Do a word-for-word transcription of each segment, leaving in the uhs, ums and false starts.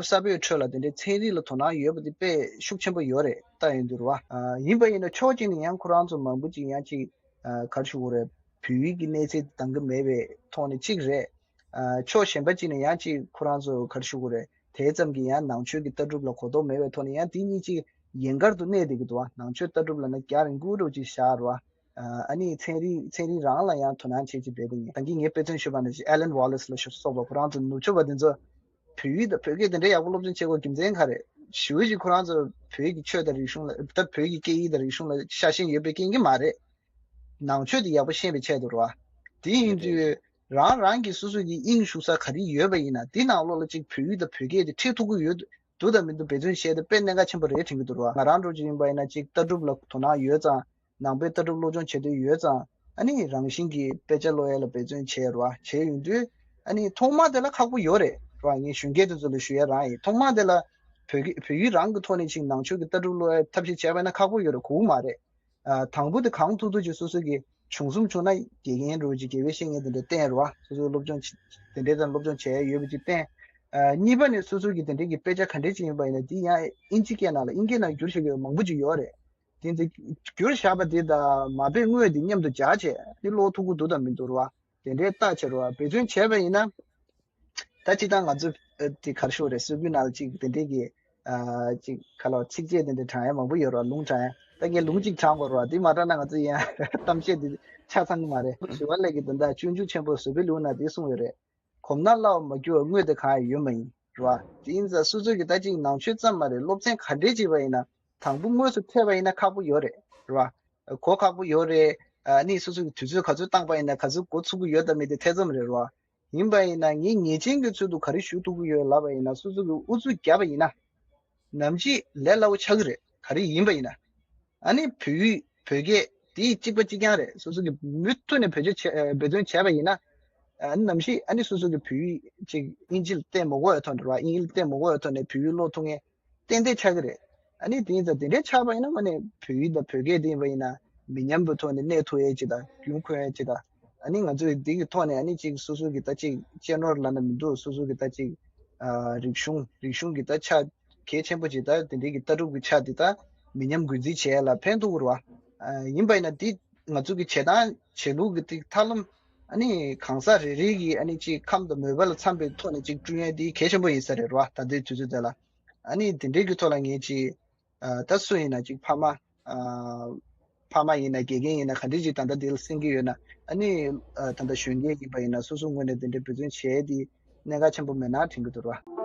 གསར་པའི་ཁྲོད་ལ་དེ་འདྲའི་ཚན་རིག་ལ་དོ་སྣང་ཡོད་པ་དེ་དཔེ་ཤུགས་ཆེན་པོ་ཡོད་རེད་ལྟ་ཡོང་དུས་རེད་བ། ཡིན་པ་ཡིན་ན་ཕྱོགས་གཅིག་ནས་ཡང་ཁོ་རང་ཚོ་མང་པོ་ཅིག་ཡང་ཅིག་ག་རེ་ཞུ་དགོས་རེད། བོད་ཡིག་གི་གནས་ཚད་འདང་གི་མེད་པའི་ཐོག་ནས་གཅིག་རེད། ཕྱོགས་གཞན་པ་གཅིག་ནས་ཡང་ཅིག་ཁོ་རང་ཚོ་ག་རེ་ཞུ་དགོས་རེད། དེ་ཙམ་གྱིས་ཡང་ནང་ཆོས་ཀྱི་ལྟ་གྲུབ་ལ་གོ་རྟོགས་མེད་པའི་ཐོག་ནས་ཡང་དེ་གཉིས་ཅིག་ཡན་གར་དུ་གནས་བསྡད་ཀྱི་འདུག་བ། ནང་ཆོས་ལྟ་གྲུབ་ལབ་ན་རྒྱ་རིང་པོ་འདྲ་ཅིག་བཞག་རེད་བ། ཨ་ནི་ཚན་རིག་ཚན་རིག་རང་ལ་ཡང་དོ་སྣང་བྱེད་ཅིག་བསྡད་དེ་ངས་ད་གིན་ངས་དཔེ་མཚོན་ཞུས་པ་ནང་བཞིན་ཨེ་ལན་ཝོ་ལེ་སི་ལ་སོགས་པ་ཁོ་རང་ཚོ་ནུབ་ཕྱོགས་པ་དེ་ཚོ་བོད་ཡིག་དང་བོད་སྐད་དེ་འདྲའི་ཡག་པོ་སློབ་སྦྱོང་བྱེད་དགོས་རྒྱུ་མཚན་ག་རེད། ཞེ་པོ་ཅིག་ཁོ་རང་ཚོ་བོད་ཀྱི་ཆོས་དང་རིག་གཞུང་ལ་ད་བོད་ཀྱི་སྐད་ཡིག་དང་རིག་གཞུང་ལ་ཤ་ཞེན་ཡོད་པའི་རྐྱེན་གྱིས་མ་རེད། ནང་ཆོས་དེ་ཡག་པོ་ཤེས་པའི་ཆེད་དུ་རེད་བ། དེ་ཡིན་དུས་རང་རང་གི་སོ་སོ་གི་དབྱིངས་ཞུགས་ས་ག་རེ་ཡོད་པ་ཡིན་ན་དེ་ནང་ལོགས་ལ་ཅིག་བོད་ཡིག་དང་བོད་སྐད་དེ་ཁྲིད་ཐུབ་ཀྱི་ཡོད་འདུག་དང་མི་འདུག་འབད་བརྩོན་བྱས་ཏེ་དཔེ་གནད་འགག་ཆེན་པོ་རེད་དྲན་གྱི་འདུག་ར། ང་རང་འདྲ་ཅིག་ཡིན་པ་ཡིན་ན་ཅིག་ལྟ་གྲུབ་ལ་དོ་སྣང་ཡོད་ཙང་། ནང་པའི་ལྟ་གྲུབ་སློབ་སྦྱོང་བྱེད་འདོད་ཡོད་ཙང་། ཨ་ནི་རང་བཞིན་གྱིས་དཔེ་ཆ་ཀློག་ཡས་ལ་འབད་བརྩོན་བྱས་ར་བྱས་ཡོང་དུས། ཨ་ནི་ཐོག་མ་དེ་ལ་ཁག་པོ་ཡོད་རེད་ར། ངས་གཞོན་སྐྱེས་དེ་ཚོ་ལ་ཞུ་ཡས་རང་ཡིན། ཐོག་མ་དེ་ལ་བོད་ཀྱི་བོད་ཡིག་རང་གི་ཐོག་ནས་ཅིག་ནང་ཆོས་ཀྱི་ལྟ་གྲུབ་ཀློག་ཡས་ཐབས་ཤེས་བྱས་པ་ཡིན་ན་ཁག་པོ་ཡོད་རེད། གོ་གི་མ་རེད། ཨ། དང་པོ་དེ་གང་ཐུབ་ཐུབ་ཅིག་སོ་སོ་གི་བྱུང་རྩོམ་བྱུང་ན་དགེ་རྒན་འདྲ་ཅིག་དགེ་བའི་བཤེས་གཉེན་དེ་འདྲ་བསྟེན་ར། སོ་སོའི་སློབ་སྦྱོང་བྱེད་དེ་འདྲའི་དང་སློབ་སྦྱོང་བྱས་ཡོད་པ་ཅིག་བསྟེན། ཨ། གཉིས་པ་ནས་སོ་སོ་གི་དེ་འདྲའི་གི་དཔེ་ཆ་ག་འདྲ་ཅིག་ཡིན་པ་ཡིན་ན་དེ་ཡང་ཨིན་ཇི་སྐད་ནང་ལ་དབྱིན་སྐད་ནང་བསྒྱུར་བཞག་ཡོད་མང་པོ་ཅིག་ཡོད་རེད། དེ་ཚོ་བསྒྱུར་བཞག་པ་དེ་དང་མ་དཔེ་དངོས་དེ་མཉམ་དུ་སྦྱར་བྱས་ནི་ཀློག་ཐུབ་ཀྱི་འདུག་དང་མི་འདུག་ར། དེ་འདྲའི་བལྟ་བྱས་ར་འབད་བརྩོན་བྱས་པ་ཡིན་ན། ད་སྤྱིར་བཏང་ང་ཚོ་ཨ་དེ་ག་རེ་ཞུ་རེད། སྲོལ་རྒྱུན་ནང་ལ་ཅིག་དེ་འདྲའི་གི་ཨ་ཅིག་ཁ་ལོ་ཚིགས་བཅད་དེ་འདྲ་དྲངས་ཡ་མང་པོ་ཡོད་ར། ལུང་དྲངས་ཡ། ད་ངས་ལུང་གཅིག་དྲངས་དགོས་ར། དེ་མ་དྲངས་ན་ང་ཚོ་ཡང་གཏམ་བཤད་དེ་ཆ་ཚང་གི་མ་རེད། ཞི་བ་ལྷས་ཀྱི་དོན་དག་སྤྱོད་འཇུག་ཆེན་པོ་བཟོད་པའི་ལེའུ་ན་དེ་གསུངས་ཡོད་རེད། གོམས་ན་སླ་བ་མ་གྱུར་བ་དངོས་དེ་གང་ཡང་ཡོད་མ་ཡིན་ར། དེ་ཡིན་ཙང་སོ་སོ་གི་ད་ཅིག་ནང་ཆོས་ཙམ་མ་རེད། སློབ་ཚན་ག་འདྲས་བྱས་པ་ཡིན་ན་དང་པོ་དངོས་སུ་ཐེབས་པ་ཡིན་ན་ཁག་པོ་ཡོད་རེད་ར། གོ་ཁག་པོ་ཡོད་རེད། ཨ་ནི་སོ་སོ་གི་དུས་ཚོད་ག་ཚོད་བཏང་པ་ཡིན་ན་ག་ཚོད་གོ་ཚུགས་ཀྱི་ཡོད་དང་མེད་དེ་ཐེ་ཚོམ་རེད་ར། ཡིན་པ་ཡིན་ན་ངས་ཉེས་ཅན་གྱི་ཚུལ་དུ་ག་རེ་ཞུ་ཐུབ་ཀྱི་ཡོད་ལབ་པ་ཡིན་ན་སོ་སོ་གི་ཨུ་ཚུགས་བརྒྱབ་པ་ཡིན་ན། ནམ་ཞིག་ལས་སླ་བོ་ཆགས་ཀྱི་རེད། ག་རེ་ཡིན་པ་ཡིན་ན། ཨ་ནི་བོད་ཡིག་བོད་སྐད་དེ་གཅིག་པ་གཅིག་རྐྱང་རེད། སོ་སོ་གི་མུ་མཐུད་ནས་བེད་སྤྱོད་བྱས་འབད་བརྩོན་བྱས་པ་ཡིན་ན། ཨ་ནི་ནམ་ཞིག་ཨ་ནི་སོ་སོ་གི་བོད་ཡིག་ཅིག་དབྱིན་ཇི་ལ་བལྟས་མ་དགོས་པའི་ཐོག་ནས་རེད་བ། དབྱིན་ཡིག་ལ་བལྟས་མ་དགོས་པའི་ཐོག་ནས་བོད་ཡིག་ཀློག་ཐུབ་མཁན་ཏན་ཏན་ཆགས་ཀྱི་རེད། ཨ་ནི་དེ་ཡིན་ཙང་དེ་འདྲའི་ཆགས་པ་ཡིན་ན་དངོས་གནས་བོད་ཡིག་དང་བོད་སྐད་དེ་ཡིན་པ་ཡིན་ན་མི་ཉམས་པའི་ཐོག་ནས་གནས་ཐུབ་ཡས་ཅིག་དང་རྒྱུན་འཁྱོངས་ཡས་ཅིག་དང་། ཨ་ནི་ང་ཚོས་འདི་གི་ཐོག་ནས་ཨ་ནི་ཅིག་སོ་སོ་གི་ད་ཅིག་གཅེས་ནོར་ལབ་ན་མི་འདུག་སོ་སོ་གི་ད་ཅིག་ཨ་རིག་གཞུང་རིག་གཞུང་གི་ད་ཆ་གལ་ཆེན་པོ་ཅིག་ད་དེ་འདྲའི་གི་ལྟ་གྲུབ་ཀྱི་ཆ་འདི་ད་མི་ཉམས་རྒུད་འཛིན་བྱེད་ཡ་ལ་ཕན་ཐོགས་ཀྱི་རེད་བ། ཨ་ཡིན་པ་ཡིན་ན་འདི་ང་ཚོ་གི་བྱེད་སྟངས་བྱེད་ལུགས་ཀྱི་ཏིག་ཐབས་ལམ་ཨ་ནི་གང་ཟག་རེ་རེ་གི་ཨ་ནི་ཅིག་ཁམས་དང་མོས་པ་ལ་འཚམ་པའི་ཐོག་ནས་ཅིག་བསྐྲུན་ཡ་འདི་གལ་ཆེན་པོ་ཡིན་ས་རེད་རེད་བ། ད་ལྟའི་དུས་ཚོད་འདི་ལ་ཨ་ནི་དེ་འདྲའི་གི་ཐོག་ལ་ངས་ཅིག་ཨ་ད་སུ་ཡིན་ན་ཅིག་ཕ་མ་ཨ་ཕ་མ་ཡིན་ན་དགེ་རྒན་ཡིན་ན་ག་འདྲ་ཅིག་ད་ལྟ་འདི་ལ་གསན་གྱི་ཡོད་ན། ཨ་ནི་ཨ་ད་ལྟ་གཞོན་སྐྱེས་ཡིན་པ་ཡིན་ན་སོ་སོ་ངོས་ནས་དེ་འདྲའི་འབད་བརྩོན་བྱས་ཏེ་གནད་འགག་ཆེན་པོ་མེད་ན་དྲན་གྱི་འདུག་ར།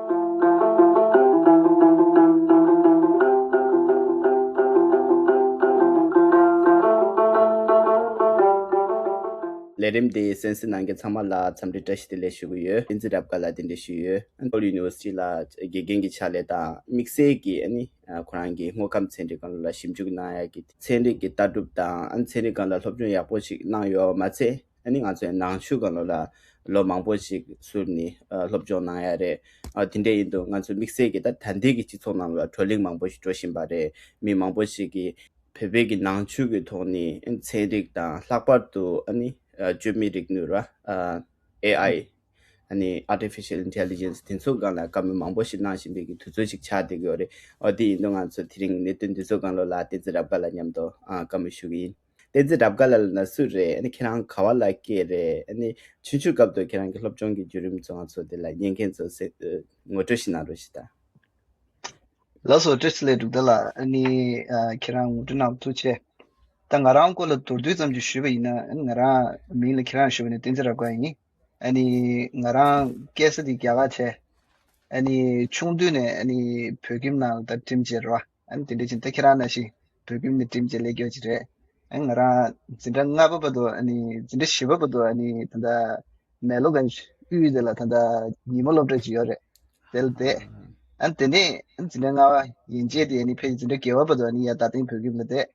ལས་རིམ་འདི་གསན་གཟིགས་གནང་མཁན་ཚང་མ་ལ་འཚམས་འདྲི་བཀྲ་ཤིས་བདེ་ལེགས་ཞུ་གི་ཡོད། བསྟན་འཛིན་རབ་དགའ་ལགས་གདན་འདྲེན་ཞུས་ཡོད། ཨ་ནི་ཁོ་ལ་ཡུ་ནི་ཝར་སི་ཊི་ལ་དགེ་རྒན་གྱི་ཕྱག་ལས་དང་དམིགས་བསལ་གྱི་ཨ་ནི་ཁོ་རང་གི་དངོས་ཁམས་ཚན་རིག་སྒང་ལ་ཞིབ་འཇུག་གནང་ཡག་གི་ཚན་རིག་གི་ལྟ་གྲུབ་དང་ཨ་ནི་ཚན་རིག་སྒང་ལ་སློབ་སྦྱོང་ཡག་པོ་ཞིག་གནང་ཡོད་མ་ཚད། ཨ་ནི་ང་ཚོའི་ནང་ཆོས་སྒང་ལ་ལོ་མང་པོ་ཞིག་ཟུར་ནས་ཨ་སློབ་སྦྱོང་གནང་ཡ་རེད། ཨ་དེ་འདྲ་ཡིན་དུས་ང་ཚོ་དམིགས་བསལ་གྱི་ད་ད་ལྟའི་གི་སྤྱི་ཚོགས་ནང་ལ་བགྲོ་གླེང་མང་པོ་ཞིག་འགྲོ་བཞིན་པ་རེད། མི་མང་པོ་ཞིག་གིས་བོད་པའི་གི་ནང་ཆོས་ཀྱི་ཐོག་ནས་ཨ་ནི་ཚན་རིག་དང་ལྷག་པར་དུ་ཨ་ནི་ཨ་བཅོས་མའི་རིག་ནུས་ར། ཨ་ཨེ་ཨའི། ཨ་ནི་Artificial Intelligence དེ་ཚོ་སྒང་ལ་བཀའ་མོལ་མང་པོ་ཞིག་གནང་བཞིན་པའི་གི་དུས་ཚོད་ཅིག་ཆགས་བསྡད་ཀྱི་ཡོད་རེད། འོ་དེ་ཡིན་དུས་ང་ཚོ་དེ་རིང་གནད་དོན་འདི་ཚོ་སྒང་ལ་ལ་བསྟན་འཛིན་རབ་དགའ་ལགས་མཉམ་དུ་ཨ་བཀའ་མོལ་ཞུ་གི་ཡིན། བསྟན་འཛིན་རབ་དགའ་ལགས་ལབ་ན་སུ་རེད། ཨ་ནི་ཁྱེད་རང་ག་བ་ལ་སྐྱེས་རེད། ཨ་ནི་ཆུང་ཆུང་སྐབས་དུ་ཁྱེད་རང་གི་སློབ་སྦྱོང་གི་བརྒྱུད་རིམ་ཚོ་ང་ཚོ་དེ་ལ་ཉན་མཁན་ཚོ་གསལ་ངོ་སྤྲོད་ཞིག་གནང་རོགས་ཞུ་དང་། ལགས་སོ། བཀྲ་ཤིས་བདེ་ལེགས་འབྲུག་ཟླ་ལགས། ཨ་ནི་ཨ་ཁྱེད་རང་ངོ་སྤྲོད་གནང་ཐུགས་ཆེ། ད་ང་རང་སྐོར་ལ་མདོར་བསྡུས་ཙམ་ཞིག་ཞུས་པ་ཡིན་ན། ཨ་ནི་ང་རང་མིང་ལ་ཁྱེད་རང་ཞུས་པ་ནི་བསྟན་འཛིན་རབ་དགའ་ཡིན། ཨ་ནི་ང་རང་སྐྱེས་ས་དེ་རྒྱ་གར་བྱས། ཨ་ནི་ཆུང་དུས་ནས་ཨ་ནི་བོད་ཁྱིམ་ནང་ལ་ད་ཁྲིམས་བྱས་རེད་བ། ཨ་ནི་དེ་འདྲ་ཕྱིན་ད་ཁྱེད་རང་ནང་བཞིན་བོད་ཁྱིམ་ནས་ཁྲིམས་བྱས་སླེབས་ཀྱོག་ཅིག་རེད། ཨ་ནི་ང་རང་འཛིན་གྲྭ་ལྔ་པ་བར་དུ། ཨ་ནི་འཛིན་གྲྭ་བཞི་པ་བར་དུ་ཨ་ནི་ད་ལྟ་མེ་ལོ་གན་ཇི་དབུས་དེ་ལ་ད་ལྟ་ཉིན་མོ་སློབ་གྲྭ་ཅིག་ཡོད་རེད། དེ་ལ་བསྡད། ཨ་ནི་དེ་ནས་ཨ་ནི་འཛིན་གྲྭ་ལྔ་པ་ཡན་ཆད་དེ་ཨ་ནི་ཕལ་ཆེར་འཛིན་གྲྭ་བརྒྱད་པ་བར་དུ་ཨ་ནི་ཡར་རྡ་སྟེང་བོད་ཁྱིམ་ལ་བསྡད།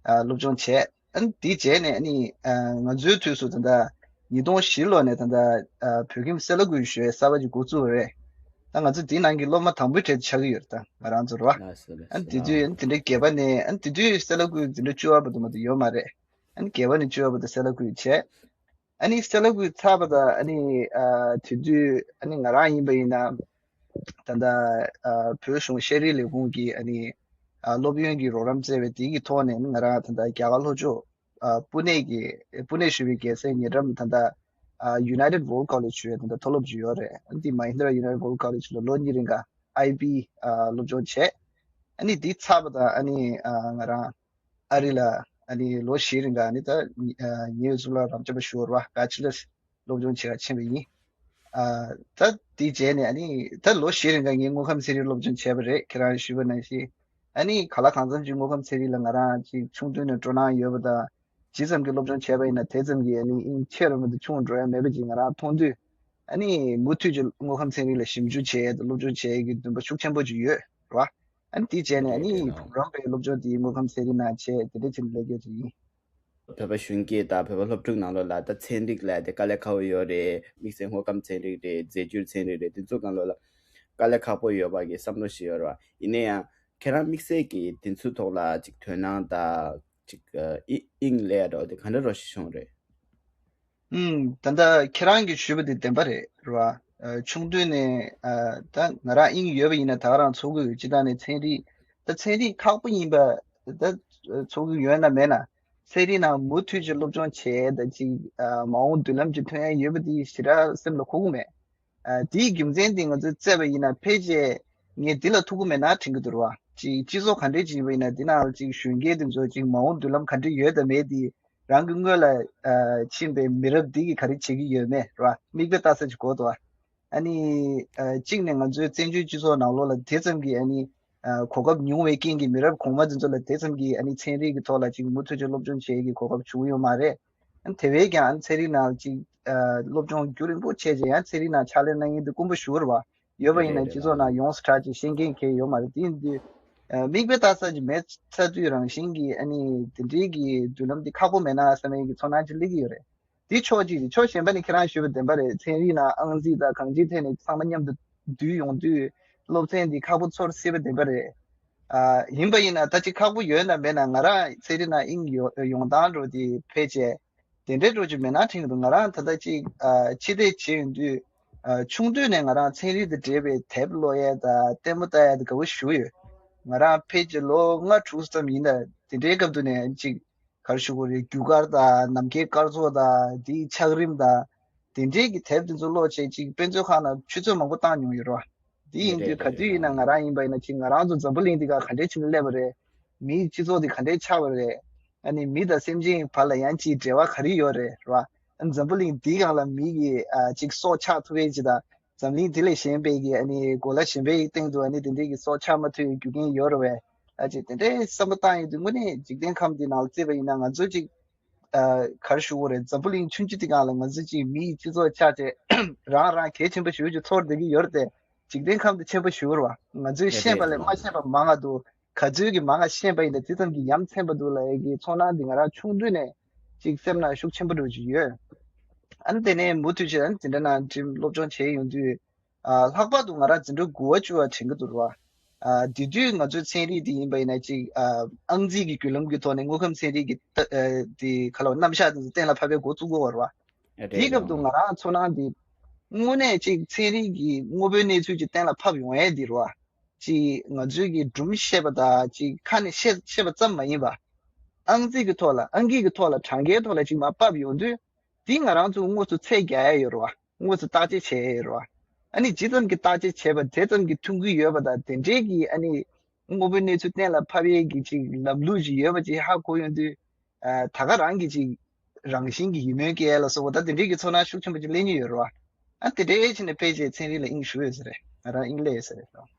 ཨ་སློབ་སྦྱོང་བྱས། ཨ་ནི་དེ་བྱས་ནས་ཨ་ནི་ཨ་ང་ཚོའི་དུས་སུ་ད་ལྟ་ཉིས་སྟོང་བཞི་ལོ་ནས་ད་ལྟ་ཨ་བོད་ཁྱིམ་སེ་ལ་ཀུའི་ཞོལ་གསར་པ་ཅིག་འགོ་བཙུགས་པ་རེད། ད་ང་ཚོ་དེའི་ནང་གི་སློབ་མ་དང་པོའི་གྲས་དེ་ཆགས་ཀྱི་ཡོད་རེད། ད་ང་རང་ཚོ་རེད་བ། ལགས་སོ་ལགས་ཨ་ནི་དེ་དུས་ཨ་ནི་དེ་འདྲའི་བརྒྱད་པ་ནས། ཨ་ནི་དེ་དུས་སེ་ལ་ཀུའི་འཛིན་གྲྭ་བཅུ་པ་བར་དུ་མ་གཏོགས་ཡོད་མ་རེད། ཨ་ནི་བརྒྱད་པ་ནས་བཅུ་པ་བར་དུ་སེ་ལ་ཀུའི་བྱས། ཨ་ནི་སེ་ལ་ཀུའི་ཚར་བ་དང་། ཨ་ནི་ཨ་དེ་དུས་ཨ་ནི་ང་རང་ཡིན་པ་ཡིན་ན། ད་ལྟ་ཨ་བོད་གཞུང་ཤེས་རིག་ལས་ཁུངས་ཀྱི་ཨ་ནི་ཨ་སློབ་ཡོན་གྱི་རོགས་རམ་བཙལ་བའི་དེ་གི་ཐོག་ནས་ང་རང་ད་ལྟ་རྒྱ་གར་ལྷོ་ཕྱོགས་ཨ་པུ་ནེ་གི་པུ་ནེ་ཞུ་བའི་རྒྱལ་སའི་ཉེ་འགྲམ་ད་ལྟ་ཨ་United World College ཞུ་བའི་ད་ལྟ་མཐོ་སློབ་ཅིག་ཡོད་རེད། ཨ་ནི་དེ་Mahindra United World College ལ་ལོ་གཉིས་རིང་ག་ཨའི་བི་ཨ་སློབ་སྦྱོང་བྱས། ཨ་ནི་དེ་ཚར་བ་དང་ཨ་ནི་ཨ་ང་རང་ཨ་རི་ལ་ཨ་ནི་ལོ་བཞི་རིང་ག་ཨ་ནི་ད་ཉི་ཨ་ཉི་འོད་གཙུག་ལག་རབ་འབྱམས་པ་ཞུ་བར་བ་Bachelor's སློབ་སྦྱོང་བྱེད་ག་ཕྱིན་པ་ཡིན། ཨ་ད་དེ་རྗེས་ནས་ཨ་ནི་ད་ལོ་བཞི་རིང་ག་ངས་དངོས་ཁམས་ཚན་རིག་སློབ་སྦྱོང་བྱས་པ་རེད། ཁྱེད་རང་ཞུས་པ་ནང་བཞིན་ཨ་ནི་ག་ལ་གང་འཚམ་ཅིག་དངོས་ཁམས་ཚན་རིག་ལ་ང་རང་ཅིག་ཆུང་དུས་ནས་སྤྲོ་སྣང་ཡོད་པ་དང་ཇི་ཙམ་གྱི་སློབ་སྦྱོང་བྱས་པ་ཡིན་ན་དེ་ཙམ་གྱིས་ཨ་ནི་དབྱིངས་ཆེ་རུ་མ་གཏོགས་ཆུང་འགྲོ་ཡ་མེད་པ་ཅིག་ང་རང་མཐོང་དུས་ཨ་ནི་མུ་མཐུད་ཀྱི་དངོས་ཁམས་ཚན་རིག་ལ་ཞིབ་འཇུག་བྱས་དང་སློབ་སྦྱོང་བྱས་ཀྱི་འདུན་པ་ཤུགས་ཆེན་པོ་ཅིག་ཡོད་རེད་བ། ཨ་ནི་དེ་བྱས་ནས་ཨ་རེད་རེད་ནི་ཨང་། བུམ་རམས་པའི་སློབ་སྦྱོང་དེ་དངོས་ཁམས་ཚན་རིག་ནང་བྱས་དེ་འདྲ་བྱས་ནས་ལས་ཀ་ཅིག་ཡིན། བོད་པ་གཞོན་སྐྱེས་དང་བོད་པ་སློབ་ཕྲུག་ནང་ལོགས་ལ་ད་ཚན་རིག་ལ་དེ་དཀའ་ལས་ཁག་པོ་ཡོད་རེད། དམིགས་བསལ་དངོས་ཁམས་ཚན་རིག་རེད། རྫས་འགྱུར་ཚན་རིག་རེད། དེ་ཚོ་སྒང་ལོགས་ལ་དཀའ་ལས་ཁག་པོ་ཡོད་པ་གི་བསམ་བློ་ཞིག་ཡོད་རེད་བ། ཡིན་ན་ཡང་ཁྱེད་རང་དམིགས་བསལ་གྱི་དེ་ཚོའི་ཐོག་ལ་ཅིག་དོ་སྣང་དང་ཅིག་ཨི་དབྱིངས་ལས་འགྲོ་དེ་ག་འདྲ་རོ་ཞིག་བྱུང་རེད། ཨུམ། ད་ལྟ་ཁྱེད་རང་གིས་ཞུས་པ་དེ་བདེན་པ་རེད་རེད་བ། ཨ་ཆུང་དུས་ནས་ཨ་ད་ང་རང་དབྱིངས་ཡོད་པ་ཡིན་ན་ད་ག་རང་ཚོགས་ཀྱི་ཡོད། སྤྱིར་བཏང་ནས་ཚན་རིག་ད་ཚན་རིག་ཁག་པོ་ཡིན་པ་ད་ཚོགས་ཀྱི་ཡོད་ན་མེད་ན་ཚན་རིག་ནང་མུ་མཐུད་ཀྱི་སློབ་སྦྱོང་བྱས་ད་ཅིག་ཨ་མ་འོངས་མདུན་ལམ་ཅིག་ཐོན་ཡ་ཡོད་པ་དེ་ཞེ་དྲག་སེམས་ལ་འཁོར་གི་མེད། ཨ་དེའི་རྒྱུ་མཚན་དེ་ང་ཚོས་བཙལ་བ་ཡིན་ན་ཕལ་ཆེར་ངས་འདི་ལ་ཐུག་གི་མེད་ན་དྲན་གྱི་འདུག་རེད་བ། ཅིག་སྤྱི་ཚོགས་ག་འདྲས་ཅིག་ཡིན་པ་ཡིན་ན་འདི་ནང་ལ་ཅིག་གཞོན་སྐྱེས་དེ་ཚོ་ཅིག་མ་འོངས་མདུན་ལམ་ག་འདྲས་ཡོད་དམ་མེད་དེ་རང་གི་སྔོན་ལ་ཨ་ཕྱིན་པའི་མི་རབས་འདི་གིས་ག་རེ་བྱེད་ཀྱི་ཡོད་མེད་རེད་བ། མིག་དཔེ་ལྟ་ས་ཅིག་དགོས་འདུག་བ། ཨ་ནི་ཨ་གཅིག་ནས་ང་ཚོའི་བཙན་བྱོལ་སྤྱི་ཚོགས་ནང་ལོགས་ལ་དེ་ཙམ་གྱི་ཨ་ནི་ཨ་གོ་སྐབས་ཉུང་བའི་རྐྱེན་གྱིས་མི་རབས་གོང་མ་དེ་ཚོ་ལ་དེ་ཙམ་གྱི་ཨ་ནི་ཚན་རིག་གི་ཐོག་ལ་ཅིག་མུ་མཐུད་ཀྱི་སློབ་སྦྱོང་བྱེད་ཀྱི་གོ་སྐབས་བྱུང་ཡོད་མ་རེད། ཨ་ནི་དེ་བས་ཀྱང་ཨ་ནི་ཚན་རིག་ནང་ཅིག་ཨ་སློབ་སྦྱོང་རྒྱུན་རིང་པོ་བྱས་རྗེས་ཡང་ཚན་རིག་ནང་ཕྱག་ལས་གནང་མཁན་དེ་དཀོན་པོ་ཞེ་པོ་རེད་བ། ཡོད་པ་ཡིན་ན་སྤྱི་ཚོགས་ནང་ཡོངས་སུ་གྲགས་ཅིག་ཤེས་མཁན་གང་ཡང་ཡོད་མ་རེད། དེ་ཡིན་དུས་ཨ་མིག་དཔེ་ལྟ་ས་ཅིག་མེད་ཚར་དུས་རང་བཞིན་གྱིས་ཨ་ནི་དེ་འདྲའི་གི་མདུན་ལམ་འདི་ཁག་པོ་མེད་ན་བསམ་པའི་གི་ཚོར་སྣང་ཅིག་སླེབས་ཀྱི་ཡོད་རེད། འདི་ཕྱོགས་གཅིག་རེད། ཕྱོགས་གཞན་པ་ནས་ཁྱེད་རང་ཞུས་པ་བདེན་པ་རེད། ཚན་རིག་ནང་ཨང་རྩིས་དང་གང་ཅིའི་ཐད་ནས་ཚང་མ་མཉམ་དུ་བསྡུས་ཡོང་དུས་སློབ་ཚན་འདི་ཁག་པོ་ཚོར་སྲིད་པ་བདེན་པ་རེད། ཨ་ཡིན་པ་ཡིན་ན་ད་ཅིག་ཁག་པོ་ཡོད་ན་མེད་ན་ང་རང་ཚན་རིག་ནང་དབྱིངས་ཡོ་ཡོང་སྟངས་འགྲོ་དེ་ཕལ་ཆེར་དེ་འདྲའི་འགྲོ་ཅིག་མེད་ན་དྲན་གྱི་འདུག་ང་རང་ད་ལྟ་ཅིག་ཨ་ཕྱི་བལྟས་བྱེད་ཡོང་དུས་ཨ་ཆུང་དུས་ནས་ང་རང་ཚན་རིག་དང་འབྲེལ་བའི་དེབ་ཀློག་ཡས་དང་ལྟད་མོ་ལྟ་ཡས་དང་དགའ་པོ་ཞེ་པོ་ཡོད། ང་རང་ཕལ་ཆེར་ལོ་ལྔ་དྲུག་ཙམ་ཡིན་ན་དེ་འདྲའི་སྐབས་དུས་ནས་ཅིག་ག་རེ་ཞུ་དགོས་རེད། རྒྱུ་སྐར་དང་ནམ་མཁའི་སྐར་ཚོགས་དང་དེའི་ཆགས་རིམ་དང་དེ་འདྲའི་གི་དེབ་དེ་ཚོ་ཀློག་བྱས་ཅིག་དཔེ་མཛོད་ཁང་ནང་ཆུ་ཚོད་མང་པོ་བཏང་མྱོང་ཡོད་རེད་བ། དེ་ཡིན་དུས་ག་དུས་ཡིན་ན་ང་རང་ཡིན་པ་ཡིན་ན་ཅིག་ང་རང་ཚོ་འཛམ་བུ་གླིང་འདི་ག་ག་འདྲའི་ཕྱིན་ནས་སླེབས་པ་རེད། མིའི་སྤྱི་ཚོགས་འདི་ག་འདྲའི་ཆགས་པ་རེད། ཨ་ནི་མི་དང་སེམས་ཅན་བར་ལ་ཡང་ཅིག་འབྲེལ་བ་ག་རེ་ཡོད་རེད་རེད་བ། ཨ་འཛམ་བུ་གླིང་འདིའི་སྒང་ལ་མི་གི་ཨ་ཅིག་སྲོག་ཆགས་ཐུབ་པའི་ཅིག་དང་འཛམ་གླིང་འདི་ལས་གཞན་པའི་གི་ཨ་ནི་གོ་ལ་གཞན་པའི་སྟེང་དུ་ཨ་ནི་དེ་འདྲའི་གི་སྲོག་ཆགས་མ་ཐུབ་པའི་རྒྱུ་རྐྱེན་ཡོད་རེད་བས། ཨ་ཅིག་དེ་འདྲའི་བསམ་བློ་བཏང་ཡོང་དུས་དངོས་གནས་འཇིག་རྟེན་ཁམས་འདི་ནང་ལ་བརྩིས་པ་ཡིན་ན་ང་ཚོ་ཅིག་ཨ་ག་རེ་ཞུ་དགོས་རེད། འཛམ་བུ་གླིང་ཆུང་ཆུང་འདི་སྒང་ལ་ང་ཚོ་ཅིག་མིའི་སྤྱི་ཚོགས་ཆགས་བྱས་རང་རང་གལ་ཆེན་པོ་ཞེ་པོ་ཅིག་ཚོར་བསྡད་ཀྱི་ཡོད་རེད་དེ། འཇིག་རྟེན་ཁམས་འདི་ཆེན་པོ་ཞེ་པོ་རེད་བ། ང་ཚོས་ཤེས་པ་ལས་མ་ཤེས་པ་མང་ང་འདུག་ག་ཚོད་ཀྱིས་མང་ང་ཤེས་པ་ཡིན་ན་དེ་ཙམ་གྱིས་ཡ་མཚན་པ་འདུག་ལབ་ཡས་ཀྱི་ཚོར་སྣང་འདི་ང་རང་ཆུང་དུས་ནས་ཅིག་སེམས་ནང་ཤུགས་ཆེན་པོ་འདྲ་ཅིག་ཡོད། ཨ་ནི་དེ་ནས་མུ་མཐུད་བྱས་ཨ་ནི་འཛིན་གྲྭ་ནང་འགྲིམ་སློབ་སྦྱོང་བྱས་ཡོང་དུས། ཨ་ལྷག་པར་དུ་ང་རང་འཛིན་གྲྭ་དགུ་པ་བཅུ་པ་དྲན་གྱི་འདུག་ར། ཨ་དེ་དུས་ང་ཚོའི་ཚན་རིག་དེ་ཡིན་པ་ཡིན་ན་ཅིག་ཨ་ཨང་རྩིས་ཀྱི་བརྒྱུད་ལམ་གྱི་ཐོག་ནས་དངོས་ཁམས་ཚན་རིག་གི་ལྟ་ཨ་དེ་ག་ལ་རྣམ་གཞག་དེ་ཚོ་གཏན་ལ་ཕབ་པའི་འགོ་བཙུགས་དགོས་པ་ར། རེད་དེའི་སྐབས་དུ་རེད། ང་རང་ཚོར་སྣང་དེ་དངོས་གནས་ཅིག་ཚན་རིག་གི་དངོས་པོའི་གནས་ཚུལ་ཅིག་གཏན་ལ་ཕབ་ཡོང་ཡས་དེ་ར། ཅིག་ང་ཚོའི་གི་སྒྲུང་བཤད་པ་དང་ཅིག་ཁ་ནས་བཤད་བཤད་པ་ཙམ་མ་ཡིན་པ། ཨང་རྩིས་ཀྱི་ཐོག་ལ་ཨང་ཀི་གི་ཐོག་ལ་གྲངས་ཀའི་ཐོག་ལ་ཅིག་མར་ཕབ་ཡོང་དུས། དེ་ང་རང་ཚོ་དངོས་སུ་ཚད་རྒྱག་ཡ་ཡོད་རེད་བ། དངོས་སུ་བརྟག་དཔྱད་བྱེད་ཡ་ཡོད་རེད་བ། ཨ་ནི་ཇི་ཙམ་གྱི་བརྟག་དཔྱད་བྱས་པ་དེ་ཙམ་གྱི་ཐོན་གྱི་ཡོད་པ་དང་དེ་འདྲའི་གི་ཨ་ནི་དངོས་པོའི་གནས་ཚུལ་གཏན་ལ་ཕབ་ཡས་ཀྱི་ཅིག་ལམ་ལུགས་ཅིག་ཡོད་པ་ཅིག་ཧ་གོ་ཡོང་དུས། ཨ་ད་ག་རང་གི་ཅིག་རང་བཞིན་གྱི་ཡིད་སྨོན་སྐྱེ་ཡ་ལ་སོགས་པ་ད་དེ་འདྲའི་གི་ཚོར་སྣང་ཤུགས་ཆེན་པོ་ཅིག་སླེབས་ཀྱི་ཡོད་རེད་བ། ཨ་དེ་འདྲའི་ཕྱིན་ནས་ཕལ་ཆེར་ཚན་རིག་ལ་དབྱིངས་ཞུགས་ཡོད་ས་རེད། ང་རང་དབྱིངས་སླེབས་ཡོད་ས་རེད།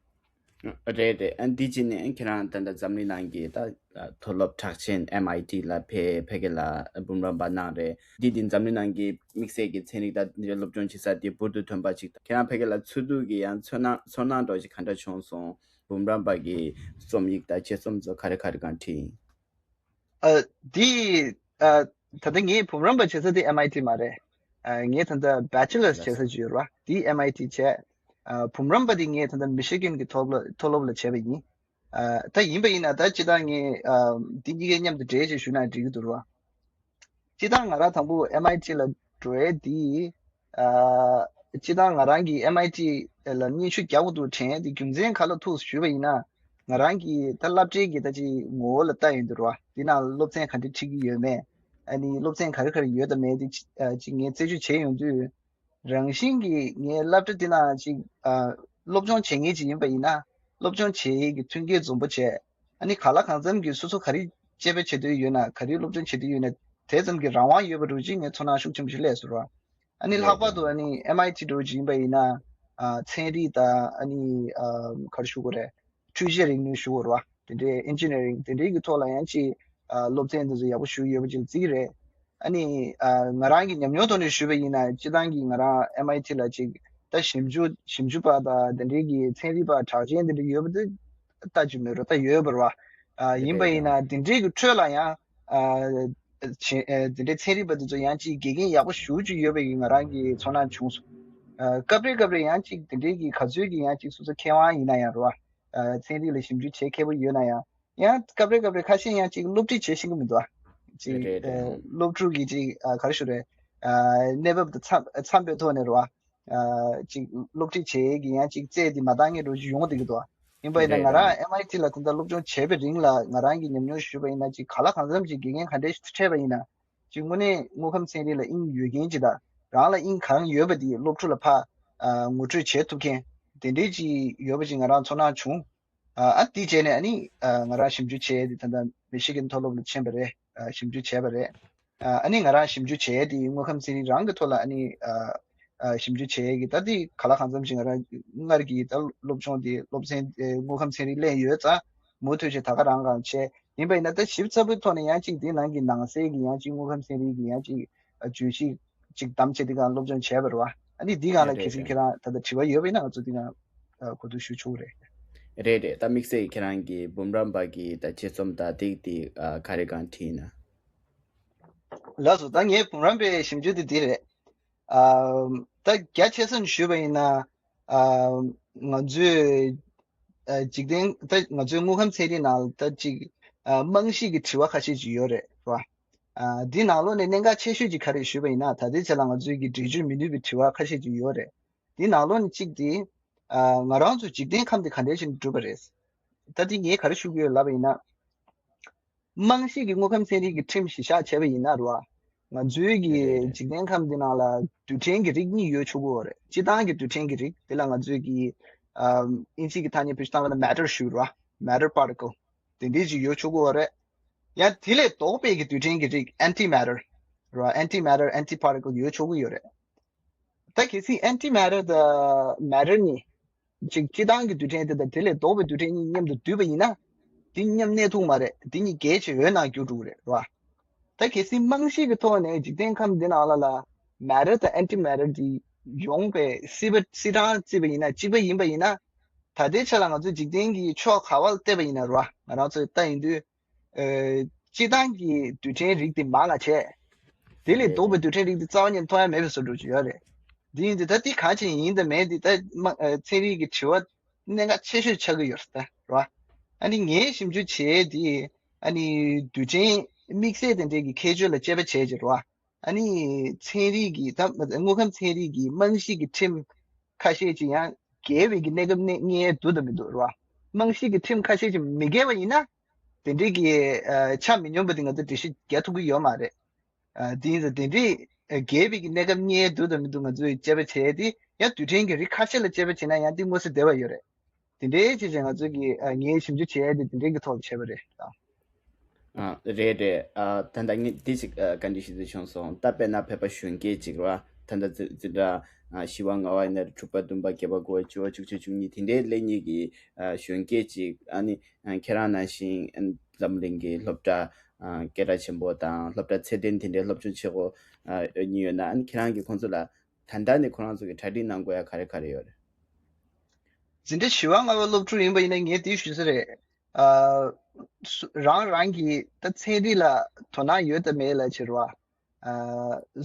རེད་རེད། ཨ་འདི་ཅི་ནས་ཁྱེད་རང་ད་ལྟ་འཛམ་གླིང་ནང་གི་ད་མཐོ་སློབ་གྲགས་ཅན་ཨེམ་ཨའི་ཊི་ལ་ཕེ་ཕ་གི་ལ་འབུམ་རམས་པ་གནང་རེད། འདི་འདི་འཛམ་གླིང་ནང་གི་དམིགས་བསལ་གྱི་ཚན་རིག་ད་འདི་སློབ་སྦྱོང་བྱེད་ས་དེ་འབུར་དུ་ཐོན་པ་ཅིག་ཁྱེད་རང་ཕ་གི་ལ་ཚུར་འདུག་གི་ཡང་ཚོར་སྣང་ཚོར་སྣང་འདྲ་ཞིག་ག་འདྲ་བྱུང་སོང་། འབུམ་རམས་པ་གི་རྩོམ་ཡིག་ད་དཔྱད་རྩོམ་ཚོ་ག་རེ་ག་རེ་གང་བྲིས་ཡིན། ཨ་འདི་ཨ་ད་ལྟ་ངས་འབུམ་རམས་པ་བྱེད་ས་དེ་ཨེམ་ཨའི་ཊི་མ་རེད། ཨ་ངས་ད་ལྟ་བེ་ཅི་ལར་བྱེད་ས་ཅིག་ཡོད་རེད་བ། དེ་ཨེམ་ཨའི་ཊི་བྱས། ཨ་འབུམ་རམས་པ་དེ་ངས་ད་ལྟ་མི་ཤི་གན་གྱི་མཐོ་སློབ་མཐོ་སློབ་ལ་བྱས་པ་ཡིན། ཨ་ད་ཡིན་པ་ཡིན་ན་ད་སྤྱིར་བཏང་ངས་ཨ་འདི་གཉིས་ཀའི་མཉམ་དུ་འབྲེལ་ཅིག་ཞུས་ན་འགྲིག་གི་འདུག་ར། སྤྱིར་བཏང་ང་རང་དང་པོ་ཨེམ་ཨའི་ཊི་ལ་འགྲོ་ཡས་འདི་ཨ་ སྤྱིར་བཏང་ང་རང་གིས་ཨེམ་ཨའི་ཊི་ལ་སྙན་ཞུ་རྒྱག་དགོས་འདུག་དྲན་ཡས་དེ་རྒྱུ་མཚན་ག་ལ་ཐུག་ཞུས་པ་ཡིན་ན། ང་རང་གིས་ད་སློབ་གྲྭའི་གི་ད་ཅིག་ངོ་བོ་ལ་ལྟ་ཡོང་དུས་རེད་བ། དེ་ནང་སློབ་ཚན་ག་འདྲ་ཁྲིད་ཀྱི་ཡོད་མེད། ཨ་ནི་སློབ་ཚན་ག་རེ་ག་རེ་ཡོད་དང་མེད་དེ་ཅི- ཨ་ཅིག་ངས་རྩད་གཅོད་བྱས་ཡོང་དུས། རང་བཞིན་གྱིས་ངའི་སློབ་གྲྭ་འདི་ནང་ཅིག་ཨ་སློབ་སྦྱོང་བྱེད་མཁན་ཅིག་ཡིན་པ་ཡིན་ན། སློབ་སྦྱོང་བྱེད་ཡས་ཀྱི་མཐུན་རྐྱེན་འཛོམས་པོ་བྱས། ཨ་ནི་ག་ལ་གང་འཚམ་གྱིས་སོ་སོ་ག་རེ་དཔྱད་པ་བྱེད་འདོད་ཡོད་ན། ག་རེ་སློབ་སྦྱོང་བྱེད་འདོད་ཡོད་ན། དེ་ཙམ་གྱི་རང་དབང་ཡོད་པ་འདྲ་ཅིག་ངས་ཚོར་སྣང་ཤུགས་ཆེན་པོ་ཞིག་སླེབས་སོང་ར། ཨ་ནི་ལྷག་པར་དུ་ཨ་ནི་ཨེམ་ཨའི་ཊི་འདྲ་ཅིག་ཡིན་པ་ཡིན་ན། ཨ་ཚན་རིག་དང་ཨ་ནི་ཨ་ག་རེ་ཞུ་དགོས་རེད། འཕྲུལ་ཆས་རིག་ནུས་ཞུ་དགོས་རེད་བ། དེ་འདྲའི་ཨིན་ཇི་ནི་ཡ་རིང་དེ་འདྲའི་གི་ཐོག་ལ་ཡང་ཅིག་ཨ་སློབ་ཚན་འདི་ཚོ་ཡག་པོ་ཞུ་ཡོད་པ་ཅིག་བརྩི་གི་རེད། ཨ་ནི་ཨ་ང་རང་གི་ཉམས་མྱོང་ཐོག་ནས་ཞུས་པ་ཡིན་ན། སྤྱིར་བཏང་གི་ང་རང་ཨེམ་ཨའི་ཊི་ལ་ཅིག་ད་ཞིབ་འཇུག་ཞིབ་འཇུག་པ་དང་དེ་འདྲའི་གི་ཚན་རིག་པ་གྲགས་ཅན་དེ་འདྲ་ཡོད་པ་དེ་ལྟ་ཅི་མེད་རུང་ད་ཡོད་པ་རེད་བ། ཨ་ཡིན་པ་ཡིན་ན་དེ་འདྲའི་གི་ཁྲོད་ལ་ཡང་ཨ་ཆེ- ཨ་དེ་འདྲའི་ཚན་རིག་པ་དེ་ཚོ་ཡང་ཅིག་དགེ་རྒན་ཡག་པོ་ཞེ་པོ་ཅིག་ཡོད་པའི་གི་ང་རང་གི་ཚོར་སྣང་བྱུང་སོང་། ཨ་སྐབས་རེ་སྐབས་རེ་ཡང་ཅིག་དེ་འདྲའི་གི་ག་ཚོད་ཀྱི་ཡང་ཅིག་སོ་སོ་མཁས་དབང་ཡིན་ན་ཡང་རེད་བ། ཨ་ཚན་རིག་ལ་ཞིབ་འཇུག་བྱེད་མཁས་པོ་ཡོད་ན་ཡང་། ཡང་སྐབས་རེ་སྐབས་རེ་ཁ་ཤས་ཡང་ཅིག་སློབ་ཁྲིད་བྱེད་ཤེས་ཀྱི་མི་འདུག་ཨ། ཅིག་རེད་རེད། ཨ་སློབ་ཕྲུག་གི་ཅིག་ཨ་ག་རེ་ཞུ་རེད། ཨ་གནས་བབ་དང་འཚམ་འཚམ་པའི་ཐོག་ནས་རེད་བ། ཨ་ཅིག་སློབ་ཁྲིད་བྱེད་ཀྱི་ཡང་ཅིག་རྩལ་དེ་མ་འདང་མཁན་འདྲ་ཅིག་ཡོང་བསྡད་ཀྱི་འདུག་ཨ། ཡིན་པ་ཡིན་ན་རེད་ང་རང་རེད། ཨེམ་ཨའི་ཊི་ལ་ད་ལྟ་སློབ་སྦྱོང་བྱས་པའི་རིང་ལ་ང་རང་གི་ཉམས་མྱོང་ཞུས་པ་ཡིན་ན། ཅིག་ག་ལ་གང་འཚམ་ཅིག་དགེ་རྒན་ག་འདྲས་ཤིག་འཕྲད་པ་ཡིན་ན། ཅིག་དངོས་གནས་དངོས་ཁམས་ཚན་རིག་ལ་དབྱིངས་ཡོད་མཁན་ཅིག་དང་། རང་ལ་དབྱིངས་གང་ཡོད་པ་དེ་སློབ་ཕྲུག་ལ་ཕར་ཨ་ངོ་སྤྲོད་བྱེད་ཐུབ་མཁན་དེ་འདྲས་ཅིག་ཡོད་པ་ཅིག་ང་རང་ཚོར་སྣང་བྱུང་། ཨ་ཨ་དེ་བྱས་ནས་ཨ་ནི་ཨ་ང་རང་ཞིབ་འཇུག་བྱས་ཏེ་ད་ལྟ་མི་ཤི་གན་མཐོ་སློབ་ལ་ཕྱིན་པ་རེད། ཨ་ཞིབ་འཇུག་བྱས་པ་རེད། ཨ་ཨ་ནི་ང་རང་ཞིབ་འཇུག་བྱས་ཏེ་དངོས་ཁམས་ཚན་རིག་རང་གི་ཐོག་ལ་ཨ་ནི་ཨ་ཨ་ཞིབ་འཇུག་བྱས་ཀྱི། ད་དེ་ག་ལ་གང་འཚམ་ཞིག་ང་རང་སྔར་གྱི་ད་སློབ་སྦྱོང་དེ་སློབ་ཚན་ཨེ་དངོས་ཁམས་ཚན་རིག་ལེན་ཡོད་ཙང་མུ་མཐུད་བྱས་ད་ག་རང་གང་བྱས། ཡིན་པ་ཡིན་ན་ད་ཞིབ་ཚགས་པོའི་ཐོག་ནས་ཡང་ཅིག་དེའི་ནང་གི་ནང་གསེས་ཀྱི་ཡང་ཅིག་དངོས་ཁམས་ཚན་རིག་གི་ཡང་ཅིག་ཨ་བརྗོད་གཞི་ཅིག་བདམས་བྱས་དེ་གང་སློབ་སྦྱོང་བྱས་པ་རེད་བ། ཨ་ནི་འདི་སྒང་ལ་རེད་གལ་སྲིད་རེད། ཁྱེད་རང་ད་ལྟ་དྲི་བ་ཡོད་པ་ཡིན་ན་ང་ཚོ་འདི་སྒང་ཨ་གོ་བསྡུར་ཞུ་ཆོག་གི་རེད། རེད་རེད། ད་དམིགས་བསལ་ཁྱེད་རང་གི་འབུམ་རམས་པ་གི་ད་དཔྱད་རྩོམ་ད་ཏིག་ཏིག་ཨ་ག་རེ་གང་བྲིས་ན། ལགས་སོ། ད་ངའི་འབུམ་རམས་པའི་ཞིབ་འཇུག་དེ་འདི་རེད། ཨ་ད་རྒྱ་ཆེ་ས་ནས་ཞུས་པ་ཡིན་ན། ཨ་ང་ཚོས་ཨ་འཇིག་རྟེན་ད་ང་ཚོའི་དངོས་ཁམས་ཚན་རིག་ནང་ལ་ད་ཅིག་ཨ་རྨང་གཞི་གི་དྲི་བ་ཁ་ཤས་ཅིག་ཡོད་རེད་ར། ཨ་འདི་ནང་ལོགས་ནས་གནད་འགག་ཆེ་ཤོས་ཅིག་ག་རེ་ཞུས་པ་ཡིན་ན། ད་ལྟའི་ཆ་ལ་ང་ཚོས་ཀྱི་འགྲེལ་བརྗོད་མི་ནུས་པའི་དྲི་བ་ཁ་ཤས་ཅིག་ཡོད་རེད། འདི་ནང་ལོགས་ནས་གཅིག་དེ། ཨ་ང་རང་ཚོ་འཇིག་རྟེན་ཁམས་དེ་ག་འདྲས་བྱས་ནས་གྲུབ་པ་རེད། ད་འདི་ངས་ག་རེ་ཞུ་གི་ཡོད་ལབ་པ་ཡིན་ན། རྨང་གཞི་གི་དངོས་ཁམས་ཚན་རིག་གི་ཁྲིམས་གཞི་བཞག་བྱས་པ་ཡིན་ན་རེད་བ། ང་ཚོའི་གི་རེད་རེད། འཇིག་རྟེན་ཁམས་འདི་ནང་ལ་རྡུལ་ཕྲན་གྱི་རིགས་གཉིས་ཡོད་ཆོག་གི་ཡོད་རེད། སྤྱིར་བཏང་གི་རྡུལ་ཕྲན་གྱི་རིགས་དེ་ལ་ང་ཚོའི་གི་ཨམ་ཨིན་ཇིའི་གི་ཐ་སྙད་བེད་སྤྱོད་བཏང་བ་ན་མེ་ཊར་ཞུ་རེད་བ། མེ་ཊར་པར་ཊི་ཀལ་དེ་འདྲས་ཅིག་ཡོད་ཆོག་གི་ཡོད་རེད། ཡང་དེ་ལས་ལྡོག་པའི་གི་རྡུལ་ཕྲན་གྱི་རིགས་ཨན་ཊི་མེ་ཊར་རེད་བ། ཨན་ཊི་མེ་ཊར་ཨན་ཊི་པར་ཊི་ཀལ་ཡོད་ཆོག་གི་ཡོད་རེད། ད་གལ་སྲིད་ཨན་ཊི་མེ་ཊར་དང་མེ་ཊར་གཉིས། ཅིག་སྤྱིར་བཏང་གི་རྡུལ་ཕྲན་དེ་དང་དེ་ལས་ལྡོག་པའི་རྡུལ་ཕྲན་གཉིས་མཉམ་དུ་བསྡུས་པ་ཡིན་ན། དེ་མཉམ་གནས་ཐུབ་མ་རེད། དེ་གཉིས་གྱེས་བྱས་འོད་ནང་འགྱུར་འགྲོ་གི་རེད་ར། ད་གལ་སྲིད་རྨང་གཞི་གི་ཐོག་ནས་འཇིག་རྟེན་ཁམས་འདི་ནང་ལ་ལ་མེ་ཊར་དང་ཨན་ཊི་མེ་ཊར་དེ་ཡོང་པའི་སྲིད་པ་སྲིད་གྲངས་བརྩིས་པ་ཡིན་ན། གཅིག་པ་ཡིན་པ་ཡིན་ན། ད་ལྟའི་ཆ་ལ་ང་ཚོ་འཇིག་རྟེན་གྱི་ཕྱོགས་ག་བ་ལ་བལྟས་པ་ཡིན་ན་ར། ང་རང་ཚོས་ལྟ་ཡིན་དུས། ཨ་སྤྱིར་བཏང་གི་རྡུལ་ཕྲན་རིགས་དེ་མང་ང་བྱས། དེ་ལས་ལྡོག་པའི་རྡུལ་ཕྲན་རིགས་དེ་རྩ་བ་ཉིད་མཐོང་ཡ་མེད་པའི་བཟོ་འདྲ་ཅིག་ཡོད་རེད། དེ་ཡིན་དུས་ད་དེ་གང་ཅི་ཡིན་དང་མིན་དེ་ད་མ་ཨ་ཚན་རིག་གི་དྲི་བ་གནད་འགག་ཆེ་ཤོས་ཆགས་ཀྱི་ཡོད་རེད་ད་ར། ཨ་ནི་ངས་ཞིབ་འཇུག་བྱས་དེ་ཨ་ནི་རྡུལ་ཕྲན་དམིགས་བསལ་དེ་འདྲའི་གི་ཁྱད་ཆོས་ལ་དཔྱད་པ་བྱས་ཀྱི་རེད་བ། ཨ་ནི་ཚན་རིག་གི་ད་དངོས་ཁམས་ཚན་རིག་གི་རྨང་གཞི་གི་ཁྲིམས་ཁ་ཤས་ཅིག་ཡང་འགལ་བའི་གི་གནས་སྐབས་གནས་ངེས་འདུག་དང་མི་འདུག་རེད་བ། རྨང་གཞི་གི་ཁྲིམས་ཁ་ཤས་ཅིག་མི་འགལ་བ་ཡིན་ན། དེ་འདྲའི་གི་ཨ་ཆ་མི་སྙོམས་པ་དེ་ང་ཚོས་འགྲེལ་བཤད་རྒྱག་ཐུབ་ཀྱི་ཡོད་མ་རེད། ཨ་དེ་ཡིན་ཙང་དེ་འདྲའི་ཨ་འགལ་བའི་གི་གནས་སྐབས་ངེས་འདུག་དང་མི་འདུག་ང་ཚོས་དཔྱད་པ་བྱས་ཏེ་ཡང་རྡུལ་ཕྲན་གྱི་རིགས་ཁ་ཤས་ལ་དཔྱད་པ་བྱས་ན་ཡང་དེ་མངོན་གསལ་བདེ་བ་ཡོད་རེད། དེ་འདྲའི་ཆེད་ཅིག་ང་ཚོས་ཀྱི་ཨ་ངའི་ཞིབ་འཇུག་བྱས་ཏེ་དེ་འདྲའི་གི་ཐོག་ལ་བྱས་པ་རེད་ད། ཨ་རེད་རེད། ཨ་ད་ལྟ་ངས་འདི་ཞིག་ཨ་བཀའ་འདྲི་ཞུ་འདོད་བྱུང་སོང་། ད་དཔེར་ན་བོད་པ་གཞོན་སྐྱེས་ཅིག་རེད་བ། ད་ལྟ་འཛིན་འཛིན་གྲྭ་ཨ་བཞི་པ་ལྔ་པ་ཡིན་ན་རེད། དྲུག་པ་བདུན་པ་བརྒྱད་པ་དགུ་པ་བཅུ་པ་བཅུ་གཅིག་བཅུ་གཉིས་དེ་འདྲའི་སླེབས་མཁན་གྱི་ཨ་གཞོན་སྐྱེས་ཅིག་ཨ་ནི་ཨ་ཁྱེད་རང་ནང་བཞིན་ཨ་འཛམ་གླིང་གི་སློབ་གྲྭ་ཨ་སྐད་གྲགས་ཆེན་པོ་དང་སློབ་གྲྭ་ཚད་ལྡན་དེ་འདྲའི་སློབ་སྦྱོང་བྱེད་དགོས་ཨ་ཡོད་ན། ཨ་ནི་ཁྱེད་རང་གིས་ཁོང་ཚོ་ལ་ད་ལྟ་ནས་ཁོ་རང་ཚོ་གི་གྲ་སྒྲིག་གནང་དགོས་ཡ་ག་རེ་ག་རེ་ཡོད་རེད། འཛིན་གྲྭ་བཞི་པ་ལྔ་པ་སློབ་ཕྲུག་ཡིན་པ་ཡིན་ན་ངས་དེ་ཞུ་ས་རེད། ཨ་སུ- རང་རང་གི་ད་ཚན་རིག་ལ་དོ་སྣང་ཡོད་དམ་མེད་ལ་ཕྱིར་རོ། ཨ་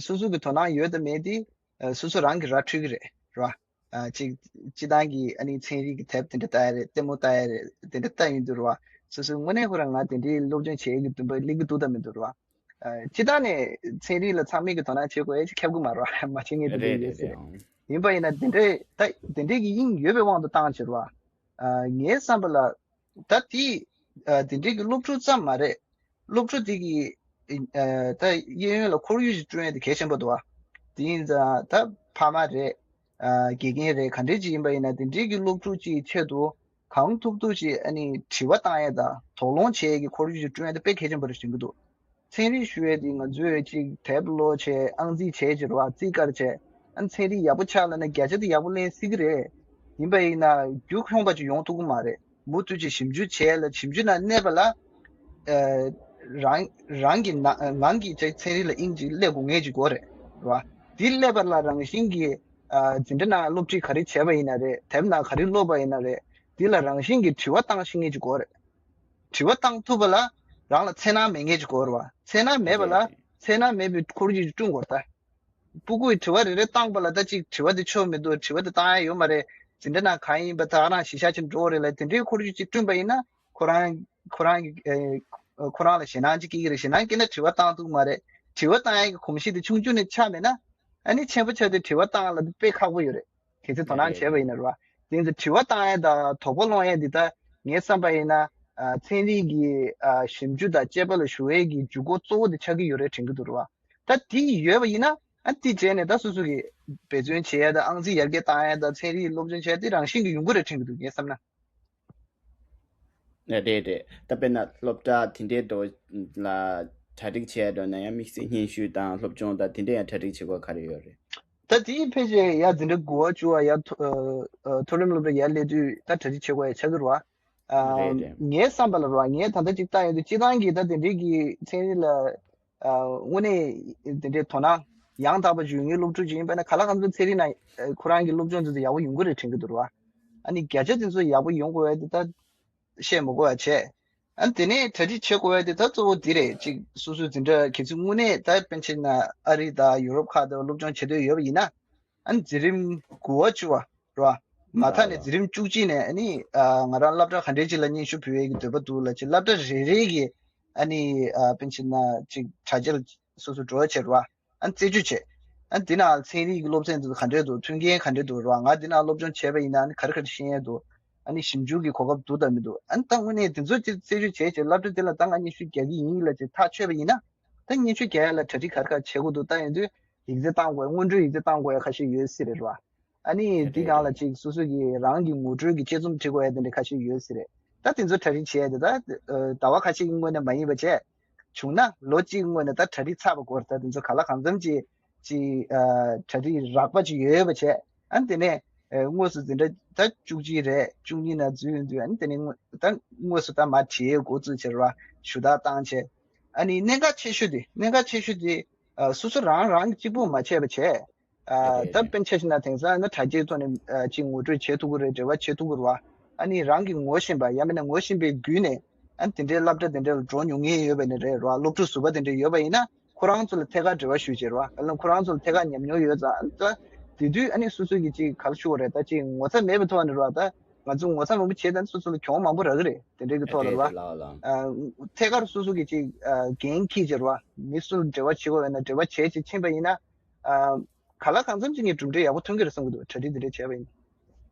སོ་སོ་གི་དོ་སྣང་ཡོད་དམ་མེད་དེ་ཨ་སོ་སོ་རང་གི་ར་འཕྲོད་ཀྱི་རེད་རོ། ཨ་ཅིག་སྤྱིར་བཏང་གི་ཨ་ནི་ཚན་རིག་གི་དེབ་དེ་འདྲ་ལྟ་ཡ་རེད། ལྟད་མོ་ལྟ་ཡ་རེད། དེ་འདྲ་ལྟ་ཡོང་དུས་རོ། སོ་སོའི་དངོས་གནས་ཁོ་རང་ང་དེ་འདྲའི་སློབ་སྦྱོང་བྱེད་ཡ་གི་འདུན་པ་སླེབས་ཀྱི་འདུག་དམ་མི་འདུག་རོ། ཨ་སྤྱིར་བཏང་ནས་ཚན་རིག་ལ་ཚང་མས་ཀྱི་དོ་སྣང་བྱེད་དགོས་ཡ་ཅིག་ཁྱབ་ཀྱི་མ་རེད་བ། མ་བྱེད་མཁན་དེ་འདྲ་རེད་ཡོད་རེད་ས་རེད། རེད། ཨང་ ཡིན་པ་ཡིན་ན་དེ་འདྲའི་ད་དེ་འདྲའི་གི་དབྱིངས་ཡོད་པའི་དབང་དུ་བཏང་བྱས་རེད་བ། ཨ་ངའི་བསམ་པ་ལ་ད་དེ་ཨ་དེ་འདྲའི་གི་སློབ་ཕྲུག་ཙམ་མ་རེད། སློབ་ཕྲུག་དེ་གི་ཨ་ད་གཡས་གཡོན་ལ་ཁོར་ཡུག་ཅིག་བསྐྲུན་ཡས་དེ་གལ་ཆེན་པོ་འདུག་བ། དེ་ཡིན་ཙང་ད་ཕ་མ་རེད། ཨ་དགེ་རྒན་རེད། ག་འདྲས་ཅིག་ཡིན་པ་ཡིན་ན་དེ་འདྲའི་གི་སློབ་ཕྲུག་ཅིག་ཆེད་དུ་གང་ཐུབ་ཐུབ་ཅིག་ཨ་ནི་དྲི་བ་བཏང་ཡས་དང་དོགས་སློང་བྱེད་ཡས་ཀྱི་ཁོར་ཡུག་ཅིག་བསྐྲུན་ཡས་དེ་དཔེ་གལ་ཆེན་པོ་རེད་དྲན་གྱི་འདུག་ཚན་རིག་ཞུ་ཡས་དེ་ང་ཚོས་ཅིག་དེབ་ཀློག་བྱས། ཨང་རྩིས་བྱས་བྱས་རེད་བ། རྩིས་བཀར་བྱས། ཨ་ནི་ཚན་རིག་ཡག་པོ་ཆགས་ལབ་ན་བརྒྱ་ཆ་དེ་ཡག་པོ་ལེན་སྲིད་ཀྱི་རེད། ཡིན་པ་ཡིན་ན་རྒྱུ་ཁྱོན་པ་ཅིག་ཡོང་ཐུབ་ཀྱི་མ་རེད། མུ་མཐུད་ཅིག་ཞིབ་འཇུག་བྱས་ལ་ཞིབ་འཇུག་ནང་གནས་པ་ལ་ཨ་རང་རང་གི་ནང་ངང་གིས་ཅིག་ཚན་རིག་ལ་དབྱིངས་ཅིག་སླེབས་དགོས་ངེས་ཅིག་དགོས་རེད། རེད་བ། དེ་སླེབས་པ་ལ་རང་བཞིན་གྱིས་ཨ་འཛིན་གྲྭ་ནང་སློབ་ཁྲིད་ག་རེ་བྱས་པ་ཡིན་ན་རེད། དེབ་ནང་ག་རེ་ཀློག་པ་ཡིན་ན་རེད། དེ་ལ་རང་བཞིན་གྱིས་དྲི་བ་བཏང་ཤེས་མཁན་ཅིག་དགོས་རེད། དྲི་བ་བཏང་ཐུབ་པ་ལ་རང་ལ་འཚེར་སྣང་མེད་མཁན་ཅིག་དགོས་རེད་བ། འཚེར་སྣང་མེད་པ་ལ་རེད། འཚེར་སྣང་མེད་པའི་ཁོར་ཡུག་ཅིག་བསྐྲུན་དགོས་རེད་ད། སྤུ་གུས་དྲི་བ་རེ་རེ་བཏང་པ་ལ་ད་ཅིག་དྲི་བ་དེ་ཆོ་མི་འདུག་དྲི་བ་དེ་བཏང་ཡ་ཡོད་མ་རེད། འཛིན་གྲྭ་ནང་གང་ཡིན་པ་ད་རང་གཞི་བཞག་ཅིག་འགྲོ་རེད་ལ། དེ་འདྲའི་ཁོར་ཡུག་ཅིག་བསྐྲུན་པ་ཡིན་ན་ཁོ་རང་ཁོ་རང་གི་ཨེ་ཁོ་རང་ལ་ཞེད་སྣང་ཅིག་སྐྱེ་གི་རེད། ཞེད་སྣང་སྐྱེས་ན་དྲི་བ་བཏང་ཐུབ་ཀྱི་མ་རེད། དྲི་བ་བཏང་ཡ་གི་གོམས་གཤིས་དེ་ཆུང་ཆུང་ནས་ཆགས་མེད་ན། ཨ་ནི་ཆེན་པོ་ཆགས་དུས་དྲི་བ་བཏང་ཡ་ལ་དེ་དཔེ་ཁག་པོ་ཡོད་རེད། གལ་སྲིད་དོ་སྣང་བྱས་པ་ཡིན་ན་རེད་བ། དེ་ཚོ་དྲི་བ་བཏང་ཡས་དང་དོགས་པ་སློང་ཡས་འདི་ལྟ་ངའི་བསམ་པ་ཡིན་ན། ཨ་ཚན་རིག་གི་ཨ་ཞིབ་འཇུག་དང་དཔྱད་པ་ལ་ཞུགས་ཡས་ཀྱི་འཇུག་སྒོ་གཙོ་བོ་དེ་ཆགས་ཀྱི་ཡོད་རེད་དྲན་གྱི་འདུག་རེད་བ། ད་དེ་ཡོད་པ་ཡིན་ན་ཨ་དེ་བྱས་ནས་ད་སོ་སོ་གི་འབད་བརྩོན་བྱེད་ཡས་དང་ཨང་རྩིས་ཡར་རྒྱས་བཏང་ཡས་དང་ཚན་རིག་སློབ་སྦྱོང་བྱས་དེ་རང་བཞིན་གྱིས་ཡོང་གི་རེད་དྲན་གྱི་འདུག་ངས་བསམ་ན། ཨ་རེད་རེད། ད་དཔེར་ན་སློབ་གྲྭ་དེ་འདྲའི་འགྲོ་ལ་གྲ་སྒྲིག་བྱས་འགྲོ་ན་ཡང་དམིགས་བསལ་སྙན་ཞུ་དང་སློབ་སྦྱོང་དང་དེ་འདྲ་ཡང་གྲ་སྒྲིག་བྱེད་དགོས་ག་རེ་ཡོད་རེད། ད་དེའི་ཕལ་ཆེར་ཡ་འཛིན་གྲྭ་དགུ་པ་བཅུ་པ་ཡ་མཐོ་ཨ་ཨ་མཐོ་རིམ་སློབ་གྲྭ་ཡར་སླེབས་དུས་ད་གྲ་སྒྲིག་བྱེད་དགོས་ཡ་ཆགས་ཀྱི་རེད་བ། ཨ་རེད་རེད། ངའི་བསམ་པ་ལ་རེད་བ། ངས་ད་ལྟ་ཅིག་བལྟ་ཡོང་དུས་སྤྱིར་བཏང་གི་ད་དེ་འདྲའི་གི་ཚན་རིག་ལ་ཨ་དངོས་གནས་དེ་འདྲའི་དོ་སྣང་ཡང་དག་པ་ཞིག་ཡོད་མཁན་སློབ་ཕྲུག་ཅིག་ཡིན་པ་ན་ག་ལ་གང་འཚམ་ཚན་རིག་ནང་ཨ་ཁོ་རང་གི་སློབ་སྦྱོང་དེ་ཚོ་ཡག་པོ་ཡོང་གི་རེད་དྲན་གྱི་འདུག་རེད་བ། ཨ་ནི་བརྒྱ་ཆ་དེ་ཚོ་ཡག་པོ་ཡོང་དགོས་ཡ་དེ་ད་བཤད་མི་དགོས་པ་བྱས། ཨ་ནི་དེ་ནས་གྲ་སྒྲིག་བྱེད་དགོས་པ་དེ་ད་གཙོ་བོ་འདི་རེད། གཅིག་སོ་སོའི་འཛིན་གྲྭ་གལ་སྲིད་དངོས་གནས་ད་པཎ་ཆེན་ན་ཨ་རི་དང་ཡུ་རོབ་ཁག་ཏུ་སློབ་སྦྱོང་བྱེད་འདོད་ཡོད་པ་ཡིན་ན། ཨ་ནི་འཛིན་རིམ་དགུ་པ་བཅུ་པ་རེད་བ། མ་མཐའ་ནས་འཛིན་རིམ་བཅུ་གཅིག་ནས་ཨ་ནི་ཨ་ང་རང་སློབ་གྲྭ་ག་འདྲའི་ཅིག་ལ་སྙན་ཞུ་ཕུལ་ཡས་ཀྱི་འདོད་པ་འདུག་ལབ་ཅིག་སློབ་གྲྭ་རེ་རེ་གི་ཨ་ནི་ཨ་པཎ་ཆེན་ན་ཅིག་དྲ་རྒྱར་སོ་སོ་འགྲོ་བྱས་རེད་བ། ཨ་ནི་རྩད་གཅོད་བྱས། ཨ་ནི་དེ་ནང་ཚན་རིག་གི་སློབ་ཚན་དེ་ཚོ་ག་འདྲས་འདུག་མཐུན་རྐྱེན་ག་འདྲས་འདུག་རེད་བ། ང་འདི་ནང་སློབ་སྦྱོང་བྱས་པ་ཡིན་ན་ཨ་ནི་ག་རེ་ག་རེ་ཤེས་ཡས་འདུག་ཨ་ནི་ཞིབ་འཇུག་གི་གོ་སྐབས་འདུག་དང་མི་འདུག་ཨ་ནི་ད་དངོས་གནས་དེ་ཚོ་ཅིག་རྩད་གཅོད་བྱས་བྱས་སློབ་གྲྭ་དེ་ལ་ད་ང་སྙན་ཞུ་རྒྱག་གི་ཡིན་ལབ་ཅིག་ཐག་ཆོད་པ་ཡིན་ན། ད་སྙན་ཞུ་རྒྱག་ཡ་ལ་གྲ་སྒྲིག་ག་རེ་ག་རེ་བྱེད་དགོས་འདུག་ད་ཡིན་དུས་ཡིག་ཚད་བཏང་དགོས་ཡ། སྔོན་འགྲོའི་ཡིག་ཚད་བཏང་དགོས་ཡ་ཁ་ཤས་ཡོད་སྲིད་རེད་བ། ཨ་ནི་རེད་འདི་སྒང་ལ་རེད། ཅིག་སོ་སོ་གི་རང་གི་ངོ་སྤྲོད་ཀྱི་དཔྱད་རྩོམ་བྲིས་དགོས་ཡ་དེ་འདྲ་ཁ་ཤས་ཡོད་སྲིད་རེད། ད་དེ་ཚོ་གྲ་སྒྲིག་བྱས་ཏེ་ད་ཨ་ཟླ་བ་ཁ་ཤས་ཀྱི་སྔོན་ནས་མ་ཡིན་པ་བྱས། བྱུང་ན་ལོ་གཅིག་སྔོན་ནས་ད་གྲ་སྒྲིག་ཚར་བ་དགོས་རེད། ད་དེ་ཚོ་ག་ལ་གང་འཚམ་ཅིག་ཅིག་ཨ་གྲ་སྒྲིག་རགས་པ་ཅིག་ཡོད་པ་བྱས། ཨ་ནི་དེ་ནས་ཨ་དངོས་སུ་འཛིན་གྲྭ་ད་བཅུ་གཅིག་རེད། བཅུ་གཉིས་ནང་འཛུལ་ཡོང་དུས་ཨ་ནི་དེ་ནས་དངོས་ད་དངོས་སུ་ད་མར་བྲིས་འགོ་བཙུགས་བྱས་རེད་བ། ཞུ་དག་བཏང་བྱས། ཨ་ནི་གནད་འགག་ཆེ་ཤོས་དེ་གནད་འགག་ཆེ་ཤོས་དེ་ཨ་སོ་སོ་རང་རང་གིས་གཅིག་པུ་མ་བྱས་པ་བྱས། ཨ་ཨ་རེད་ད་རེད། དཔེར་ན་ཆ་བཞག་ན་དེང་སང་ན་དྲ་རྒྱའི་ཐོག་ནས་ཨ་ཅིག་ངོ་སྤྲོད་བྱེད་ཐུབ་ཀྱི་རེད། འབྲེལ་བ་བྱེད་ཐུབ་ཀྱི་རེད་བ། ཨ་ནི་རང་གིས་ངོ་ཤེས་པ་ཡང་མིན་ན་ངོ་ཤེས་པའི་བརྒྱུད་ནས་ཨ་ནི་དེ་འདྲའི་སློབ་གྲྭ་དེ་འདྲ་ལ་འགྲོ་མྱོང་མཁན་ཡོད་པ་ནི་རེད་བ། སློབ་ཕྲུག་ཟུར་པ་དེ་འདྲ་ཡོད་པ་ཡིན་ན་ཁོ་རང་ཚོ་ལ་ཐད་ཀར་འབྲེལ་བ་ཞུ་བྱས་རེད་བ། ཨ་ནི་ཁོ་རང་ཚོ་ལ་ཐད་ཀར་ཉམས་མྱོང་ཡོད་ཙང་ཨ་ནི་ད་དེ་དུས་ཨ་ནི་སོ་སོ་གིས་ཅིག་ག་རེ་ཞུ་དགོས་རེད། ད་ཅིག་ངོ་ཚ་མེད་པའི་ཐོག་ནས་རེད་བ། ད་ང་ཚོ་ངོ་ཚ་མང་པོ་བྱས་ད་ནི་སོ་སོ་ལ་གྱོང་མང་པོ་རག་གི་རེད། དེ་འདྲའི་གི་ཐོག་ལ་རེད་རེད་རེད་བ། ལགས་ལགས། ཨ་ཐད་ཀར་སོ་སོ་གིས་ཅིག་ཨ་འགན་འཁྱེར་བྱས་རེད་བ། མི་སུ་ལ་འབྲེལ་བ་བྱེད་དགོས་ཡོད་ན་འབྲེལ་བ་བྱས་བྱས་ཕྱིན་པ་ཡིན་ན། ཨ་ག་ལ་གང་འཚམ་ཅིག་ངས་གྲུབ་འབྲས་ཡག་པོ་ཐོན་གྱི་རེད་བསམ་གྱི་འདུག་གྲ་སྒྲིག་འདི་འདྲ་བྱས་པ་ཡིན།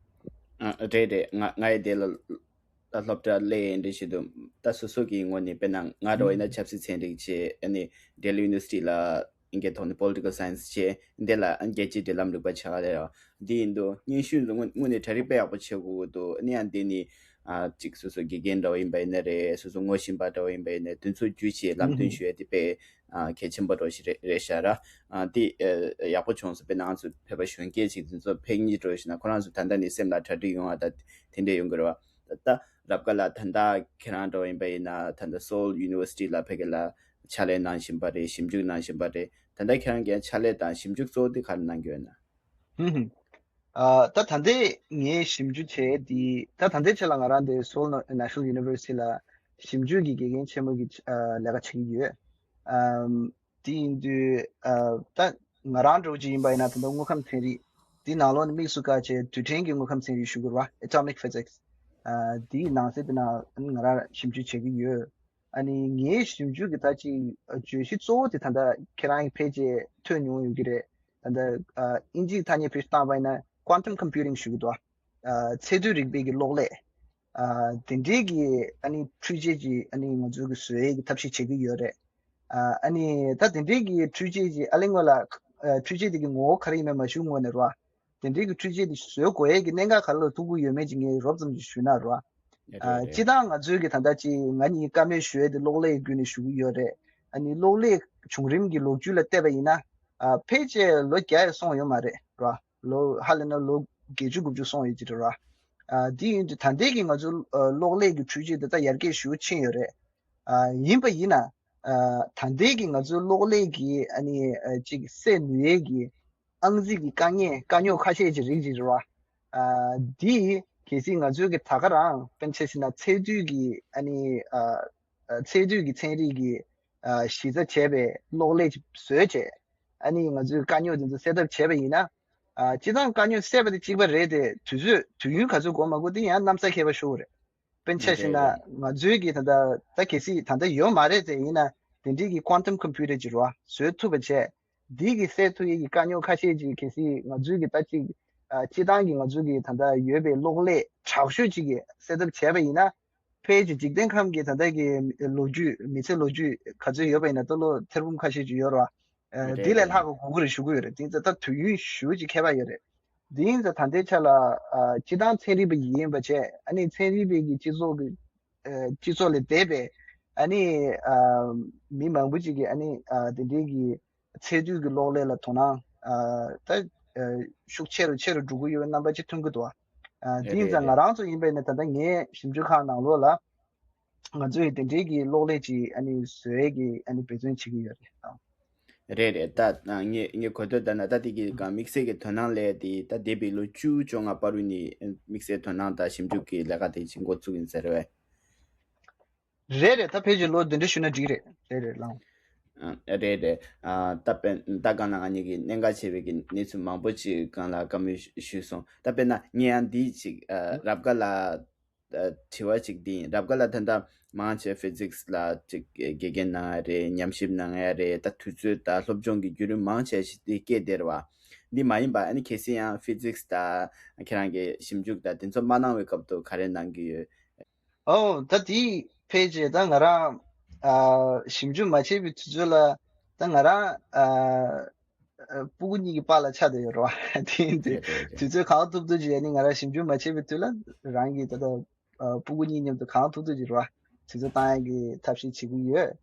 ཨ་རེད་རེད། ང་ང་ཡི་དེ་ལ་ད་སློབ་གྲྭ་སླེབས་ཡིན་འདྲ་ཞིག་འདུག་ད་སོ་སོ་གི་ངོས་ནས་དཔེར་ན་ང་འདྲ་བ་ཡིན་ན་ཆབ་སྲིད་ཚན་རིག་བྱས། ཨ་ནི་ལྡི་ལི་ཡུ་ནི་ཝར་སི་ཊི་ལ་ཨིན་སྐད་ཐོག་ནས་Political Science བྱས། འདི་ལ་ཨ་རྒྱལ་སྤྱིའི་འབྲེལ་ལམ་རིག་པ་ཆགས་ལ་ཡོད། འདི་ཡིན་དུས་སྙན་ཞུ་དངོས་དངོས་གནས་གྲ་སྒྲིག་དཔེ་ཡག་པོ་བྱེད་དགོས་ཀྱི་འདུག་ཨ་ནི་ཡང་འདི་ནི་ཨ་གཅིག་སོ་སོ་དགེ་རྒན་འདྲ་བ་ཡིན་པ་ཡིན་ན་རེད། སོ་སོ་ངོ་ཤེས་པ་འདྲ་བ་ཡིན་པ་ཡིན་ན་དེ་ཚོ་བརྒྱུད་བྱས་ལམ་སྟོན་ཞུ་ཡ་དེ་དཔེ་ཨ་གལ་ཆེན་པོ་འདྲ་ཞིག་རེད་རེད་ཤག་ར། ཨ་དེ་ཨ་ཡག་པོ་བྱུང་སོང་། དཔེར་ན་ང་ཚོ་བོད་པ་གཞོན་སྐྱེས་ཅིག་དེ་ཚོ་ཕེབས་མཁན་འདྲ་ཞིག་ན་ཁོ་རང་ཚོ་ད་ལྟ་ནས་སེམས་ལ་གྲ་སྒྲིག་ཡོང་བ་ད་དེ་འདྲ་ཡོང་གི་རེད་བ། ད་ད་རབ་དཀར་ལགས་ད་ལྟ་ཁྱེད་རང་འདྲ་བ་ཡིན་པ་ཡིན་ན་ད་ལྟ་སོལ་ཡུ་ནི་ཝར་སི་ཊི་ལ་ཕ་གི་ལ་ཕྱག་ལས་གནང་བཞིན་པ་རེད། ཞིབ་འཇུག་གནང་བཞིན་པ་རེད། ད་ལྟ་ཁྱེད་རང་གི་ཕྱག་ལས་དང་ཞིབ་འཇུག་གཙོ་བོ་དེ་ག་རེ་གནང་གི་ཡོད་ན། ཧུམ་ཧུམ། ཨ་ད་ད་ལྟའི་ངས་ཞིབ་འཇུག་བྱས་དེ་ད་ད་ལྟའི་ཆ་ལ་ང་རང་དེ་སོལ་ནེ་ཤ་ནལ་ཡུ་ནི་ཝར་སི་ཊི་ལ་ཞིབ་འཇུག་གི་དགེ་རྒན་ཆེན་མོ་གི་ཨ་ལས་ཀ་བྱེད་ཀྱི་ཡོད། ཨམ། དེ་ཡིན་དུས་ཨ་ད་ང་རང་འདྲ་བོ་ཅིག་ཡིན་པ་ཡིན་ན་ད་ལྟ་དངོས་ཁམས་ཚན་རིག་དེའི་ནང་ལོགས་ནས་དམིགས་སུ་བཀར་བྱས་རྡུལ་ཕྲན་གྱི་དངོས་ཁམས་ཚན་རིག་ཞུ་དགོས་རེད་བ། Atomic Physics། ཨ་དེའི་ནང་གསེས་དེ་ནང་ང་རང་ཞིབ་འཇུག་བྱེད་ཀྱི་ཡོད། ཨ་ནི་ངའི་ཞིབ་འཇུག་གི་ད་ཅིག་བརྗོད་གཞི་གཙོ་བོ་དེ་ད་ལྟ་ཁྱེད་རང་གི་ཕལ་ཆེར་ཐོས་མྱོང་ཡོད་ཀྱི་རེད། ད་ལྟ་ཨ་དབྱིན་ཇིའི་ཐ་སྙད་བེད་སྤྱོད་བཏང་བ་ཡིན་ན་quantum computing ཞུ་གི་འདུག་ཨ་ཚད་རྡུལ་རིག་པའི་གི་གློག་ཀླད། ཨ་དེ་འདྲའི་གི་ཨ་ནི་འཕྲུལ་ཆས་ཀྱི་ཨ་ནི་ང་ཚོའི་གི་བཟོ་ཡས་གི་ཐབས་ཤེས་བྱེད་ཀྱི་ཡོད་རེད། ཨ་ཨ་ནི་ད་དེ་འདྲའི་གི་འཕྲུལ་ཆས་ཀྱི་ཨ་ལེ་སྔོན་ལ་ཨ་འཕྲུལ་ཆས་དེ་གི་ངོ་བོ་ག་རེ་ཡིན་མིན་མ་ཞུ་སྔོན་ནས་རོ། དེ་འདྲའི་གི་འཕྲུལ་ཆས་དེ་བཟོ་དགོས་ཡས་གི་གནད་འགག་ག་རེ་ལ་ཐུག་གི་ཡོད་མེད་ཅིག་ངས་རོབ་ཙམ་ཅིག་ཞུས་ན་རོ། ཨ་རེད་རེད། སྤྱིར་བཏང་ང་ཚོའི་གི་ད་ལྟ་ཅིག་ང་གཉིས་བཀའ་མོལ་ཞུ་ཡས་དེ་གློག་ཀླད་བརྒྱུད་ནས་ཞུ་གི་ཡོད་རེད། ཨ་ནི་གློག་ཀླད་བྱུང་རིམ་གྱི་ལོ་རྒྱུས་ལ་བལྟས་པ་ཡིན་ན། ཨ་ཕལ་ཆེར་ལོ་བརྒྱ་ཡང་སོང་ཡོད་མ་རེད་རོ། ལོ་ཧ་ལས་ན་ལོ་བརྒྱད་ཅུ་དགུ་བཅུ་སོང་ཡོད་ཀྱི་རེད་རོ། ཨ་དེ་ཡིན་དུས་ད་ལྟའི་གི་ང་ཚོ་ཨ་གློག་ཀླད་ཀྱི་འཕྲུལ་ཆས་དེ་ད་ཡར་རྒྱས་ཞེ་པོ་ཕྱིན་ཡོད་རེད། ཨ་ཡིན་པ་ཡིན་ན། ཨ་ད་ལྟའི་གི་ང་ཚོའི་གློག་ཀླད་ཀྱི་ཨ་ནི་ཨ་ཅིག་སེལ་ནུས་ཡས་ཀྱི་ཨང་རྩིས་ཀྱི་དཀའ་ངལ་དཀའ་རྙོག་ཁ་ཤས་ཀྱི་རིགས་ཅིག་རེད་བ། ཨ་འདི་གལ་སྲིད་ང་ཚོའི་གི་ད་ག་རང་དཔེར་ན་ཆ་བཞག་ན་ཚད་རྡུལ་གྱི་ཨ་ནི་ཨ་ཨ་ཚད་རྡུལ་གྱི་ཚན་རིག་གི་ཨ་གཞི་རྩ་བྱས་པའི་གློག་ཀླད་ཅིག་བཟོས་བྱས། ཨ་ནི་ང་ཚོའི་དཀའ་རྙོག་དེ་ཚོ་སེལ་ཐབས་བྱས་པ་ཡིན་ན། ཨ་སྤྱིར་བཏང་དཀའ་རྙོག་སེལ་བ་དེ་གཅིག་པ་རེད་དེ་དུས་ཚོད་དུས་ཡུན་ག་ཚོད་འགོར་མ་འགོར་དེ་ཡང་གནམ་ས་ཁྱད་པར་ཤོར་བ་རེད། དཔེར་ན་ཆ་བཞག་ན་རེད་རེད། ང་ཚོའི་གི་ད་ལྟ་ད་གལ་སྲིད་ད་ལྟ་ཡོད་མ་རེད་ཟེར་ཡིན་ན་དེ་འདྲའི་གི་quantum computer་ཅིག་རོ་བཟོས་ཐུབ་པ་བྱས། འདི་གི་སེལ་ཐུབ་ཡས་ཀྱི་དཀའ་རྙོག་ཁ་ཤས་ཅིག་གལ་སྲིད་ང་ཚོའི་གི་ད་ཅིག་ཨ་སྤྱིར་བཏང་གི་ང་ཚོའི་གི་ད་ལྟ་ཡོད་པའི་གློག་ཀླད་དྲག་ཤོས་ཅིག་གི་སེལ་ཐབས་བྱས་པ་ཡིན་ན། ཕལ་ཆེར་འཇིག་རྟེན་ཁམས་ཀྱི་ད་ལྟ་གི་ལོ་རྒྱུས་མི་ཚེ་ལོ་རྒྱུས་ག་ཚོད་ཡོད་པ་ཡིན་ན་ད་ལོ་ཐེར་འབུམ་ཁ་ཤས་ཅིག་ཡོད་རེད་བ། ཨ་རེད་འདི་ལས་ལྷག་རེད། གི་འགོར་གི་རེད་ཞུ་གི་ཡོད་རེད། དེ་ཚོ་ད་དུས་ཡུན་ཞེ་པོ་ཅིག་ཁྱད་པར་ཡོད་རེད། འདི་ཡིན་ཙང་ད་ལྟའི་ཆ་ལ་ཨ་སྤྱིར་བཏང་ཚན་རིག་པ་ཡིན་པ་བྱས་ཨ་ནི་ཚན་རིག་པའི་གི་སྤྱི་ཚོགས་ཀྱི་ཨ་སྤྱི་ཚོགས་ལས་འདས་པའི་ཨ་ནི་ཨ་མི་མང་པོ་ཅིག་གིས་ཨ་ནི་ཨ་དེ་འདྲའི་གི་ཚད་རྡུལ་གྱི་གློག་ཀླད་ལ་དོ་སྣང་ཨ་ད་ཨ་ཤུགས་ཆེ་རུ་ཆེ་རུ་འགྲོ་གི་ཡོད་པའི་རྣམ་པ་ཅིག་མཐོང་གི་འདུག་ཨ་དེ་ཡིན་རེད་ཙང་ང་རེད། རང་ཚོ་ཡིན་པ་ཡིན་ན་ད་ལྟ་ངའི་ཞིབ་འཇུག་ཁང་ནང་ལོགས་ལ་ང་ཚོས་དེ་འདྲའི་གི་གློག་ཀླད་ཅིག་ཨ་ནི་བཟོ་ཡས་ཀྱི་ཨ་ནི་འབད་བརྩོན་བྱེད་ཀྱི་ཡོད་རེད། རེད་རེད། ད་ངས་ངས་གོ་ཐོས་ལྟར་ན་ད་དེ་གི་ག་དམིགས་བསལ་གྱི་དོ་སྣང་ལས་དེ་ད་འདས་པའི་ལོ་བཅུ་བཅོ་ལྔ་བར་དུ་ནས་དམིགས་བསལ་དོ་སྣང་དང་ཞིབ་འཇུག་གི་ལས་ཀ་དེ་ཅིག་འགོ་བཙུགས་ཡིན་ཟེར་བས། རེད་རེད། ད་ཕལ་ཆེར་ལོ་འདི་འདྲ་ཞུས་ན་འགྲིག་རེད། རེད་རེད་ལགས། ཨ་རེད་རེད། ཨ་ད་དཔེར་ད་གང་ལ་ང་གཉིས་ཀྱིས་གནད་འགག་ཆེ་བའི་གི་གནས་ཚུལ་མང་པོ་ཅིག་སྒང་ལ་བཀའ་མོལ་ཞུས་སོང་། ད་དཔེར་ན་ངས་ཡང་འདི་ཅིག་ཨ་རབ་དགའ་ལ་ཨ་དྲི་བ་ཅིག་འདི་ཡིན། རབ་དགའ་ལ་ད་ལྟ་མང་ཆེ་ཕི་ཛིག་སི་ལ་ཅིག་དགེ་རྒན་གནང་ཡ་རེད། ཉམས་ཞིབ་གནང་ཡ་རེད། ད་དུས་ཚོད་ད་སློབ་སྦྱོང་གི་བརྒྱུད་རིམ་མང་ཆེ་ཞིག་འདི་སྐྱེལ་བསྡད་རེད་བ། འདི་མ་ཡིན་པ་ཨ་ནི་གལ་སྲིད་ཡང་ཕི་ཛིག་སི་ད་ཁྱེད་རང་གི་ཞིབ་འཇུག་ད་དེ་ཚོ་མ་གནང་བའི་སྐབས་དུ་ག་རེ་གནང་གི་ཡོད། ཨོ་ད་དེའི་ཕལ་ཆེར་ད་ང་རང་ཨ་ཞིབ་འཇུག་མ་བྱས་པའི་དུས་ཚོད་ལ་ད་ང་རང་ཨ་ཨ་སྤུ་གུ་གཉིས་ཀྱི་པཱ་ལགས་ཆགས་བསྡད་ཡོད་རེད་བ། དེ་ཡིན་དུས་རེད་རེད་རེད། དུས་ཚོད་གང་ཐུབ་ཐུབ་ཅིག་ཨ་ནི་ང་རང་ཞིབ་འཇུག་མ་བྱས་པའི་དུས་ལ་རང་གི་ད་ལྟ་ཨ་སྤུ་གུ་གཉིས་མཉམ་དུ་གང་ཐུབ་ཐུབ་ཅིག་རེད་བ། དུས་ཚོད་བཏང་ཡག་གི་ཐབས་ཤེས་བྱེད་ཀྱི་ཡོད།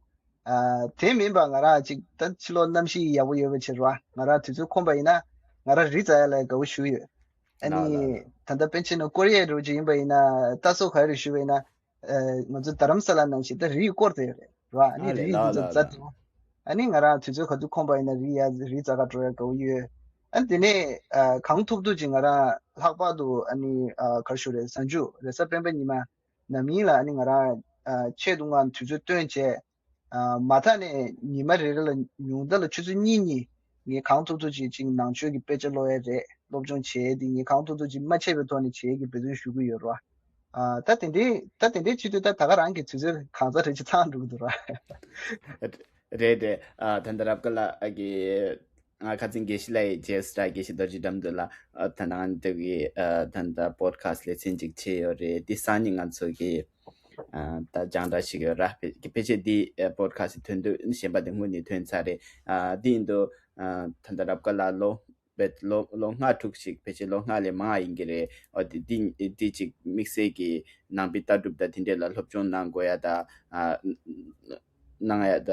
ཨ་དེ་མིན་པ་ང་རང་ཅིག་ད་ཕྱི་ལོགས་གནམ་གཤིས་ཡག་པོ་ཡོད་པའི་ཕྱིར་རེད་བ། ང་རང་དུས་ཚོད་ཁོམ་པ་ཡིན་ན་ང་རང་རི་འཛེག་ཡག་ལ་དགའ་བོ་ཞེ་པོ་ཡོད། ཨ་ལགས་ལགས་ནི་ལགས། ད་ལྟ་དཔེར་ན་ཆ་བཞག་ན་ཀོ་རི་ཡའི་རུ་ཅིག་ཡིན་པ་ཡིན་ན་ལྟ་སོགས་ག་རེ་ཞུས་པ་ཡིན་ན། ཨ་ང་ཚོ་རྡ་རམ་ས་ལ་ནང་བཞིན་ད་རིས་བསྐོར་ཏེ་ཡོད་རེད་ར། ཨ་ནི་ཨ་ལས་རིས་འདི་ལགས་ཚོ་ལགས་འཛེག་ལགས། འདུག་ཨ་ནི་ང་རང་དུས་ཚོད་ག་དུས་ཁོམ་པ་ཡིན་ན་རི་ཡ་རི་འཛེག་ག་འགྲོ་ཡག་དགའ་བོ་ཡོད། ཨ་ནི་དེ་ནས་ཨ་གང་ཐུབ་ཐུབ་ཅིག་ང་རང་ལྷག་པར་དུ་ཨ་ནི་ཨ་ག་རེ་ཞུ་རེད། གཟའ་མཇུག་རེས་གཟའ་སྤེན་པ་ཉི་མ་ནམ་ཡིན་ལ་ཨ་ནི་ང་རང་ཨ་ཆེད་དུ་ང་དུས་ཚོད་བཏོན་བྱས། ཨ་མ་མཐའ་ནས་ཉི་མ་རེ་རེ་ལ་ཉུང་མཐའ་ལ་ཆུ་ཚོད་གཉིས་གཉིས་ངས་གང་ཐུབ་ཐུབ་ཅིག་ཅིག་ནང་ཆོས་ཀྱི་དཔེ་ཆ་ཀློག་ཡས་རེད། སློབ་སྦྱོང་བྱེད་ཡས་དེ་ངས་གང་ཐུབ་ཐུབ་ཅིག་མ་ཆད་པའི་ཐོག་ནས་བྱེད་ཡས་ཀྱི་འབད་བརྩོན་ཞུ་གི་ཡོད་རེད་བ། ཨ་ད་དེ་འདྲའི་ད་དེ་འདྲའི་བྱེད་དུས་ད་ད་ག་རང་གི་དུས་ཚོད་གང་ཟག་རེ་ཅིག་ཚང་འགྲོ་གི་འདུག་ར། རེད་རེད། ཨ་ད་ལྟ་རབ་དགའ་ལགས་ཀྱིས་ང་ཁ་སང་དགེ་བཤེས་ལགས་ཡི་རྗེས་སུ་དགེ་བཤེས་རྡོ་རྗེ་དགྲ་འདུལ་ལགས་ཨ་ད་ནང་དེ་གི་ཨ་ད་ལྟ་པོ་ཌི་ཁ་སི་ཊི་ལེ་ཚན་ཅིག་བྱས་ཡོད་རེད། འདི་སང་ཉིན་ང་ཚོ་གི་ཨ་ད་རྒྱང་བསྒྲགས་ཞིག་ཡོད་ར། ཕལ་ཕལ་ཆེར་འདི་ཨ་པོ་ཌི་ཁ་སི་ཊི་ཐོན་དུས་གཞན་པ་དེ་སྔོན་ནས་ཐོན་ཚར་རེད། ཨ་འདི་ཡིན་དུས་ཨ་ད་ལྟ་རབ་དགའ་ལགས་ལོ་བེད་ལོ་ལོ་ལྔ་དྲུག་ཅིག་ཕལ་ཆེར་ལོ་ལྔ་ལས་མང་བ་ཡིན་གྱི་རེད། འོ་དེ་འདི་འདི་ཅིག་དམིགས་བསལ་གྱི་ནང་པའི་ལྟ་གྲུབ་དང་དེ་འདྲས་ལ་སློབ་སྦྱོང་གནང་དགོས་ཡ་ད་ཨ་གནང་ཡ་ད་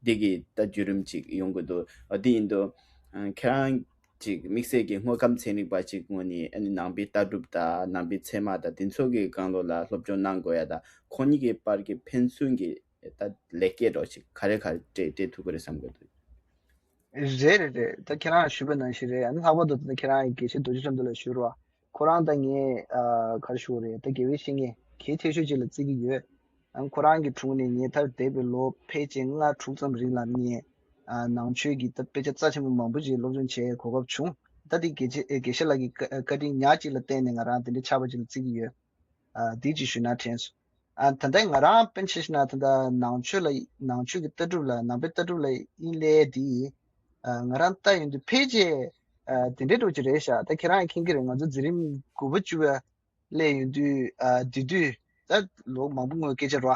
འདི་གི་ད་བརྒྱུད་རིམ་ཅིག་ཡོང་གི་འདུག་འོ་དེ་ཡིན་དུས་ཨ་ཁྱེད་རང་ཅིག་དམིགས་བསལ་གྱི་དངོས་ཁམས་ཚན་རིག་པ་ཅིག་ངོས་ནས་ཨ་ནི་ནང་པའི་ལྟ་གྲུབ་དང་ནང་པའི་ཚད་མ་དང་དེ་ཚོ་གི་སྒང་ལོགས་ལ་སློབ་སྦྱོང་གནང་དགོས་ཡ་ད་ཁོ་གཉིས་ཀྱི་བར་གྱི་ཕན་ཚུན་གྱི་ད་ལེགས་སྐྱེས་འདྲ་ཅིག་ག་རེ་ག་རེ་སྤྲད་སྤྲད་ཐུབ་ཀྱི་རེད་བསམ་གྱི་འདུག་རེད་རེད་རེད། ད་ཁྱེད་རང་ཞུས་པ་ནང་བཞིན་རེད། ཨ་ནི་ལྷག་པར་དུ་ད་ཁྱེད་རང་གི་དགེ་བཤེས་རྡོ་རྗེ་དགྲ་འདུལ་ལགས་ཞུ་རོགས། ཁོ་རང་ད་ངའི་ཨ་ག་རེ་ཞུ་དགོས་རེད། ད་དགེ་བའི་བཤེས་གཉེན་གལ་ཆེ་ཤོས་ཅིག་ལ་བརྩི་གི་ཡོད། ཨ་ནི་ཁོ་རང་གི་དྲུང་ནས་ངས་ད་འདས་པའི་ལོ་ཕལ་ཆེར་ལྔ་དྲུག་ཙམ་རིང་ལ་ངས་ཨ་ནང་ཆོས་ཀྱི་ད་དཔེ་ཆ་རྩ་ཆེན་པོ་མང་པོ་ཅིག་སློབ་སྦྱོང་བྱེད་གོ་སྐབས་བྱུང་། ད་དེ་དགེ་ཆེ་དགེ་བཤེས་ལགས་ཀྱི་བཀའ་བཀའ་དྲིན་ཉག་གཅིག་ལ་བརྟེན་ནས་ང་རང་དེ་འདྲའི་ཆགས་པ་ཅིག་ལ་བརྩི་གི་ཡོད། ཨ་འདི་ཅིག་ཞུས་ན་དྲན་སོང་། ཨ་ད་ལྟ་ང་རང་དཔེར་ན་ཆ་བཞག་ན་ད་ལྟ་ནང་ཆོས་ལ་ནང་ཆོས་ཀྱི་ལྟ་གྲུབ་ལ་ནང་པའི་ལྟ་གྲུབ་ལ་དབྱིན་ལས་འདི་ ཨ་ང་རང་ལྟ་ཡོང་དུས་ཕལ་ཆེར་ཨ་དེ་འདྲའི་འགྲོ་གི་རེད་ཤག་ད་ཁྱེད་རང་མཁྱེན་གྱི་རེད། ང་ཚོ་འཛིན་རིམ་དགུ་པ་བཅུ་པ་སླེབས་ཡོང་དུས་ཨ་དེ་དུས་ད་ལོ་མང་པོ་སྔོན་སྐད་ཆ་རེད་བ།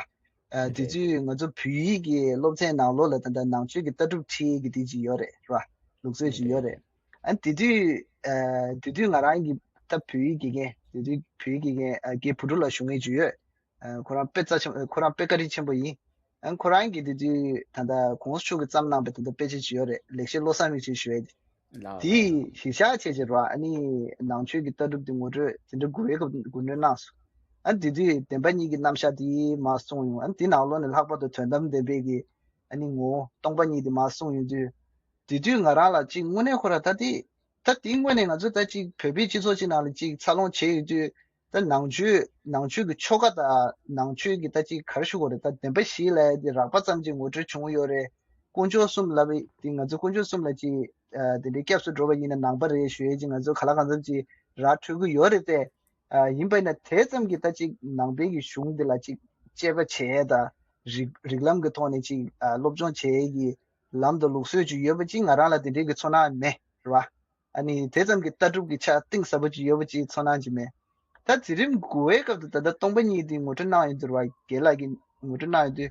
ཨ་དེ་དུས་ང་ཚོ་བོད་ཡིག་གི་སློབ་ཚན་ནང་ལོགས་ལ་ད་ལྟ་ནང་ཆོས་ཀྱི་ལྟ་གྲུབ་ཁྲིད་ཡས་ཀྱི་དེ་ཅིག་ཡོད་རེད་རེད་བ། ལུགས་སྲོལ་ཅིག་ཡོད་རེད། ཨ་དེ་དུས་ཨ་དེ་དུས་ང་རང་གི་ད་བོད་ཡིག་དགེ་རྒན་དེ་དུས་བོད་ཡིག་དགེ་རྒན་ཨ་རྒན་བུ་ཕྲུག་ལགས་ཞུ་མཁན་ཅིག་ཡོད། ཨ་ཁོ་རང་དཔེ་རྩ་ཆེན་ཁོ་རང་དཔེ་བཀའ་དྲིན་ཆེན་པོ་ཡིན། ཨ་ཁོ་རང་གིས་དེ་དུས་ད་ལྟ་གོང་ས་མཆོག་གིས་བརྩམས་གནང་པའི་ད་ལྟ་དཔེ་ཆ་ཅིག་ཡོད་རེད། ལེགས་བཤད་བློ་བཟང་མིག་དཔྱད་ཞུ་ཡས་དེ། ལགས་དེ་ལགས་ལགས། གཞི་བཞག་བྱས་བྱས་རོ། ཨ་ནི་ནང་ཆོས་ཀྱི་ལྟ་གྲུབ་དེ་ངོ་སྤྲོད་དེ་འདྲ་དགུ་པའི་སྐབས་དགུ་སྣོན་གནང་སོང་། ཨ་དེ་དུས་བདེན་པ་གཉིས་ཀྱི་རྣམ་གཞག་དེ་མར་གསུངས་ཡོང་། ཨ་དེ་ནང་ལོགས་ནས་ལྷག་པར་དུ་དོན་དམ་བདེན་པའི་གི་ཨ་ནི་ངོ་བོ་སྟོང་པ་ཉིད་དེ་མར་གསུངས་ཡོང་དུས། དེ་དུས་ང་རང་ལ་ཅིག་དངོས་གནས་ཁོ་ར་ད་དེ་ད་དེའི་ངོས་ནས་ང་ཚོ་ད་ཅིག་བོད་པའི་སྤྱི་ཚོགས་ཅིག་ནང་ལ་ཅིག་འཚར་ལོངས་བྱས་ཡོད་དུས། ད་ནང་ཆོས་ནང་ཆོས་ཀྱི་ཆོ་ག་དང་ནང་ཆོས་ཀྱི་ད་ཅིག་ག་རེ་ཞུ་དགོས་རེད། ད་བདེན་པ་བཞི་ལབ་ཡ་དེ་རགས་པ་ཙམ་ཅིག་ངོ་སྤྲོད་བྱུང་ཡོད་རེད། དཀོན་མཆོག་གསུམ་ལབ་པ་དེ་ང་ཚོ་དཀོན་མཆོག་གསུམ་ལ་ཅིག་ཨ་དེ་འདྲའི་སྐྱབས་སུ་འགྲོ་བ་ཡིན་ན་ནང་པ་རེད་ཞུ་ཡས་ཅིག་ང་ཚོ་ག་ལ་གང་འཚམ་ཅིག་རག་འཕྲོད་ཀྱི་ཡོད་རེད་དེ། ཨ་ཡིན་པ་ཡིན་ན་དེ་ཙམ་གྱིས་ད་ཅིག་ནང་པའི་གི་གཞུང་འདི་ལ་ཅིག་དཔྱད་པ་བྱས་དང་རིགས་རིགས་ལམ་གྱི་ཐོག་ནས་ཅིག་ཨ་སློབ་སྦྱོང་བྱེད་ཡས་ཀྱི་ལམ་དང་ལུགས་སྲོལ་ཅིག་ཡོད་པ་ཅིག་ང་རང་ལ་དེ་འདྲའི་གི་ཚོར་སྣང་མེད་རེད་བ། ཨ་ནི་དེ་ཙམ་གྱི་ལྟ་གྲུབ་ཀྱི་ཆ་གཏིང་ཟབ་པོ་ཅིག་ཡོད་པ་ཅིག་ཚོར་སྣང་ཅིག་མེད། ད་འཛིན་རིམ་དགུ་པའི་སྐབས་དུ་ད་ལྟ་སྟོང་པ་ཉིད་དེ་ངོ་སྤྲོད་གནང་ཡོད་འདུག་བ། རྒན་ལགས་ཀྱིས་ངོ་སྤྲོད་གནང་ཡོད་དུས།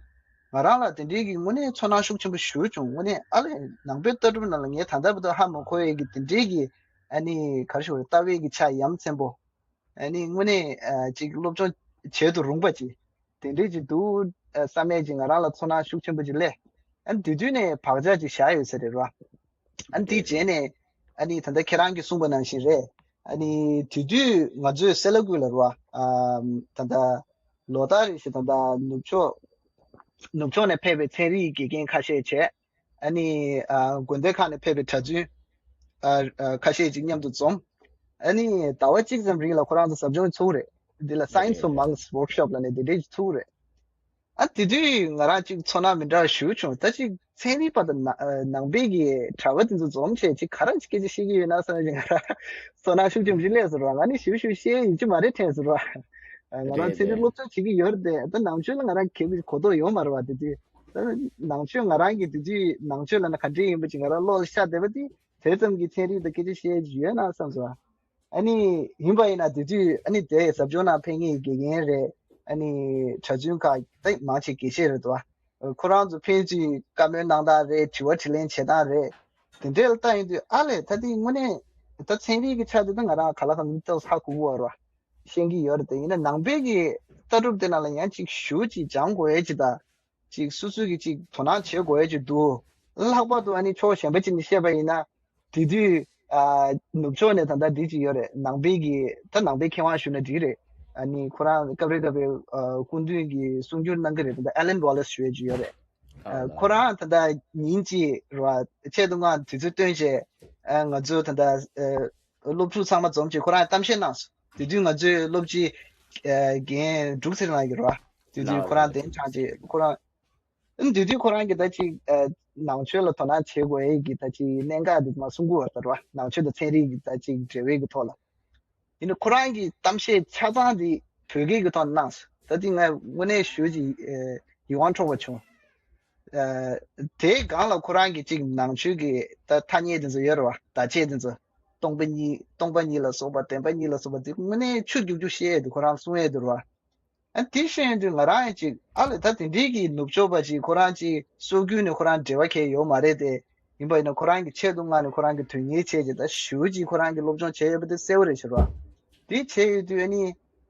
ང་རང་ལ་དེ་འདྲའི་གི་དངོས་གནས་ཚོར་སྣང་ཤུགས་ཆེན་པོ་ཞིག་བྱུང་། དངོས་གནས་ཨ་ལས་ནང་པའི་ལྟ་གྲུབ་ནང་ལ་ངས་ད་ལྟ་བར་དུ་ཧ་མ་གོ་ཡས་ཀྱི་དེ་འདྲའི་གི་ཨ་ནི་ག་རེ་ཞུ་དགོས་རེད། ལྟ་བའི་གི་ཆ་ཡ་མཚན་པོ། ཨ་ནི་དངོས་གནས་ཨ་ཅིག་སློབ་སྦྱོང་བྱེད་དུ་རུང་པ་ཅིག་དེ་འདྲའི་ཅིག་འདུག་ཨ་བསམ་ཡས་ཅིག་ང་རང་ལ་ཚོར་སྣང་ཤུགས་ཆེན་པོ་ཅིག་སླེབས། ཨ་ནི་དེ་དུས་ནས་བག་ཆགས་ཅིག་བཞག་ཡོད་ས་རེད་ར། ཨ་ནི་དེའི་རྗེས་ནས་ཨ་ནི་ད་ལྟ་ཁྱེད་རང་གིས་གསུངས་པ་ནང་བཞིན་རེད། ཨ་ནི་དེ་དུས་ང་ཚོས་སེ་ལ་ཀུན་ལ་ར་ཨ་ད་ལྟ་ལོ་ལྟར་རེ་བཞིན་ད་ལྟ་ནུབ་ཕྱོགས་ནུབ་ཕྱོགས་ནས་ཕེབས་པའི་ཚན་རིག་དགེ་རྒན་ཁ་ཤས་བྱས། ཨ་ནི་ཨ་དགོན་སྡེ་ཁག་ནས་ཕེབས་པའི་གྲྭ་བཙུན་ཨ་ཨ་ཁ་ཤས་ཅིག་མཉམ་དུ་འཛོམས། ཨ་ནི་ཟླ་བ་གཅིག་ཙམ་རིང་ལ་ཁོ་རང་ཚོ་ཟབ་སྦྱོང་ཚུགས་རེད། འདི་ལ་Science for Monks workshop ལབ་ནས་འདི་འདྲས་ཅིག་ཚུགས་རེད། ཨ་དེ་དུས་ང་རང་ཅིག་ཚོར་སྣང་མི་འདྲ་བ་ཞེ་པོ་བྱུང་། ད་ཅིག་ཚན་རིག་པ་དང་ན་ནང་པའི་གི་གྲྭ་པ་དེ་ཚོ་འཛོམས་བྱས་ཅིག་ག་རེ་ཅིག་སྐད་ཆ་བཤད་ཀྱི་ཡོད་ན་བསམ་ཅིག་ང་རང་ཚོར་སྣང་ཤུགས་ཆེན་པོ་ཞིག་སླེབས་སོང་ར། ང་ནི་ཞེ་པོ་ཞེ་པོ་བཤད་ཡིན་གཅིག་མ་རེད་དྲན་སོང་ར། ང་རང་རེད་ཚན་རིག་རེད། སློབ་སྦྱོང་བྱེད་ཀྱི་ཡོད་རེད་དེ། ད་ནང་ཆོས་ལ་ང་རང་གལ་ཏེ་གོ་རྟོགས་ཡོད་མ་རེད་བ། དེ་དུས་ད་ནང་ཆོས་ང་རང་གི་དེ་དུས་ནང་ཆོས་ལབ་ན་ག་འདྲས་ཡིན་པ་ཅིག་ང་རང་བློ་ལ་ཤར་བསྡད་པ་དེ་དེ་ཙམ་གྱི་ཚན་རིག་དང་སྐད་ཆ་བཤད་ཀྱི་ཡོད་ན་བསམ་སོང་ར། ཨ་ནི་ཡིན་པ་ཡིན་ན་དེ་དུས་ཨ་ནི་དེ་ཟབ་སྦྱོང་ནང་ཕེབས་མཁན་དགེ་རྒན་རེད། ཨ་ནི་གྲྭ་བཙུན་ཁག་ད་མང་ཆེ་དགེ་བཤེས་རེད་དོ། ཁོ་རང་ཚོ་ཕན་ཚུན་བཀའ་མོལ་གནང་སྟངས་རེད། དྲི་བ་དྲིས་ལན་བྱེད་སྟངས་རེད། དེ་འདྲས་ལ་ལྟ་ཡོང་དུས་ཨ་ལས་ད་དེ་དངོས་གནས་ད་ཚན་རིག་གི་ཆ་དེ་ད་ང་རང་ག་ལ་གང་འདྲ་ཧ་གོ་གི་ཡོད་རེད་བ། ཤེས་ཀྱི་ཡོད་རེད་དེ། ཡིན་ན་ནང་པའི་གི་ལྟ་གྲུབ་དེ་ནང་ལ་ཡང་ཅིག་ཞུ་ཅིག་སྦྱང་དགོས་ཡས་ཅིག་དང་། ཅིག་སོ་སོ་གིས་ཅིག་དོ་སྣང་བྱེད་དགོས་ཡ་ཅིག་འདུག་ལྷག་པར་དུ་ཨ་ནི་ཕྱོགས་གཞན་པ་ཅིག་ནས་བཤད་པ་ཡིན་ན། དེ་དུས་ཨ་ནུབ་ཕྱོགས་ནས་ད་ལྟ་འདི་ཅིག་ཡོད་རེད། ནང་པའི་གི་ད་ནང་པའི་མཁས་དབང་ཞུ་ན་འགྲིག་རེད། ཨ་ནི་ཁོ་རང་སྐབས་རེ་སྐབས་རེ་ཨ་སྐུ་མདུན་གྱི་གསུང་སྒྱུར་གནང་གི་རེད། ད་ལྟ་Alan Wallace ཞུ་ཡ་ཅིག་ཡོད་རེད། ཨ་ཁོ་རང་ད་ལྟ་ཉིན་གཅིག་རེད་བ། ཆེད་དུ་ང་དུས་ཚོད་བཏོན་བྱས་ཨ་ང་ཚོ་ད་ལྟ་ཨ་སློབ་ཕྲུག་ཚང་མ་འཛོམས་བྱས་ཁོ་རང་གཏམ་བཤད་གནང་སོང་། དེ་དུས་ང་ཚོའི་སློབ་སྤྱི་ཨ་རྒན་འབྲུག་ཚེ་རིང་ལགས་ཀྱིས་རེད་བ། དེ་དུས་ལགས་ཁོ་རང་ལགས་གདན་དྲངས་བྱས་ཁོ་རང་། ཨ་ནི་དེ་དུས་ཁོ་རང་གིས་ད་ཅིག་ཨ་ནང་ཆོས་ལ་དོ་སྣང་བྱེད་དགོས་ཡས་ཀྱི་ད་ཅིག་གནད་འགག་འདི་མར་གསུང་གི་ཡོད་རེད་བ། ནང་ཆོས་དང་ཚན་རིག་གི་ད་ཅིག་འབྲེལ་བའི་གི་ཐོག་ལ། ཡིན་ནའི་ཁོ་རང་གི་གཏམ་བཤད་ཆ་ཚང་འདི་བོད་སྐད་ཀྱི་ཐོག་ནས་གནང་སོང་། ད་འདི་ང་དངོས་གནས་ཞུ་ཅིག་ཨ་ཡིད་དབང་འཕྲོག་པ་བྱུང་། ཨ་དེའི་སྒང་ལ་ཁོ་རང་གི་ཅིག་ནང་ཆོས་ཀྱི་ད་ཐ་སྙད་དེ་ཚོ་ཡོད་རེད་བ། བརྡ་ཆད་དེ་ཚོ། སྟོང་པ་ཉིད་སྟོང་པ་ཉིད་ལ་སོགས་པ་བདེན་པ་གཉིས་ལ་སོགས་པ་འདི་དངོས་གནས་ཆུ་རྒྱུག་རྒྱུག་བཤད་ཡས་འདུག་ཁོ་རང་གསུང་ཡས་འདུག་རེད་བ། ཨ་དེ་བཤད་དུས་ང་རང་ཡང་ཅིག་ཨ་ལས་ད་དེ་འདྲའི་གི་ནུབ་ཕྱོགས་པ་ཅིག་ཁོ་རང་ཅིག་སྲོལ་རྒྱུན་ནས་ཁོ་རང་འབྲེལ་བ་གང་ཡང་ཡོད་མ་རེད་དེ། ཡིན་པ་ཡིན་ན་ཁོ་རང་གི་ཆེད་དུ་མངགས་ནས་ཁོ་རང་གི་དོན་གཉེར་བྱས་ཅིག་ད་ཞུ་ཅིག་ཁོ་རང་གི་སློབ་སྦྱོང་བྱས་ཡོད་པ་དེ་གསལ་པོ་རེད་ཤག་ར། དེ་བྱས་ཡོད་དུས་ཨ་ནི་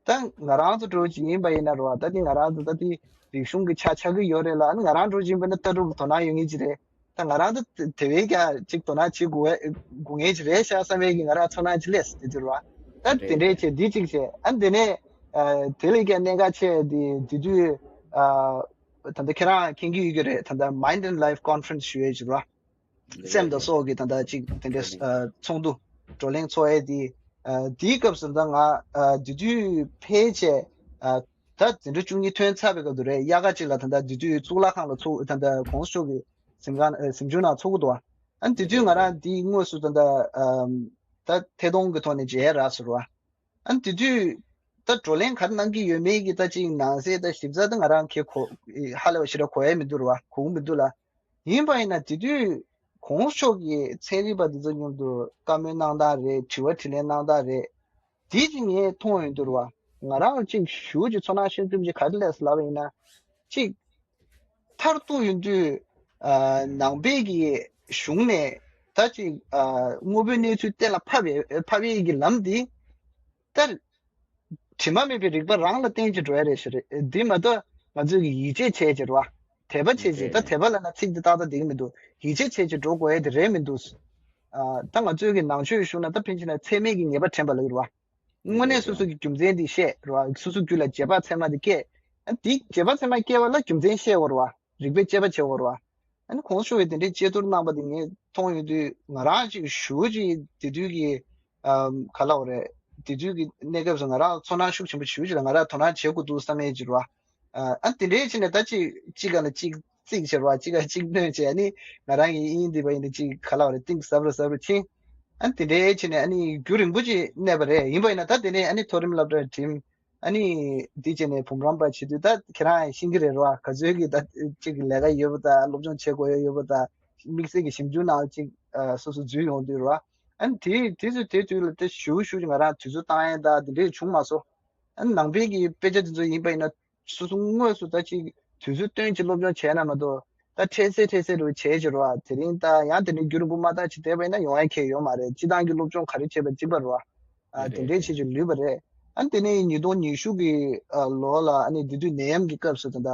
ད་ང་རང་ཚོ་འདྲ་བོ་ཅིག་ཡིན་པ་ཡིན་ན་ར་བ། ད་དེ་ང་རང་ཚོ་ད་དེ་རིག་གཞུང་གི་ཆ་ཆགས་ཀྱི་ཡོད་རེད་ལ། ཨ་ནི་ང་རང་འདྲ་བོ་ཅིག་ཡིན་པ་ན་ལྟ་གྲུབ་ཀྱི་དོ་སྣང་ཡོད་ངེས་ཅིག་རེད། ད་ང་རང་ཚོ་དེ་བས་ཀྱང་ཅིག་དོ་སྣང་བྱེད་དགོས་དགོས་ངེས་ཅིག་རེད་ཤག་བསམ་པའི་གི་ང་རང་ཚོར་སྣང་ཅིག་སླེབས་སོང་། དེ་དུས་ར་ད་དེ་འདྲའི་བྱས་འདི་གཅིག་བྱས། ཨ་ནི་དེ་ནས་ཨ་དེ་ལས་ཀྱང་གནད་འགག་ཆེ་དེ་དེ་དུས་ཨ་ད་ལྟ་ཁྱེད་རང་མཁྱེན་གྱི་ཡོད་ཀྱི་རེད། ད་ལྟ་Mind and Life Conference ཞུ་ཡས་ཅིག་ར། སེམས་དང་སྲོག་གི་ད་ལྟ་ཅིག་དེ་འདྲའི་ཨ་ཚོགས་འདུ་བགྲོ་གླེང་ཚོགས་ཡས་དེ། ཨ་དེའི་སྐབས་སུ་ད་ང་ཨ་དེ་དུས་ཕལ་ཆེར་ཨ་ད་འཛིན་གྲྭ་བཅུ་གཉིས་ཐོན་ཚར་བའི་སྐབས་དུ་རེད། དབྱར་ཁ་ཅིག་ལ་ད་ལྟ་དེ་དུས་གཙུག་ལག་ཁང་ལ་ཚོགས། ད་ལྟ་གོང་ས་མཆོག་གི་གཟིམ་ཁང་ཨ་གཟིམ་ཆུང་ནང་ཚོགས་ཀྱི་འདུག་ཨ་ནི་དེ་དུས་ང་རང་དེའི་དངོས་སུ་ད་ལྟ་ཨམ་ད་ཐད་གཏོང་གི་ཐོག་ནས་མཇལ་ཡས་རག་སོང་ར། ཨ་ནི་དེ་དུས་ད་བགྲོ་གླེང་ག་རེ་གནང་གི་ཡོད་མེད་ཀྱི་ད་ཅིག་ནང་གསེས་ད་ཞིབ་ཚགས་ད་ང་རང་གི་གོ་ཧ་ལས་པ་ཞེ་དྲག་གོ་ཡས་མི་འདུག་ར་བ། གོ་གི་མི་འདུག་ལ། ཡིན་པ་ཡིན་ན་དེ་དུས་ གོང་ས་མཆོག་གིས་ཚན་རིག་པ་འདི་ཚོ་མཉམ་དུ་བཀའ་མོལ་གནང་སྟངས་རེད། དྲི་བ་དྲིས་ལན་གནང་སྟངས་རེད། དེ་ཅིག་ངས་མཐོང་ཡོང་དུས་རེད་བ། ང་རང་ཅིག་ཞུ་ཅིག་ཚོར་སྣང་ཤར་ཐུབ་ཅིག་ག་རེ་སླེབས་སོང་ལབ་པ་ཡིན་ན། ཅིག་མཐར་གཏུགས་ཡོང་དུས། ཨ། ནང་པའི་གི་གཞུང་ནས་ད་ཅིག་ཨ། དངོས་པོའི་གནས་ཚུལ་གཏན་ལ་ཕབ་ཡས་ཕབ་ཡས་ཀྱི་ལམ་འདི་ལྟར། དྲི་མ་མེད་པའི་རིག་པ་རང་ལ་བརྟེན་ཅིག་འགྲོ་ཡ་རེད་ཞེས་རེད། འདི་མ་གཏོགས་ང་ཚོས་ཀྱི་ཡིད་ཆེས་བྱས་ཅིག་རེད་བ། དད་པ་བྱས་ཅིག་ད་དད་པ་ལབ་ན་ཚིག་འདི་ཏག་ཏག་འགྲིག་གི་མི་འདུག་ཡིད་ཆེས་བྱས་ཅིག་འགྲོ་དགོས་ཡ་དེ་རེད་མི་འདུག་ཨ། ད་ང་ཚོས་ཀྱི་ནང་ཆོས་གཞུང་ན་ད་ཕན་ཆད་ན་ཚད་མེད་ཀྱི་ངེས་པ་དྲན་པ་ལབ་ཀྱི་རེད་བ། དངོས་གནས་སོ་སོ་གི་རྒྱུ་མཚན་འདི་བཤད་རེད་བ། སོ་སོ་རྒྱུད་ལ་རྗེས་དཔག་ཚད་མ་འདི་སྐྱེས། ཨ། འདི་རྗེས་དཔག་ཚད་མ་སྐྱེ་བ་ལ་རྒྱུ་མཚན་བཤད་དགོས་རེད་བ། རིགས་པས་དཔྱད་པ་བྱེད་དགོས་རེད་བ། ཨ་ནི་གོང་ས་མཆོག་གིས་དེ་འདྲའི་དཔྱད་བསྡུར་གནང་པ་དེ་ངས་མཐོང་ཡོང་དུས་ང་རང་ཅིག་ཞུ་ཅིག་དེ་དུས་ཀྱི་ཨམ། ག་ལབ་དགོས་རེད། དེ་དུས་ཀྱི་གནས་སྐབས་སུ་ང་རང་ཚོར་སྣང་ཤུགས་ཆེན་པོ་ཞུ་ཅིག་ལ་ང་རང་དོ་སྣང་བྱེད་དགོས་འདུག་བསམ་ཡས་ཅིག་རེད་བ། ཨ། ཨ། དེ་འདྲའི་ཕྱིར་ནས་ད་ཅིག་གཅིག་ག་ལ་གཅིག་རྩིས་བྱེད་རེད་བ། གཅིག་ག་གཅིག་གནོན་བྱེད། ཨ་ནི་ང་རང་གི་དབྱིངས་འདི་པ་ཡིན་ན་ཅིག་ག་ལབ་དགོས་རེད། གཏིང་ཟབ་རུ་ཟབ་རུ་ཕྱིན། ཨ། དེ་འདྲའི་ཕྱིར་ནས་ཨ་ནི་རྒྱུན་རིང་པོ་ཅིག་གནས་པ་རེད། ཡིན་པ་ཡིན་ན་ད་དེ་ནས་ཨ་ནི་མཐོ་རིམ་སློབ་གྲྭར་འགྲིམས། ཨ་ནི་འདི་བྱས་ནས་བུམ་རམས་པ་བྱེད་དུས་ད་ཁྱེད་རང་ཡང་ཤེས་ཀྱི་རེད་ར། ག་ཚོད་ཀྱི་ད་ཅིག་ལས་ཀ་ཡོད་པ་དང་སློབ་སྦྱོང་བྱེད་དགོས་ཡ་ཡོད་པ་དང་དམིགས་བསལ་གྱི་ཞིབ་འཇུག་ནང་ཅིག་ཨ། སོ་སོ་འཛུལ་ཡོང་དུས་ར། ཨ་ནི་དེ་དེ་ཚོ་དེ་དུས་ལ་ད་ཞུ་ཞུ་ཅིག་ང་རང་དུས་ཚོད་བཏང་ཡ་ད་དེ་འདྲས་བྱུང་མ་སོང་། ཨ་ནི་ནང་པའི་གི་དཔེ་ཆ་དེ་ཚོ་ཡིན་པ་ཡིན་ན་སོ་སོ་དངོས་སུ་ད་ཅིག་དུས་ཚོད་བཏོན་ཅིག་སློབ་སྦྱོང་བྱས་ན་མ་གཏོགས། ད་འཕྲལ་སེལ་འཕྲལ་སེལ་རུ་བྱས་ཀྱི་རེད་བ། དེ་རིང་ད་ཡང་དེ་འདྲའི་རྒྱུན་རིང་པོ་མ་བཏང་ཅིག་བསྡད་པ་ཡིན་ན་ཡོང་ཡ་གང་ཡང་ཡོད་མ་རེད། སྤྱིར་བཏང་གི་སློབ་སྦྱོང་ག་རེ་བྱས་པ་གཅིག་པ་རེད་བ། ཨ། དེ་འདྲའི་བྱས་ཅིག་ལུས་པ་རེད། ཨ་ནི་དེ་ནས་ཉིས་སྟོང་ཉི་ཤུ་གི་ཨ། ལོ་ལ་ཨ་ནི་དེ་དུས་ནད་ཡམས་ཀྱི་སྐབས་སུ་ད་ལྟ།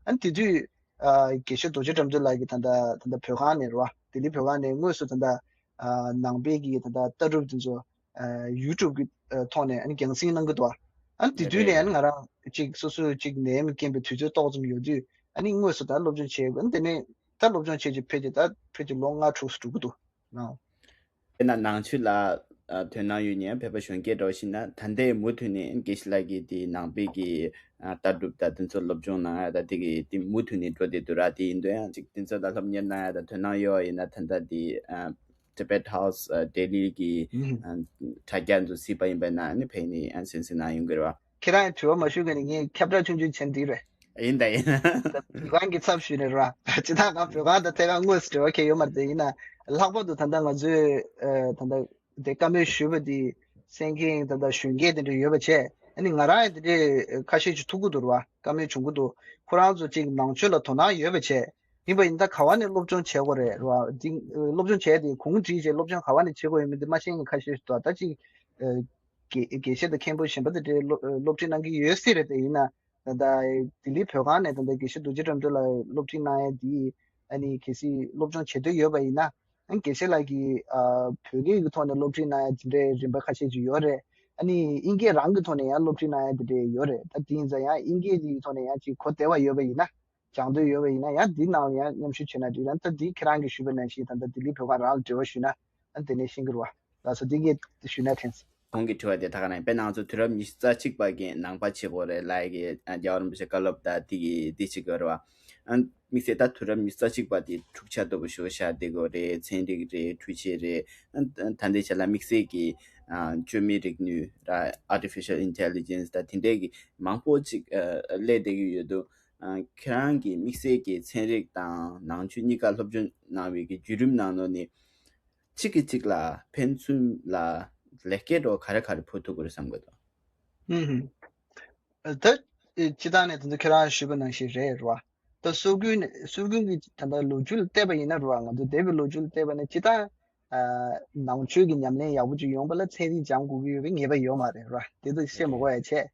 ཨ་ནི་དེ་དུས་ཨ། དགེ་བཤེས་རྡོ་རྗེ་དགྲ་འདུལ་ལགས་ཀྱིས་ད་ལྟ་ད་ལྟ་བོད་ཁང་ནས་རེད་བ། ལྡི་ལི་བོད་ཁང་ནས་དངོས་སུ་ད་ལྟ་ཨ། ནང་པའི་གི་ད་ལྟ་ལྟ་གྲུབ་དེ་ཚོ་ཨ། ཡུ་ཊུབ་ཀྱི་ཨ། ཐོག་ནས་ཨ་ནི་རྒྱང་སྲིང་གནང་གི་འདུག་ཨ་ནི་དེ་དུས་ནས་ཨ་ནི་ང་རང་གཅིག་སོ་སོས་གཅིག་ནད་ཡམས་རྐྱེན་པས་དུས་ཚོད་ཏོག་ཙམ་ཡོད་དུས་ཨ་ནི་དངོས་སུ་ད་སློབ་སྦྱོང་བྱས། ཨ་ནི་དེ་ནས་ད་སློབ་སྦྱོང་བྱས་ཀྱི་ཕལ་ཆེར་ད་ཕལ་ཆེར་ལོ་ལྔ་དྲུག་ཙམ་འགྲོ་གི་འདུག་ཨ། དཔེར་ན་ནང་ཆོས་ལ་ཨ། དོ་སྣང་ཡོད་མཁན་བོད་པ་གཞོན་སྐྱེས་འདྲ་བོ་ཞིག་ན་ད་ལྟའི་མུ་མཐུད་ནས་དགེ་བཤེས་ལགས་ཀྱིས་དེ་ནང་པའི་གི་ཨ། ལྟ་གྲུབ་དང་དེ་ཚོ་སློབ་སྦྱོང་གནང་ཡ་དང་དེ་གི་དེ་མུ་མཐུད་ནས་འགྲོ་བསྡད་འདུག་ར། དེ་ཡིན་དུས་ཡང་ཅིག་དེ་ཚོ་ལ་སློབ་གཉེར་གནང་ཡ་དང་དོ་སྣང་ཡོད་པ་ཡིན་ན་ད་ལྟ་དེ་ཨ། Tibet House ཨ། ལྡི་ལི་གི་ཨ། དྲ་རྒྱ་ཚོ་གཟིགས་པ་ཡིན་པ་ན་ནི་ཕན་ནི་ཨ། གསན་གཟིགས་གནང་ཡོང་གི་རེད་བ། ཁྱེད་རང་ཡང་དྲི་བ་མ་ཞུ་ག་ནས་ངས་ཁྱབ་བསྒྲགས་ཆུང་ཆུང་བྱས་འགྲིག་རེད། ཡིན་ད་ཡིན། བོད་ཁང་གི་ཚབ་ཞུས་ནས་ར། སྤྱིར་བཏང་ང་བོད་ཁང་དང་ཐད་ཀར་དངོས་སུ་འབྲེལ་བ་གང་ཡང་ཡོད་མ་རེད་དེ། ཡིན་ན་ལྷག་པར་དུ་ད་ལྟ་ང་ཚོས་ཨ། ད་ལྟ་དེ་བཀའ་མོལ་ཞུས་པ་དེ་གསན་མཁན་ད་ལྟ་གཞོན་སྐྱེས་དེ་འདྲ་ཡོད་པ་བྱས། ཨ་ནི་ང་རང་ཡང་དེ་འདྲའི་ཁ་ཤས་ཅིག་ཐུག་གི་འདུག་ར། བཀའ་མོལ་བྱུང་གི་འདུག་ཁོ་རང་ཚོ་ཅིག་ནང་ཆོས་ལ་དོ་སྣང་ཡོད་པ་བྱས། ཡིན་པ་ཡིན་ད་ག་བ་ནས་སློབ་སྦྱོང་བྱེད་དགོས་རེད་ར། འདི་སློབ་སྦྱོང་བྱས་ཏེ་གུང་བསྒྲིགས་བྱས་སློབ་སྦྱོང་ག་བ་ནས་བྱེད་དགོས་ཡོད་མེད་དེ་མ་ཤེས་མཁན་ཁ་ཤས་ཤིག་འདུག་ད་ཅིག་ཨ། དགེ་དགེ་བཤེས་དང་མཁན་པོ་གཞན་པ་དེ་འདྲའི་སློབ་སློབ་ཁྲིད་གནང་གི་ཡོད་སྲིད་རེད། དེ་ཡིན་ན་ད་ལྟ་ལྡི་ལི་བོད་ཁང་ནས་ད་ལྟ་དགེ་བཤེས་རྡོ་རྗེ་དགྲ་འདུལ་ལགས་སློབ་ཁྲིད་གནང་ཡ་དེ་ཨ་ནི་གལ་སྲིད་སློབ་སྦྱོང་བྱེད་འདོད་ཡོད་པ་ཡིན་ན། ཨ་ནི་དགེ་བཤེས་ལགས་ཀྱིས་ཨ། བོད་སྐད་ཀྱི་ཐོག་ནས་སློབ་ཁྲིད་གནང་ཡ་དེ་འདྲའི་རིམ་པ་ཁ་ཤས་ཅིག་ཡོད་རེད། ཨ་ནི་དབྱིན་སྐད་རང་གི་ཐོག་ནས་ཡང་སློབ་ཁྲིད་གནང་ཡ་དེ་འདྲའི་ཡོད་རེད། ད་དེ་ཡིན་ཙང་ཡང་དབྱིན་སྐད་དེའི་ཐོག་ནས་ཡང་ཅིག་གོ་བདེ་བ་ཡོད་པ་ཡིན་ན། སྦྱང་འདོད་ཡོད་པ་ཡིན་ན་ཡང་འདི་ནང་ཡང་མཉམ་ཞུགས་བྱས་ན་འགྲིག་རེད། ད་འདི་ཁྱེད་རང་གིས་ཞུས་པ་ནང་བཞིན་ད་ལྟ་ལྡི་ལི་བོད་ཁང་རང་ལ་འབྲེལ་བ་ཞུས་ན་ཨ་དེ་ནས་ཤེས་ཀྱི་རེད་བ། ལགས་སོ། འདི་གས་ཞུས་ན་དྲན་སོང་། ཁོང་གི་དྲི་བ་དེ་ད་ག་རང་ཡིན། དཔེར་ན་ང་ཚོ་དུས་རབས་ཉི་ཤུ་རྩ་གཅིག་པ་གི་ནང་པ་བྱེད་དགོས་རེད་ལབ་ཡ་གི་ཨ་རྒྱལ་བ་རིན་པོ་ཆེ་བཀའ་སློབ་ད་འདི་གི་འདི་བྱེད་དགོས་རེད་བ། ཨ་དམིགས་བསལ་ད་དུས་རབས་ཉི་ཤུ་རྩ་གཅིག་པ་དེ་འཁྲུག་ཆ་དོད་པོ་ཞེ་པོ་ཆགས་བསྡད་ཀྱི་རེད། ཚན་རིག་རེད། འཕྲུལ་ཆས་རེད། ཨ་ད་ལྟའི་ཆ་ལ་དམིགས་བསལ་གྱི་ཨ་བཅོས་མིན་རིག་ནུས་ར། Artificial Intelligence ད་དེ་འདྲའི་གི་མང་པོ་ཅིག་ཨ་སླེབས་བསྡད་ཀྱི་ཡོད་འདུག་ཨ་ཁྱེད་རང་གིས་དམིགས་བསལ་གྱི་ཚན་རིག་དང་ནང་ཆོས་གཉིས་ཀ་སློབ་སྦྱོང་གནང་བའི་གི་བརྒྱུད་རིམ་ནང་ལོགས་ནས་གཅིག་གིས་གཅིག་ལ་ཕན་ཚུན་ལ་ལེགས་སྐྱེས་འདྲ་བོ་ག་རེ་ག་རེ་ཕོག་ཐུབ་ཀྱི་རེད་བསམ་གྱི་འདུག་ཨུམ་ཧུམ། ད་སྤྱིར་བཏང་ནས་ད་ལྟ་ཁྱེད་རང་ཞུས་པ་ནང་བཞིན་རེད་ར། ད་སྲོལ་རྒྱུན་ནས་སྲོལ་རྒྱུན་གྱི་ད་ལྟ་ལོ་རྒྱུས་ལ་བལྟས་པ་ཡིན་ན་ར། ང་ཚོ་འདས་པའི་ལོ་རྒྱུས་ལ་བལྟས་པ་ན་སྤྱིར་བཏང་ཨ་ནང་ཆོས་ཀྱི་ཉམས་ལེན་ཡག་པོ་ཅིག་ཡོང་པ་ལ་ཚན་རིག་སྦྱང་དགོས་ཀྱི་ཡོད་པའི་ངེས་པ་ཡོད་མ་རེད་ར། དེ་ཚོ་བཤད་མ་དགོས་ཡ་བྱས།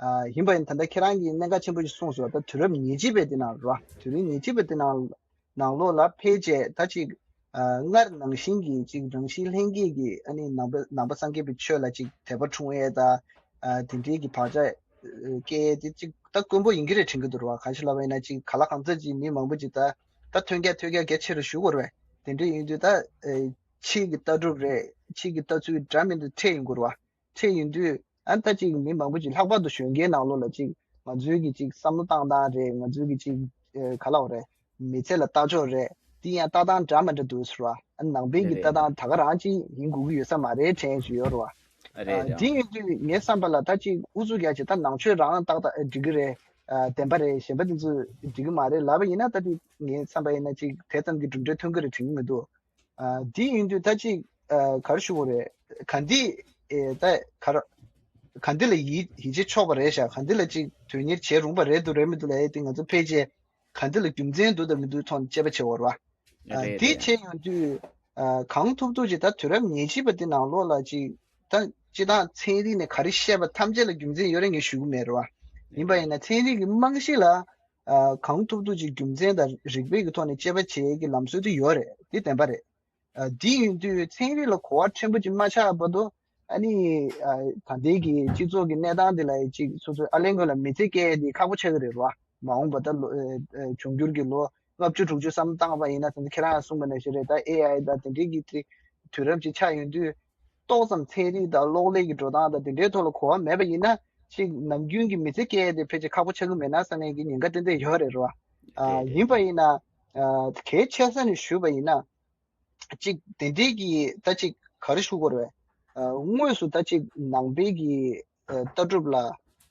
ཨ་ཡིན་པ་ཡིན་ད་ལྟ་ཁྱེད་རང་གིས་གནད་འགག་ཆེན་པོ་ཞིག་གསུངས་སོང་། ད་དུས་རབས་ཉེར་གཅིག་པའི་དེ་ནང་ར། དུས་རབས་ཉེར་གཅིག་པའི་དེ་ནང་ནང་ལོགས་ལ་ཕལ་ཆེར་ད་ཅིག་ཨ་སྔར་ནང་བཞིན་གྱི་ཅིག་རང་བཞིན་ལྷན་སྐྱེས་ཀྱི་ཨ་ནི་ནང་པ་ནང་པ་སངས་རྒྱས་པའི་ཆོས་ལ་ཅིག་དད་པ་འཁྲུངས་ཡས་དང་ཨ་དེ་འདྲའི་གི་བག་ཆགས་སྐྱེ་ཡས་དེ་ཅིག་ད་དཀོན་པོ་ཡིན་གྱི་རེད་དྲན་གྱི་འདུག་ར། གང་ཞིག་ལབ་པ་ཡིན་ན་ཅིག་ག་ལ་གང་འཚམ་ཅིག་མི་མང་པོ་ཅིག་ད་ད་ཐོན་རྒྱ་ཐོས་རྒྱ་གལ་ཆེ་རུ་ཞུ་དགོས་རེད། དེ་འདྲ་ཡིན་དུས་ད་ཨ་ཕྱིའི་གི་ལྟ་གྲུབ་རེད། ཕྱིའི་གི་ལྟ་ཚུལ་འདྲ་མིན་དེ་འཕྲད་ཡོང་གི་རེད་བ། འཕྲད་ཡོང་དུས་ཨ་ད་ཅིག་མི་མང་པོ་ཅིག་ལྷག་པར་དུ་གཞོན་སྐྱེས་ནང་ལོགས་ལ་ཅིག་ང་ཚོའི་གི་ཅིག་བསམ་བློ་བཏང་སྟངས་རེད། ང་ཚོའི་གི་ཅིག་ཨ་ག་ལབ་དགོས་རེད། མི་ཚེ་ལ་ལྟ་ཕྱོགས་རེད། དེ་ཡང་ལྟ་སྟངས་འདྲ་མི་འདྲ་འདུག་ཟེར་བ། ཨ་ནང་པའི་གི་ལྟ་སྟངས་ད་ག་རང་ཅིག་ཡིན་དགོས་ཀྱི་ཡོད་ས་མ་རེད་དྲན་ཅིག་ཡོད་རེད་བ། ཨ་དེ་ཡིན་དུས་ངའི་བསམ་པ་ལ་ད་ཅིག་ཨུ་ཚུགས་རྒྱག་ཅིག་ད་ནང་ཆོས་རང་ཏག་ཏག་འགྲིག་གི་རེད། ཨ་བདེན་པ་རེད། གཞན་པ་དེ་ཚོ་འགྲིག་གི་མ་རེད་ལབ་པ་ཡིན་ན་ད་དེ་ངའི་བསམ་པ་ཡིན་ན་ཅིག་དེ་ཙམ་གྱི་གྲུབ་འབྲས་ཐོན་གི་རེད་དྲན་གི་མི་འདུག་ཨ་འདི་ཡིན་དུས་ད་ཅིག་ཨ་ག་རེ་ཞུ་དགོས་རེད། ག་འདི་ཨེ་ད་ག་རེ་ག་འདི་ལ་ཡིད་ཡིད་ཆེས་ཆོག་པ་རེད་ཤག་ག་འདི་ལ་ཅིག་དོན་གཉེར་བྱེད་རུང་པ་རེད་འདུག་རེད་མི་འདུག་ལབ་ཡས་དེ་ང་ཚོ་ཕལ་ཆེར་ག་འདི་ལ་རྒྱུ་མཚན་འདུག་དང་མི་འདུག་ཐོག་ནས་དཔྱད་པ་བྱེད་དགོས་རེད་བ། ཨ་རེད་འདི་རེད། བྱས་ཡོང་དུས་ཨ་གང་ཐུབ་ཐུབ་ཅིག་ད་དུས་རབས་ཉེར་གཅིག་པ་འདི་ནང་ལོགས་ལ་ཅིག་ད་སྤྱི་བཏང་ཚན་རིག་ནས་ག་རེ་བཤད་པ་ཐམས་ཅད་ལ་རྒྱུ་མཚན་ཡོད་རེད་ངས་ཞུ་གི་མེད་རེད་བ། ཡིན་པ་ཡིན་ན་ཚན་རིག་གི་རྨང་གཞི་ལ་ཨ་གང་ཐུབ་ཐུབ་ཅིག་རྒྱུ་མཚན་དང་རིགས་པའི་གི་ཐོག་ནས་དཔྱད་པ་བྱེད་ཡས་ཀྱི་ལམ་སྲོལ་དེ་ཡོད་རེད། དེ་བདེན་པ་རེད། ཨ་འདི་ཡིན་དུས་ཚན་རིག་ལ་གོ་བ་ཕྲན་བུ་ཅིག་མ་ཆགས་བར་དུ་ཨ་ནི་ཨ་ད་ལྟའི་གི་སྤྱི་ཚོགས་ཀྱི་གནས་སྟངས་དེ་ལ་ཅིག་སོ་སོའི་ཨ་ལན་ཁོ་ལ་མི་ཚེ་སྐྱེལ་ཡས་དེ་ཁག་པོ་ཆགས་ཀྱི་རེད་བ། མ་འོངས་པ་ད་ལོ་ཨ་ཨ་འབྱུང་འགྱུར་གྱི་ལོ་ལྔ་བཅུ་དྲུག་ཅུ་བསམ་བཏང་བ་ཡིན་ན་ད་ཁྱེད་རང་གསུངས་པ་ནང་བཞིན་རེད། ད་ཨེ་ཨའི་དང་དེ་འདྲའི་གི་དེ་དུས་རབས་ཅིག་ཆགས་ཡོང་དུས་ཏོག་ཙམ་ཚན་རིག་དང་གློག་ཀླད་ཀྱི་འགྲོ་སྟངས་དང་དེ་འདྲའི་ཐོག་ལ་གོ་བ་མེད་པ་ཡིན་ན་ཅིག་ནམ་རྒྱུན་གྱི་མི་ཚེ་སྐྱེལ་ཡས་དེ་ཕལ་ཆེར་ཁག་པོ་ཆགས་ཀྱི་མེད་ན་བསམ་ཡས་ཀྱི་ཉེན་ཁ་ཏན་ཏན་ཡོད་རེད་རོ། ཨ་རེད་རེད། ཡིན་པ་ཡིན་ན་ཨ་གལ་ཆེ་ས་ནས་ཞུས་པ་ཡིན་ན། གཅིག་དེ་འདྲའི་གི་ད་གཅིག་ག་རེ་ཞུ་དགོས་རེད། ཨ་དངོས་སུ་ད་གཅིག་ནང་པའི་གི་ཨ་ལྟ་གྲུབ་ལ་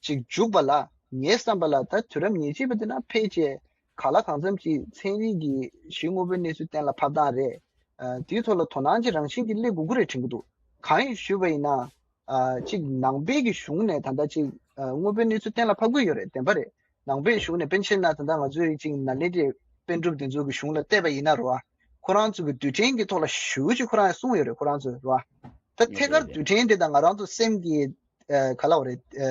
གཅིག་འཇུག་པ་ལ་ངའི་བསམ་པ་ལ་ད་དུས་རབས་ཉེར་གཅིག་པ་དེ་ན་ཕལ་ཆེར་ག་ལ་གང་འཚམ་གཅིག་ཚན་རིག་གི་གཞི་དངོས་པོའི་གནས་ཚུལ་གཏན་ལ་ཕབ་སྟངས་རེད། ཨ་དེའི་ཐོག་ལ་དོ་སྣང་ཅིག་རང་བཞིན་གྱིས་སླེབས་དགོས་ཀྱི་རེད་དྲན་གྱི་འདུག་གང་ཡིན་ཞུས་པ་ཡིན་ན། ཨ་གཅིག་ནང་པའི་གི་གཞུང་ནས་ད་ལྟ་གཅིག་ཨ་དངོས་པོའི་གནས་ཚུལ་གཏན་ལ་ཕབ་ཀྱི་ཡོད་རེད། བདེན་པ་རེད། ནང་པའི་གཞུང་ནས་པཎ་ཆེན་ན་ད་ལྟ་ང་ཚོའི་ཅིག་ནཱ་ལེནྡྲའི་པཎ་གྲུབ་དེ་ཚོ་གི་གཞུང་ལ་བལྟས་པ་ཡིན་ན་རོ། ཁོ་རང་ཚོ་གི་རྡུལ་ཕྲན་གྱི་ཐོག་ལ་ཞེ་པོ་ཅིག་ཁོ་རང་གསུངས་ཡོད་རེད་ཁོ་རང་ཚོས་རོ། ད་ཐད་ཀར་རེད་རེད། རྡུལ་ཕྲན་དེ་དང་ང་རང་ཚོ་སེམས་ཀྱི་ཨ་ག་ལབ་རེད། ཨ་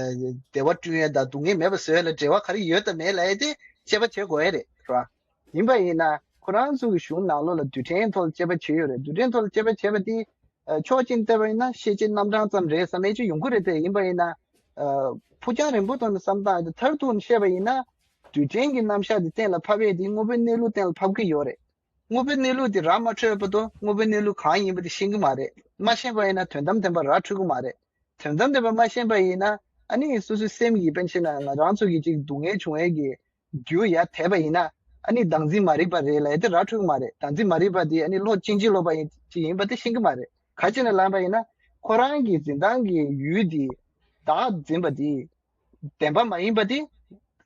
བདེ་བ་བསྐྲུན་ཡས་དང་སྡུག་བསྔལ་མེད་པ་བཟོ་ཡས་ལ་འབྲེལ་བ་ག་རེ་ཡོད་དམ་མེད་ལབ་ཡས་དེ་དཔྱད་པ་བྱེད་དགོས་ཡས་རེད་རོ། ཡིན་པ་ཡིན་ན་ཁོ་རང་ཚོ་གི་གཞུང་ནང་ལོགས་ལ་རྡུལ་ཕྲན་ཐོག་ལ་དཔྱད་པ་བྱས་ཡོད་རེད། རྡུལ་ཕྲན་ཐོག་ལ་དཔྱད་པ་བྱས་པ་དེ་ཨ་ཕྱོགས་གཅིག་ནས་བལྟས་པ་ཡིན་ན་ཤེས་བྱའི་རྣམ་གྲངས་ཙམ་རེད་བསམ་ཡས་ཅིག་ཡོང་གི་རེད་དེ། ཡིན་པ་ཡིན་ན་ཨ་ཕུགས་རྒྱང་རིང་པོ་ཐོག་ནས་བསམ་སྟངས་དེ་མཐར་ཐུག་ནས་བཤད་པ་ཡིན་ན་རྡུལ་ཕྲན་གྱི་རྣམ་གཞག་དེ་གཏན་ལ་ཕབ་ཡས་དེ་དངོས་པོའི་གནས་ལུགས་གཏན་ལ་ཕབ་ཀྱི་ཡོད་རེད། དངོས་པོའི་གནས་ལུགས་དེ་ར་མ་འཕྲོད་བར་དུ་དངོས་པོའི་གནས་ལུགས་གང་ཡིན་པ་དེ་ཤེས་ཀྱི་མ་རེད། མ་ཤེས་པ་ཡིན་ན་དོན་དམ་བདེན་པ་ར་འཕྲོད་ཀྱི་མ་རེད། དོན་དམ་བདེན་པ་མ་ཤེས་པ་ཡིན་ན་ཨ་ནི་སོ་སོའི་སེམས་ཀྱི་དཔེར་ན་ཆ་བཞག་ན་ང་རང་ཚོ་གི་ཅིག་སྡུག་བསྔལ་བྱུང་ཡས་ཀྱི་རྒྱུ་ཡར་དེད་པ་ཡིན་ན་ཨ་ནི་བདག་འཛིན་མ་རིག་པ་རེད་ལབ་ཡས་དེ་ར་འཕྲོད་ཀྱི་མ་རེད། བདག་འཛིན་མ་རིག་པ་དེ་ཨ་ནི་བློ་ཅན་གྱི་བློ་པ་ཡིན་ཅིག་ཡིན་པ་དེ་ཤེས་ཀྱི་མ་རེད། ག་ཅི་ནས་ལབ་པ་ཡིན་ན་ཁོ་རང་གི་འཛིན་སྟངས་ཀྱི་ཡུལ་དེ་བདག་འཛིན་པ་དེ་བདེན་པ་མ་ཡིན་པ་དེ་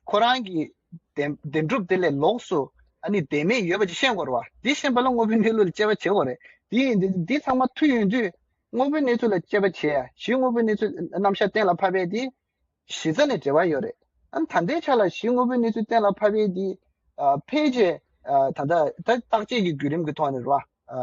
ཁོ་རང་གི་བདེན་བདེན་གྲུབ་དེ་ལས་ལོགས་སུ་ཨ་ནི་བདེན་མེད་ཡོད་པ་ཅིག་ཤེས་དགོས་རེད་བ། དེ་ཤེས་པ་ལ་དངོས་པོའི་གནས་ལུགས་ལ་དཔྱད་པ་བྱེད་དགོས་རེད། དེ་ཡིན་དུས་འདི་ཚང་མ་མཐུན་ཡོང་དུས་དངོས་པོའི་གནས་ཚུལ་ལ་དཔྱད་པ་བྱེད་ཡ་གཞི་དངོས་པོའི་གནས་ཚུལ་རྣམ་གཞག་གཏན་ལ་ཕབ་པའི་དེ་གཞི་རྩ་ནས་འབྲེལ་བ་ཡོད་རེད། ཨ་ནི་ད་ལྟའི་ཆ་ལ་གཞི་དངོས་པོའི་གནས་ཚུལ་གཏན་ལ་ཕབ་པའི་དེ་ཨ་ཕལ་ཆེར་ཨ་ད་ལྟ་ད་བརྟག་དཔྱད་ཀྱི་བརྒྱུད་རིམ་གྱི་ཐོག་ནས་རེད་བ། ཨ་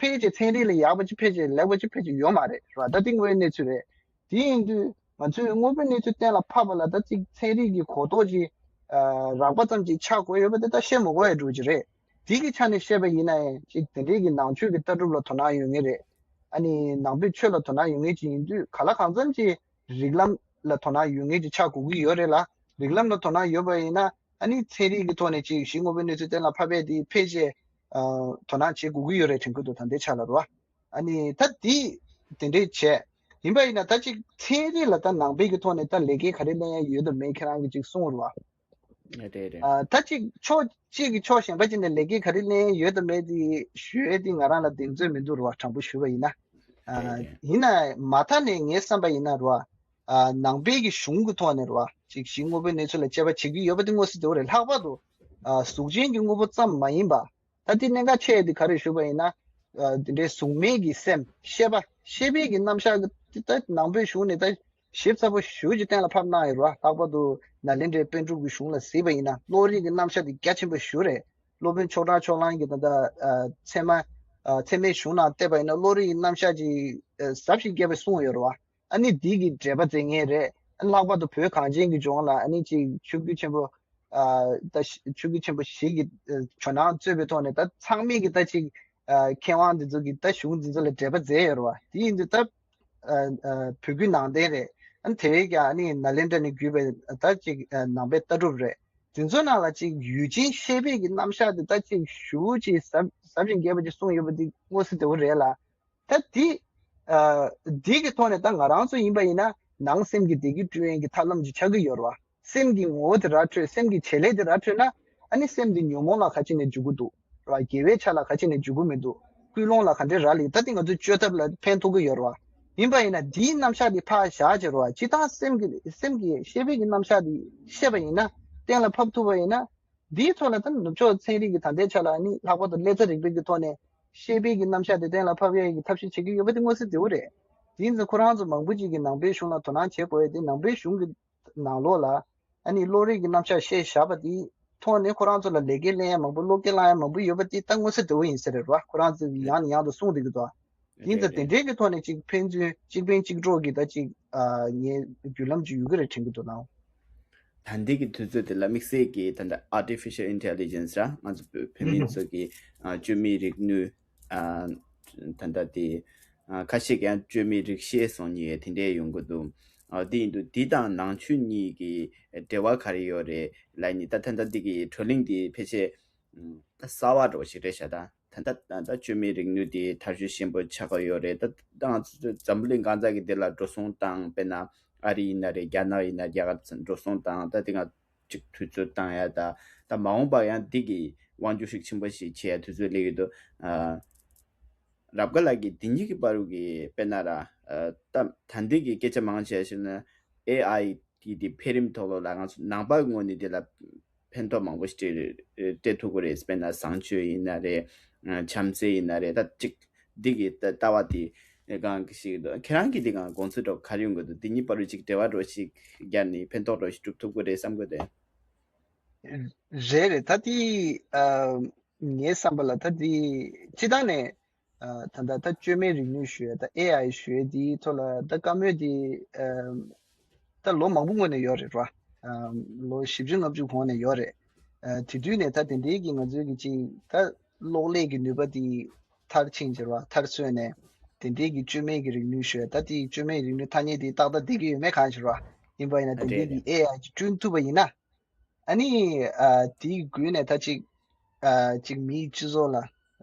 ཕལ་ཆེར་ཚན་རིག་ལ་ཡག་པ་ཅིག་ཕལ་ཆེར་ལེགས་པ་ཅིག་ཕལ་ཆེར་ཡོད་མ་རེད་རེད་བ། ད་དེ་དངོས་ཡོད་གནས་ཚུལ་རེད། དེ་ཡིན་དུས་ང་ཚོས་དངོས་པོའི་གནས་ཚུལ་གཏན་ལ་ཕབ་པ་ལ་ད་ཅིག་ཚན་རིག་གི་གོ་རྟོགས་ཅིག་ཨ་རགས་པ་ཙམ་ཅིག་ཆགས་དགོས་ཡོད་པ་དེ་ད་བཤད་མི་དགོས་ཡ་འགྲོ་གི་རེད། དེ་གི་ཆ་ནས་བཤད་པ་ཡིན་ན་ཡང་ཅིག་དེ་འདྲའི་གི་ནང་ཆོས་ཀྱི་ལྟ་གྲུབ་ལ་དོ་སྣང་ཡོད་ངེས་རེད། ཨ་ནི་ནང་པའི་ཆོས་ལ་དོ་སྣང་ཡོད་ངེས་ཅིག་ཡིན་དུས་ག་ལ་གང་འཚམ་ཅིག་རིགས་ལམ་ལ་དོ་སྣང་ཡོད་ངེས་ཅིག་ཆགས་དགོས་ཀྱི་ཡོད་རེད་ལ། རིགས་ལམ་ལ་དོ་སྣང་ཡོད་པ་ཡིན་ན་ཨ་ནི་ཚན་རིག་གི་ཐོག་ནས་ཅིག་གཞི་དངོས་པོའི་གནས་ཚུལ་གཏན་ལ་ཕབ་པའི་དེ་ཕལ་ཆེར་ཨ་དོ་སྣང་བྱེད་དགོས་ཀྱི་ཡོད་རེད་དྲན་གྱི་འདུག་ད་ལྟའི་ཆ་ལ་རོ། ཨ་ནི་ད་དེ་དེ་འདྲས་བྱས། ཡིན་པ་ཡིན་ན་ད་ཅིག་ཚན་རིག་ལ་ད་ནང་པའི་གི་ཐོག་ནས་ད་ལེགས་སྐྱེས་ག་རེ་ལེན་ཡ་ཡོད་དམ་མེད་ཁྱེད་རང་གིས་ཅིག་གསུངས་རོགས། རེད་རེད། ཨ་ད་ཅིག་ཕྱོགས་གཅིག་གི་ཕྱོགས་གཞན་པ་ཅིག་ནས་ལེགས་སྐྱེས་ག་རེ་ལེན་ཡ་ཡོད་དམ་མེད་དེ་ཞུ་ཡས་དེ་ང་རང་ལ་གདེང་ཚོད་མི་འདུག་རོགས། དྲང་པོ་ཞུ་བ་ཡིན་ན། ཨ་རེད་རེད། ཡིན་ན་མ་མཐའ་ནས་ངའི་བསམ་པ་ཡིན་ན་རོགས། ཨ་ནང་པའི་གི་གཞུང་གི་ཐོག་ནས་རོགས། ཅིག་གཞི་དངོས་པོའི་གནས་ཚུལ་ལ་དཔྱད་པ་བྱེད་ཀྱི་ཡོད་པ་དེ་མངོན་གསལ་དོད་པོ་རེད། ལྷག་པར་དུ་ཨ་གཟུགས་ཅན་གྱི་དངོས་པོ་ཙམ་མ་ཡིན་པ། ད་དེ་གནད་འགག་ཆེ་དེ་ག་རེ་ཞུས་པ་ཡིན་ན། ཨ་དེ་འདྲའི་གཟུགས་མེད་ཀྱི་སེམས་ཤེས་པ་ཤེས་པའི་གི་རྣམ་གཞག་གི་ད་ནང་པའི་གཞུང་ནས་ད་ཞིབ་ཚགས་པོ་ཞེ་པོ་ཅིག་གཏན་ལ་ཕབ་གནང་ཡོད་རེད་བ། ལྷག་པར་དུ་ནཱ་ལེནྡྲའི་པཎ་གྲུབ་ཀྱི་གཞུང་ལ་གཟིགས་པ་ཡིན་ན་བློ་རིག་གི་རྣམ་གཞག་དེ་རྒྱ་ཆེན་པོ་ཞེ་པོ་རེད། སློབ་དཔོན་ཆོས་གྲགས་ཕྱོགས་གླང་གིས་ད་ལྟ་ཨ་ཚད་མ་ཨ་ཚད་མའི་གཞུང་ནང་བལྟས་པ་ཡིན་ན་བློ་རིག་གི་རྣམ་གཞག་ཅིག་ཨ་ཟབ་ཞིང་རྒྱས་པ་གསུངས་ཡོད་རེད་བ། ཨ་ནི་འདི་གི་འགྲེལ་པ་མཛད་མཁན་རེད། ཨ་ལྷག་པར་དུ་བོད་གངས་ཅན་གྱི་ལྗོངས་ལ་ཨ་ནི་ཅིག་ཆོས་བརྒྱུད་ཆེན་པོ་ཨ་ད་ཆོས་བརྒྱུད་ཆེན་པོ་བཞི་གི་ཨ་ཇོ་ནང་གཙོས་པའི་ཐོག་ནས་ད་ཚང་མས་ཀྱི་ད་ཅིག་ཨ་མཁས་དབང་འདི་ཚོ་གི་ད་གཞུང་འདི་ཚོ་ལ་འགྲེལ་པ་མཛད་ཡོད་རེད་བ། དེ་ཡིན་དུས་ད་ཨ་ཨ་བོད་བརྒྱུད་ནང་བསྟན་རེད། ཨ་ནི་དེ་བས་ཀྱང་ཨ་ནི་ནཱ་ལེནྡྲ་ནས་བརྒྱུད་པའི་ད་ཅིག་ཨ་ནང་པའི་ལྟ་གྲུབ་རེད། དེ་ཚོ་ནང་ལ་ཅིག་ཡུལ་ཅན་ཤེས་པའི་གི་རྣམ་གཞག་དེ་ད་ཅིག་ཞེ་པོ་ཅིག་ཟབ་ཟབ་ཅིང་རྒྱས་པ་ཅིག་གསུངས་ཡོད་པ་འདི་མངོན་གསལ་དོད་པོ་རེད་ལ། ད་འདི་ཨ་འདི་གི་ཐོག་ནས་ད་ང་རང་ཚོ་ཡིན་པ་ཡིན་ན་ནང་སེམས་ཀྱི་བདེ་སྐྱིད་བསྐྲུན་ཡས་ཀྱི་ཐབས་ལམ་ཅིག་ཆགས་ཀྱི་ཡོད་རེད་བ། སེམས་ཀྱི་ངོ་བོ་དེ་ར་འཕྲོད། སེམས་ཀྱི་བྱེད་ལས་དེ་ར་འཕྲོད་ན་ཨ་ནི་སེམས་དེ་ཉོན་མོངས་ལ་ག་ཅི་ནས་འཇུག་གི་འདུག་རེད་བ། དགེ་བའི་ཆ་ལ་ག་ཅི་ནས་འཇུག་གི་མི་འདུག་ཀུན་སློང་ལ་ག་འདྲས་རག་ལས། ད་དེ་ང་ཚོའི་བཅོས་ཐབས་ལ་ཕན་ཐོགས་ཀྱི་ཡོད་རེད་བ། ཡིན་པ་ཡིན་ན་འདིའི་རྣམ་གཞག་དེ་ཕར་བཞག་བྱས་རེད་བ། སྤྱིར་བཏང་སེམས་ཀྱི་སེམས་ཀྱི་ཤེས་པའི་གི་རྣམ་གཞག་དེ་ཤེས་པ་ཡིན་ན་གཏན་ལ་ཕབ་ཐུབ་པ་ཡིན་ན། འདིའི་ཐོག་ལ་ད་ནུབ་ཕྱོགས་ཚན་རིག་གི་ད་ལྟའི་ཆ་ལ་ནི་ལྷག་པར་དུ་ཀླད་རྩ་རིག་པའི་གི་ཐོག་ནས་ ཤེས་པའི་གི་རྣམ་གཞག་དེ་གཏན་ལ་ཕབ་ཡས་ཀྱི་ཐབས་ཤེས་བྱེད་ཀྱི་ཡོད་པ་དེ་མངོན་གསལ་དོད་པོ་རེད། དེ་ཡིན་ཙང་ཁོ་རང་ཚོ་མང་པོ་ཅིག་གིས་ནང་པའི་གཞུང་ལ་དོ་སྣང་བྱེད་དགོས་ཡས་དེ། ནང་པའི་གཞུང་གི་ནང་ལོགས་ལ་ཨ་ནི་བློ་རིག་གི་རྣམ་གཞག་བཤད་བཞག་པ་དེ་ཐོག་ནས་ཁོ་རང་ཚོ་ལ་ལས་འགན་ལེན་ཡ་མང་པོ། བློ་འགེལ་བསླང་ཡ་མང་པོ་ཡོད་པ་དེ་ད་མངོན་གསལ་དོད་པོ་ཡིན་ས་རེད་ར། ཁོ་རང་ཚོས་ཡང་ནས་ཡང་དུ་གསུངས་བསྡད་ཀྱི་འདུག་དེ་ཡིན་ཙང་དེ་འདྲའི་གི་ཐོག་ནས་ཅིག་ཕན་ཚུན་གཅིག་ཕན་གཅིག་གྲོགས་ཀྱི་ད་ཅིག་ཨ་ངའི་བརྒྱུད་ལམ་ཅིག་ཡོད་ཀྱི་རེད་དྲན་གྱི་འདུག་ལགས། ད་ལྟའི་གི་དུས་ཚོད་དེ་ལ་དམིགས་བསལ་གྱི་ད་ལྟ་artificial intelligence ར། ང་ཚོ་བོད་བོད་མི་ཚོ་གི་ཨ་བཅོས་མའི་རིག་ནུས། ཨ་ད་ལྟ་དེ་ཨ་ཁ་ཤས་ཀྱིས་ཡང་བཅོས་མའི་རིག་ཤེས་གསུང་མཁན་དེ་འདྲས་ཡོང་གི་འདུག་ཨ་དེ་ཡིན་དུས་དེ་དང་ནང་ཆོས་གཉིས་ཀྱི་འབྲེལ་བ་ག་རེ་ཡོད་རེད་ལབ་ནི། ད་ད་ལྟ་འདི་གི་བགྲོ་གླེང་འདི་ཕལ་ཆེར་ད་གསར་བ་འདྲ་བོ་ཞིག་རེད་ཤག་ད་ད་ད་ད་བཅོས་མའི་རིག་ནུས་དེ་དར་ཤུགས་ཆེན་པོ་ཆགས་ཀྱི་ཡོད་རེད། ད་ད་ང་ཚོ་འཛམ་བུ་གླིང་གང་ཟག་གི་དེ་ལ་འགྲོ་སོང་བཏང་། དཔེར་ན་ཨ་རི་ཡིན་ན་རེད། རྒྱ་ནག་ཡིན་ན་རྒྱ་གར་ཚོ་འགྲོ་སོང་བཏང་། ད་དེ་སྔ་ཅིག་དུས་ཚོད་བཏང་ཡ། ད་ད་མ་འོངས་པ་ཡང་འདི་གི་དབང་སྒྱུར་ཤུགས་ཆེན་པོ་ཞིག་བྱེད་ཡ་དུས་ཚོད་སླེབས་ཡོད་དོ། ཨ་རབ་དགའ་ལགས་ཀྱིས་འདི་གཉིས་ཀྱི་བར་གྱི་དཔེར་ན་ར་ཨ་ད་ད་འདི་གི་སྐད་ཆ་མང་ཆེ་བཤད་ན་ཨེ་ཨའི་དེ་དེ་འཕེལ་རིམ་ཐོག་ལོ་ལ་ང་ཚོ་ནང་པའི་ངོས་ནས་དེ་ལ་ཕན་ཐོགས་མང་པོ་ཞིག་སྤྲད་སྤྲད་ཐུབ་ཀྱི་རེད། དཔེར་ན་བཟང་སྤྱོད་ཡིན་ན་རེད། ཨ་བྱམས་བརྩེ་ཡིན་ན་རེད། ད་ཅིག་འདི་གི་ལྟ་ལྟ་བ་དེ་གང་གི་ཞིག་འདུག་ཁྱེད་རང་གིས་འདི་གང་དགོངས་ཚུལ་འདྲ་ག་རེ་ཡོང་གི་འདུག་འདི་གཉིས་བར་དུ་ཅིག་འབྲེལ་བ་འདྲ་ཞིག་བརྒྱབ་ནས་ཕན་ཐོགས་འདྲ་ཞིག་སྒྲུབ་ཐུབ་ཀྱི་རེད་བསམ་གྱི་འདུག་རེད་རེད། ད་དེ་ཨ་ངའི་བསམ་པ་ལ་ད་དེ་སྤྱི་བཏང་ནས་ཨ་ད་ད་ད་བཅོས་མའི་རིག་ནུས་ཞུ་ཡ། ད་ཨེ་ཨའི་ཞུ་ཡ་དེའི་ཐོག་ལ་ད་བཀའ་མོལ་དེ་ཨ་ད་ལོ་མང་པོ་སྔོན་ནས་ཡོད་རེད་ར། ཨ་ལོ་བཞི་བཅུ་ལྔ་བཅུ་གོང་ནས་ཡོད་རེད། ཨ་དེ་དུས་ནས་ད་དེ་འདྲའི་གི་ང་ཚོའི་གི་ཅིག་ད་གློག་ཀླད་ཀྱི་ནུས་པ་དེ་མཐར་ཕྱིན་བྱས་ར། མཐར་སོན་ནས་དེ་འདྲའི་གི་བཅོས་མའི་གི་རིག་ནུས་ཞུ་ཡ། ད་དེ་བཅོས་མའི་རིག་ནུས་ཐ་སྙད་དེ་ཏག་ཏག་བསྡད་ཀྱི་ཡོད་མེད་གང་ཞིག་ར། ཡིན་པ་ཡིན་ན་དེ་འདྲའི་གི་ཨེ་ཨའི་ཅིག་བསྐྲུན་ཐུབ་པ་ཡིན་ན། ཨ་ནི་ཨ་དེའི་བརྒྱུད་ནས་ད་ཅིག་ཨ་ཅིག་མིའི་སྤྱི་ཚོགས་ལ་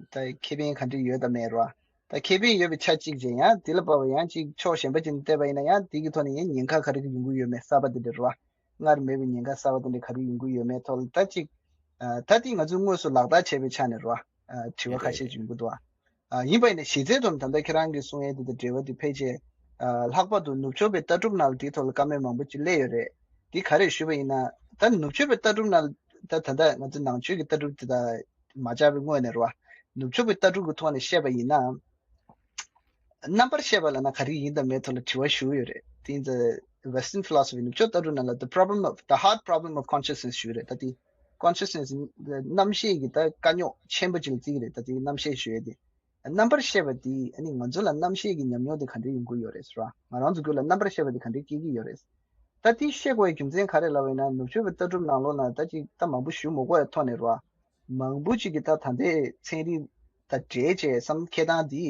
ད་ཁེ་ཕན་ག་འདྲ་ཡོད་དམ་མེད་ར། ད་ཁེ་ཕན་ཡོད་པའི་ཆ་གཅིག་བྱས། ཡང་དེ་ལ་དཔག་པའི་ཡང་ཅིག་ཕྱོགས་གཞན་པ་ཅིག་ནས་བལྟས་པ་ཡིན་ན་ཡང་དེ་གི་ཐོག་ནས་ཡང་ཉེན་ཁ་ག་རེ་ཡོང་གི་ཡོད་མེད། གསར་པ་དེ་འདྲ་ར། སྔར་མེད་པའི་ཉེན་ཁ་གསར་པ་དེ་འདྲ་ག་རེ་ཡོང་གི་ཡོད་མེད་ཐོག་ལ་ད་ཅིག་ཨ་ད་དེ་ང་ཚོས་དངོས་སུ་ལག་བསྟར་བྱས་པའི་ཆ་ནས་ར། ཨ་དྲི་བ་ཁ་ཤས་ཅིག་ཡོང་གི་འདུག་ཨ། ཨ་ཡིན་པ་ཡིན་ན་གཞི་རྩའི་ཐོག་ནས་ད་ལྟ་ཁྱེད་རང་གིས་གསུང་ཡས་དེ་དང་འབྲེལ་བ་དེ་ཕལ་ཆེར་ཨ་ལྷག་པར་དུ་ནུབ་ཕྱོགས་པའི་ལྟ་གྲུབ་ནང་ལ་དེའི་ཐོག་ལ་བཀའ་མོལ་མང་པོ་ཅིག་སླེབས་ཡོད་རེད། དེ་ག་རེ་ཞུས་པ་ཡིན་ན། ད་ནུབ་ཕྱོགས་པའི་ལྟ་གྲུབ་ནང་ད་ད་ལྟ་ང་ཚོ་ནང་ཆོས་ཀྱི་ལྟ་གྲུབ་དེ་དང་མ་སྦྱར་བའི་སྔོན་ནས་རེད་བ། ནུབ་ཕྱོགས་པའི་ལྟ་གྲུབ་ཀྱི་ཐོག་ནས་བཤད་པ་ཡིན་ན། རྣམ་པར་ཤེས་པ་ལབ་ན་ག་རེ་ཡིན་དང་མེད་ཐོག་ལ་དྲི་བ་ཞུ་གི་ཡོད་རེད། དེ་ཡིན་ཙང་Western philosophy ནུབ་ཕྱོགས་ལྟ་གྲུབ་ནང་ལ་the problem of the hard problem of consciousness ཞུ་གི་རེད། ད་དེ་consciousness རྣམ་ཤེས་ཀྱི་ད་དཀའ་རྙོག་ཆེན་པོ་ཅིག་ལ་བརྩི་གི་རེད། ད་དེ་རྣམ་ཤེས་ཞུ་ཡས་དེ། རྣམ་པར་ཤེས་པ་དེ་ཨ་ནི་ང་ཚོ་ལ་རྣམ་ཤེས་ཀྱི་ཉམས་མྱོང་དེ་ག་འདྲ་ཡོང་གི་ཡོད་རེད་ཟེར་བ། ང་རང་ཚོ་རྒྱུད་ལ་རྣམ་པར་ཤེས་པ་དེ་ག་འདྲ་སྐྱེ་གི་ཡོད་རེད། ད་དེ་ཤེས་དགོས་པའི་རྒྱུ་མཚན་ག་རེ་ལབ་པ་ཡིན་ན། ནུབ་ཕྱོགས་པའི་ལྟ་གྲུབ་ནང་ལོགས་ན་ད་ཅིག་ད་མང་པོ་ཞུ་མི་དགོས་པའི་ཐོག་ནས་རེད་བ། མང་པོ་ཅིག་གིས་ད་ད་ལྟའི་ཚན་རིག་དང་འབྲེལ་བྱས་བསམ་འཁྱེར་སྟངས་དེ་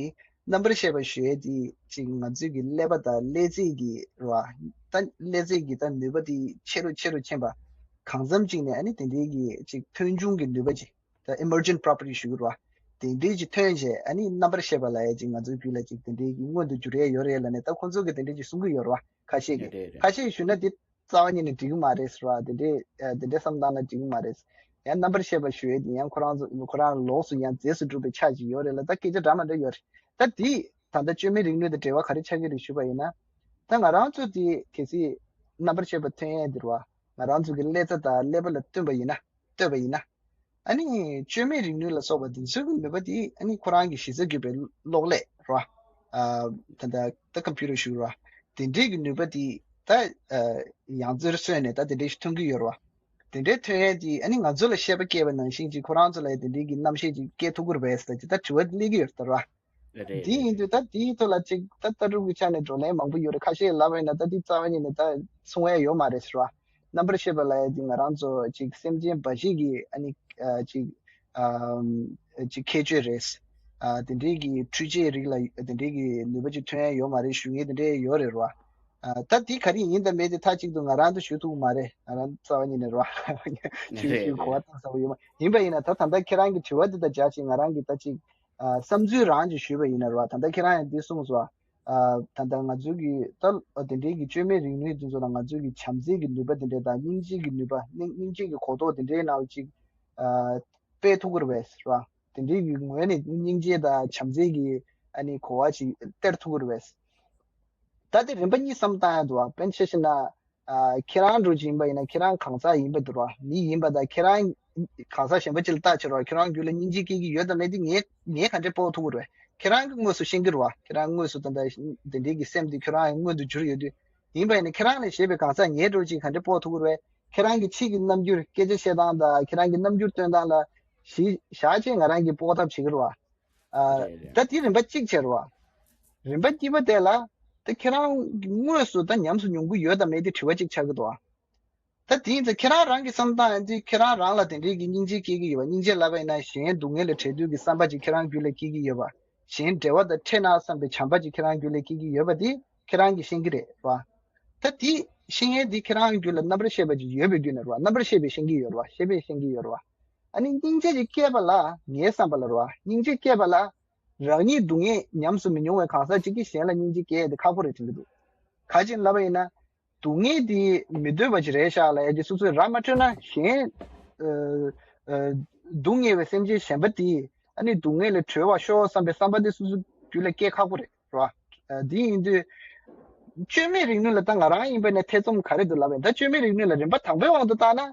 རྣམ་པར་ཤེས་པ་ཞུ་ཡས་དེ་ཅིག་ང་ཚོའི་གི་ཀླད་པ་དང་ཀླད་རྩའི་གི་རེད་བ། ད་ཀླད་རྩའི་གི་ད་ནུས་པ་དེ་ཆེ་རུ་ཆེ་རུ་ཕྱིན་པ། གང་འཚམ་ཅིག་ནས་ཨ་ནི་དེ་འདྲའི་གི་ཅིག་ཐོན་བྱུང་གི་ནུས་པ་ཅིག་ད་emergent property ཞུ་གི་རེད་བ། དེ་འདྲའི་ཅིག་ཐོན་བྱས་ཨ་ནི་རྣམ་པར་ཤེས་པ་ལབ་ཡས་ཅིག་ང་ཚོའི་རྒྱུད་ལ་ཅིག་དེ་འདྲའི་གི་མངོན་དུ་འགྱུར་ཡས་ཡོད་རེད་ལབ་ནས་ད་ཁོང་ཚོ་གི་དེ་འདྲའི་ཅིག་གསུང་གི་ཡོད་རེད་བ། ཁ་ཤས་ཀྱིས། རེད་རེད། ཁ་ཤས་ཞུ་ན་དེ་རྩ་བ་ཉིད་ནས་འགྲིག་གི་མ་རེད་ཟེར་བ། དེ་འདྲའི་ཨ་དེ་འདྲའི་བསམ་སྟངས་ལ་འགྲིག་གི་མ་རེད། ཡང་རྣམ་པར་ཤེས་པ་ཞུ་ཡས་དེ་ཡང་ཁོ་རང་ཚོ་ཁོ་རང་ལོགས་སུ་ཡང་རྫས་སུ་གྲུབ་པའི་ཆ་ཅིག་ཡོད་རེད་ལ། ད་སྐད་ཆ་འདྲ་མ་འདྲ་ཡོད་རེད། ད་དེ་ད་ལྟ་བཅོས་མའི་རིག་ནུས་དང་འབྲེལ་བ་ག་རེ་ཆགས་ཀྱི་རེད་ཞུས་པ་ཡིན་ན། ད་ང་རང་ཚོ་དེ་གལ་སྲིད་རྣམ་པར་ཤེས་པ་ཐོན་ཡས་དེ་རེད་བ། ང་རང་ཚོ་གི་ཀླད་རྩ་དང་ཀླད་པ་ལ་བསྟུན་པ་ཡིན་ན། ལྟོས་པ་ཡིན་ན། ཨ་ནི་བཅོས་མའི་རིག་ནུས་ལ་སོགས་པ་དེ་ཚོའི་གི་ནུས་པ་དེ་ཨ་ནི་ཁོ་རང་གི་གཞི་རྩ་གྱུར་པའི་གློག་ཀླད་རེད་བ། ཨ་ད་ལྟ་ད་ཀམ་པུ་ཊར་ཞུ་རེད་བ། དེ་འདྲའི་གི་ནུས་པ་དེ་ད་ཨ་ཡང་རྩེར་སོན་ནས་ད་དེ་འདྲའི་ཞིག་ཐོན་གི་ཡོད་རེད་བ། དེ་འདྲའི་ཐོན་ཡས་དེ་ཨ་ནི་ང་ཚོ་ལ་ཤེས་པ་སྐྱེས་པ་ནང་བཞིན་ཅིག་ཁོ་རང་ཚོ་ལ་ཡང་དེ་འདྲའི་གི་རྣམ་ཤེས་ཅིག་སྐྱེ་ཐུབ་ཀྱི་རེད་པས་ཟེར་ད་ཅིག་ད་དྲི་བ་སླེབས་ཀྱི་ཡོད་རེད་ད་རེད་བ། རེད་རེད། དེ་ཡིན་དུས་ད་དེའི་ཐོག་ལ་ཅིག་ད་ལྟ་གྲུབ་ཀྱི་ཆ་ནས་བགྲོ་གླེང་མང་པོ་ཡོད་རེད། ཁ་ཤས་ལབ་པ་ཡིན་ན་ད་དེ་རྩ་བ་ཉིད་ནས་ད་མཚུངས་ཡས་ཡོད་མ་རེད་ཟེར་བ། རྣམ་པར་ཤེས་པ་ལབ་ཡས་དེ་ང་རང་ཚོ་ཅིག་སེམས་ཅན་འབའ་ཞིག་གི་ཨ་ནི་ཨ་ཅིག་ཨམ་ཅིག་ཁྱད་ཆོས་རེད། ཨ་དེ་འདྲའི་གི་འཕྲུལ་ཆས་རིགས་ལ་དེ་འདྲའི་གི་ནུས་པ་ཅིག་ཐོན་ཡས་ཡོད་མ་རེད་ཞུ་མཁན་དེ་འདྲའི་ཡོད་རེད་བ། ཨ་ད་དེ་ག་རེ་ཡིན་དང་མེད་དེ་མཐའ་གཅིག་ཏུ་ང་རང་ཚོ་ཞུ་ཐུབ་ཀྱི་མ་རེད། ང་རང་རྩ་བ་ཉིད་ནས་རེད་བ། ཞུ་རེད་ཞུ་གོ་བ་རེད་གཏོང་ས་བོ་ཡོད་མ་ཡིན་པ་ཡིན་ན་ད་ད་ལྟ་ཁྱེད་རང་གི་དྲི་བ་འདི་དང་སྦྱར་ཞིང་ང་རང་གི་ད་ཅིག་ཨ་བསམ་ཚུལ་རང་ཅིག་ཞུས་པ་ཡིན་ན་རེད་བ། ད་ལྟ་ཁྱེད་རང་ཡང་འདི་གསུངས་སོང་། ཨ་ད་ལྟ་ང་ཚོའི་གི་ད་དེ་འདྲའི་གི་བཅོས་མའི་རིག་ནུས་འདི་ཚོ་ལ་ང་ཚོའི་གི་བྱམས་བརྩེ་གི་ནུས་པ་དེ་འདྲ་དང་སྙིང་རྗེ་གི་ནུས་པ་སྙིང་སྙིང་རྗེ་གི་གོ་རྟོགས་དེ་འདྲའི་ནང་ཅིག་ཨ་སྤེལ་ཐུབ་ཀྱི་རེད་པས་རེད་བ། དེ་འདྲའི་གི་ངོས་ནས་སྙིང་རྗེ་དང་བྱམས་བརྩེ་གི་ཨ་ནི་གོ་བ་ཅིག་སྟེར་ཐུབ་ཀྱི་རེད་པས། ད་དེ་རིམ་པ་གཉིས་བསམ་བཏང་ཡ་འདུག་བ། དཔེར་ན་ཆ་བཞག་ན། ཨ་ཁྱེད་རང་འདྲ་ཅིག་ཡིན་པ་ཡིན་ན་ཁྱེད་རང་གང་ཟག་ཡིན་པ་འདུག་ར། མི་ཡིན་པ་དང་ཁྱེད་རང་གང་ཟག་གཞན་པ་ཅིག་ལ་བལྟ་ཕྱིར་ར་ཁྱེད་རང་རྒྱུད་ལ་སྙིང་རྗེ་སྐྱེ་གི་ཡོད་དམ་མེད་དེ་ངས་ ངས་ག་འདྲས་དཔོག་ཐུབ་ཀྱི་རེད། ཁྱེད་རང་གིས་དངོས་སུ་ཤེས་ཀྱི་རེད་བ། ཁྱེད་རང་དངོས་སུ་ད་ལྟ་དེ་འདྲས་ཀྱི་སེམས་དེ་ཁྱོད་རང་ཡང་མངོན་དུ་གྱུར་ཡོད་དུས། ཡིན་པ་ཡིན་ན་ཁྱེད་རང་ལས་བྱེད་པའི་གང་ཟག་ངའི་འགྲོ་ཅིག་ག་འདྲས་དཔོག་ཐུབ་ཀྱི་རེད། ཁྱེད་རང་གི་ཕྱིའི་རྣམ་འགྱུར་སྐད་ཆ་བཤད་སྟངས་དང་ཁྱེད་རང་གི་རྣམ་འགྱུར་སྟོན་སྟངས་ལ་གཞི་བཞག་བྱས་ང་རང་གིས་དཔོག་ཐབས་བྱེད་ཀྱི་རེད་བ། ཨ། རེད་རེད། ད་དེ་རིམ་པ་གཅིག་བྱས་རེད་བ། རིམ་པ་གཉིས་པ་དེ་ལ། ད་ཁྱེད་རང་གིས་དངོས་སུ་ད་ཉམས་སུ་མྱོང་གི་ཡོད་དམ་མེད་དེ་དྲི་བ་གཅིག་ཆགས་ཀྱི་འདུག་བ། ད་དེ་ཡིན་ཙང་ཁྱེད་རང་རང་གི་བསམ་སྟངས་ཡིན་དུས་ཁྱེད་རང་རང་ལ་དེ་འདྲའི་གི་སྙིང་རྗེ་སྐྱེ་གི་ཡོད་པ། སྙིང་རྗེ་ལབ་པ་ཡིན་ན་གཞན་སྡུག་བསྔལ་ལས་བྲལ་འདོད་ཀྱི་བསམ་པ་ཅིག་ཁྱེད་རང་རྒྱུད་ལ་སྐྱེ་གི་ཡོད་པ། གཞན་འབྲེལ་བ་དང་འཕྲད་ན་བསམ་པའི་བྱམས་པ་ཅིག་ཁྱེད་རང་རྒྱུད་ལ་སྐྱེ་གི་ཡོད་པ་དེ་ཁྱེད་རང་གིས་ཤེས་ཀྱི་རེད་བ། ད་དེ་ཤེས་ཡས་དེ་ཁྱེད་རང་རྒྱུད་ལ་རྣམ་པར་ཤེས་པ་ཅིག་ཡོད་པའི་རྒྱུ་ནས་རེད་བ། རྣམ་པར་ཤེས་པས་ཤེས་ཀྱི་ཡོད་རེད་བ། ཤེས་པས་ཤེས་ཀྱི་ཡོད་རེད་བ། ཨ་ནི་སྙིང་རྗེ་ཅིག་སྐྱེས་པ་ལ་ངའི་བསམ་པ་ལ་རེད་བ། སྙིང་རྗེ་སྐྱེས་པ་ལ་རང་ཉིད་སྡུག་བསྔལ་ཉམས་སུ་མི་མྱོང་བའི་གང་ཟག་ཅིག་གིས་གཞན་ལ་སྙིང་རྗེ་སྐྱེ་ཡས་དེ་ཁག་པོ་རེད་དྲན་གྱི་འདུག་ག་ཅིག་ལབ་པ་ཡིན་ན། སྡུག་བསྔལ་དེ་མི་འདོད་པ་ཅིག་རེད་ཤག་ལབ་ཡ་ཅིག་སོ་སོས་ར་མ་འཕྲོད་ན་གཞན། ཨ། ཨ། སྡུག་བསྔལ་བའི་སེམས་ཅན་གཞན་པ་དེས་ཨ་ནི་སྡུག་བསྔལ་ལས་གྲོལ་བར་ཤོག་བསམ་པའི་བསམ་པ་དེ་སོ་སོའི་རྒྱུད་ལ་སྐྱེ་ཁག་པོ་རེད་ར། ཨ། དེ་ཡིན་དུས། བཅོས་མའི་རིག་ནུས་ལ་ད་ང་རང་ཡིན་པ་ནས་ཐེ་ཚོམ་ག་རེ་འདུག་ལབ་པ་ཡིན། ད་བཅོས་མའི་རིག་ནུས་ལ་རིམ་པ་དང་པོའི་དབང་དུ་བཏང་ན།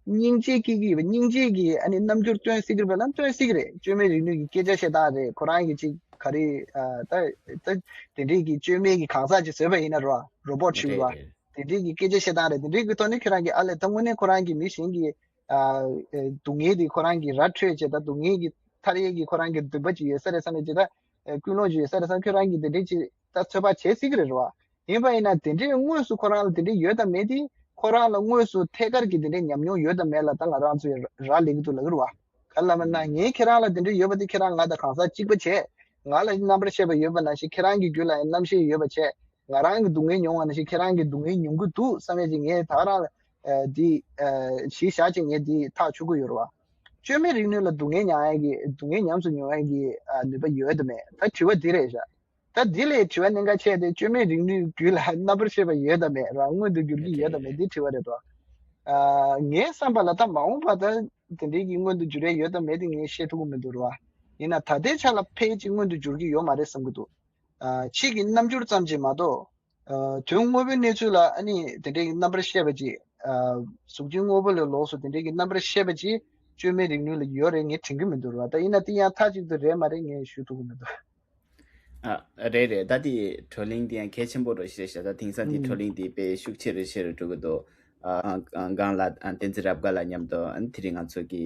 སྙིང་རྗེ་སྐྱེ་གི་ཡོད་པ། སྙིང་རྗེ་གི་ཨ་ནི་རྣམ་འགྱུར་སྟོན་སྲིད་ཀྱི་རེད་པ་ལ་སྟོན་སྲིད་ཀྱི་རེད། བཅོས་མའི་རིག་ནུས་ཀྱི་སྐད་ཆ་བཤད་སྟངས་རེད། ཁོ་རང་གི་ཅིག་ག་རེ། ཨ། ད་ད་དེ་འདྲའི་གི་བཅོས་མའི་གི་གང་ཟག་ཅིག་བཟོས་པ་ཡིན་ན་རོ། རོ་བོ་ཊི་ཞིག་རེད་བ། རེད། དེ་འདྲའི་གི་སྐད་ཆ་བཤད་སྟངས་རེད། དེ་འདྲའི་གི་ཐོག་ནས་ཁྱོད་རང་གི་ཨ་ལས་ད་དངོས་གནས་ཁོ་རང་གི་མི་གཞན་གྱི། ཨ། སྡུག་བསྔལ་དེ་ཁོ་རང་གི་ར་འཕྲོད་བྱས། ད་སྡུག་བསྔལ་གྱི་ཐར་ཡས་ཀྱི་ཁོ་རང་གི་འདུན་པ་ཅིག་ཡོད་ས་རེད་བསམ་ནས་ཅིག་ད། ཨ། ཀུན་སློང་ཅིག་ཡོད་ས་རེད་བསམ། ཁྱོད་རང་གིས་དེ་འདྲའི་ཅིག་ད་ཚོད་དཔག་བྱེད་སྲིད་ཀྱི་རེད་རོ། ཡིན་པ་ཡིན་ན་དེ་འདྲའི་དངོས་སུ་ཁོ་རང་ལ་དེ་འདྲའི་ཡོད་དམ་མེད་དེ་ཁོ་རང་ལ་དངོས་སུ་ཐད་ཀར་གྱི་དེ་འདྲའི་ཉམས་མྱོང་ཡོད་དམ་མེད་ལ་ད་ང་རང་ཚོས་རག་ལས་ཀྱི་འདུག་ལབ་ཀྱི་རེད་བ། ག་ལབ་ན་ངས་ཁྱེད་རང་ལ་དེ་འདྲའི་ཡོད་པ་དེ་ཁྱེད་རང་ང་དང་གང་ཟག་གཅིག་པ་བྱས། ང་ལ་རྣམ་པར་ཤེས་པ་ཡོད་པ་ནང་བཞིན་ཁྱེད་རང་གི་རྒྱུད་ལ་ཡང་རྣམ་ཤེས་ཡོད་པ་བྱས། ང་རང་གི་སྡུག་བསྔལ་མྱོང་བ་ནང་བཞིན་ཁྱེད་རང་གི་སྡུག་བསྔལ་མྱོང་གི་འདུག་བསམ་ཡས་ཅིག་ངས་ད་རང་ལ། ཨ། འདི། ཨ། གཞི་བཞག་ཅིག་ངས་འདི་ཐག་ཆོད་ཀྱི་ཡོད་རེད་བ། བཅོས་མའི་རིག་ནུས་ལ་སྡུག་བསྔལ་མྱོང་ཡས་ཀྱི་སྡུག་བསྔལ་ཉམས་སུ་མྱོང་ཡས་ཀྱི། ཨ། ནུས་པ་ཡོད་དམ་མེད། ད་དྲི་བ་འདི་རེད་ཤག་ད་འདི་ལས་དྲི་བ་གནད་འགག་ཆེ་དེ་བཅོས་མའི་རིག་ནུས་རྒྱུད་ལ་རྣམ་པར་ཤེས་པ་ཡོད་དམ་མེད་རང་མངོན་དུ་འགྱུར་གྱི་ཡོད་དམ་མེད་འདི་དྲི་བ་རེད་དོ། ཨ། ངའི་བསམ་པ་ལ་ད་མ་འོངས་པ་ད་དེ་འདྲའི་གི་མངོན་དུ་འགྱུར་ཡས་ཡོད་དམ་མེད་དེ་ངས་བཤད་ཐུབ་ཀྱི་མི་འདུག་ར། ཡིན་ན་ད་ལྟའི་ཆ་ལ་ཕལ་ཆེར་མངོན་དུ་འགྱུར་གྱི་ཡོད་མ་རེད་བསམ་གྱི་འདུག་ཨ། ཕྱིས་ཀྱི་རྣམ་འགྱུར་ཙམ་གྱིས་མ་གཏོགས། ཨ། དོན་དངོས་པོའི་གནས་ཚུལ་ལ་ཨ་ནི་དེ་འདྲའི་གི་རྣམ་པར་ཤེས་པ་ཅིག་ཨ། གཟུགས་ཅན་དངོས་པོ་ལས་ལོགས་སུ་དེ་འདྲའི་གི་རྣམ་པར་ཤེས་པ་ཅིག་བཅོས་མའི་རིག་ནུས་ལ་ཡོད་རེད་ངས་དྲན་གྱི་མི་འདུག་ར། ད་ཡིན་ན་དེ་ཡང་མཐའ་གཅིག་ཏུ་རེད་མ་རེད་ངས་ཞུ་ཐུབ་ཀྱི་མི་འདུག་ཨ། རེད་རེད། ད་དེ་བགྲོ་གླེང་དེ་ཡང་གལ་ཆེན་པོ་རེད་ཤག་ད་དེང་སང་དེ་བགྲོ་ཨུམ། གླེང་དེ་དཔེ་ཤུགས་ཆེ་རུ་ཆེ་རུ་འགྲོ་གི་འདུག་ཨ། ཨ། སྒང་ལ་ཨ། བསྟན་འཛིན་རབ་དགའ་ལགས་མཉམ་དུ་ཨ། དེ་རིང་ང་ཚོ་གི་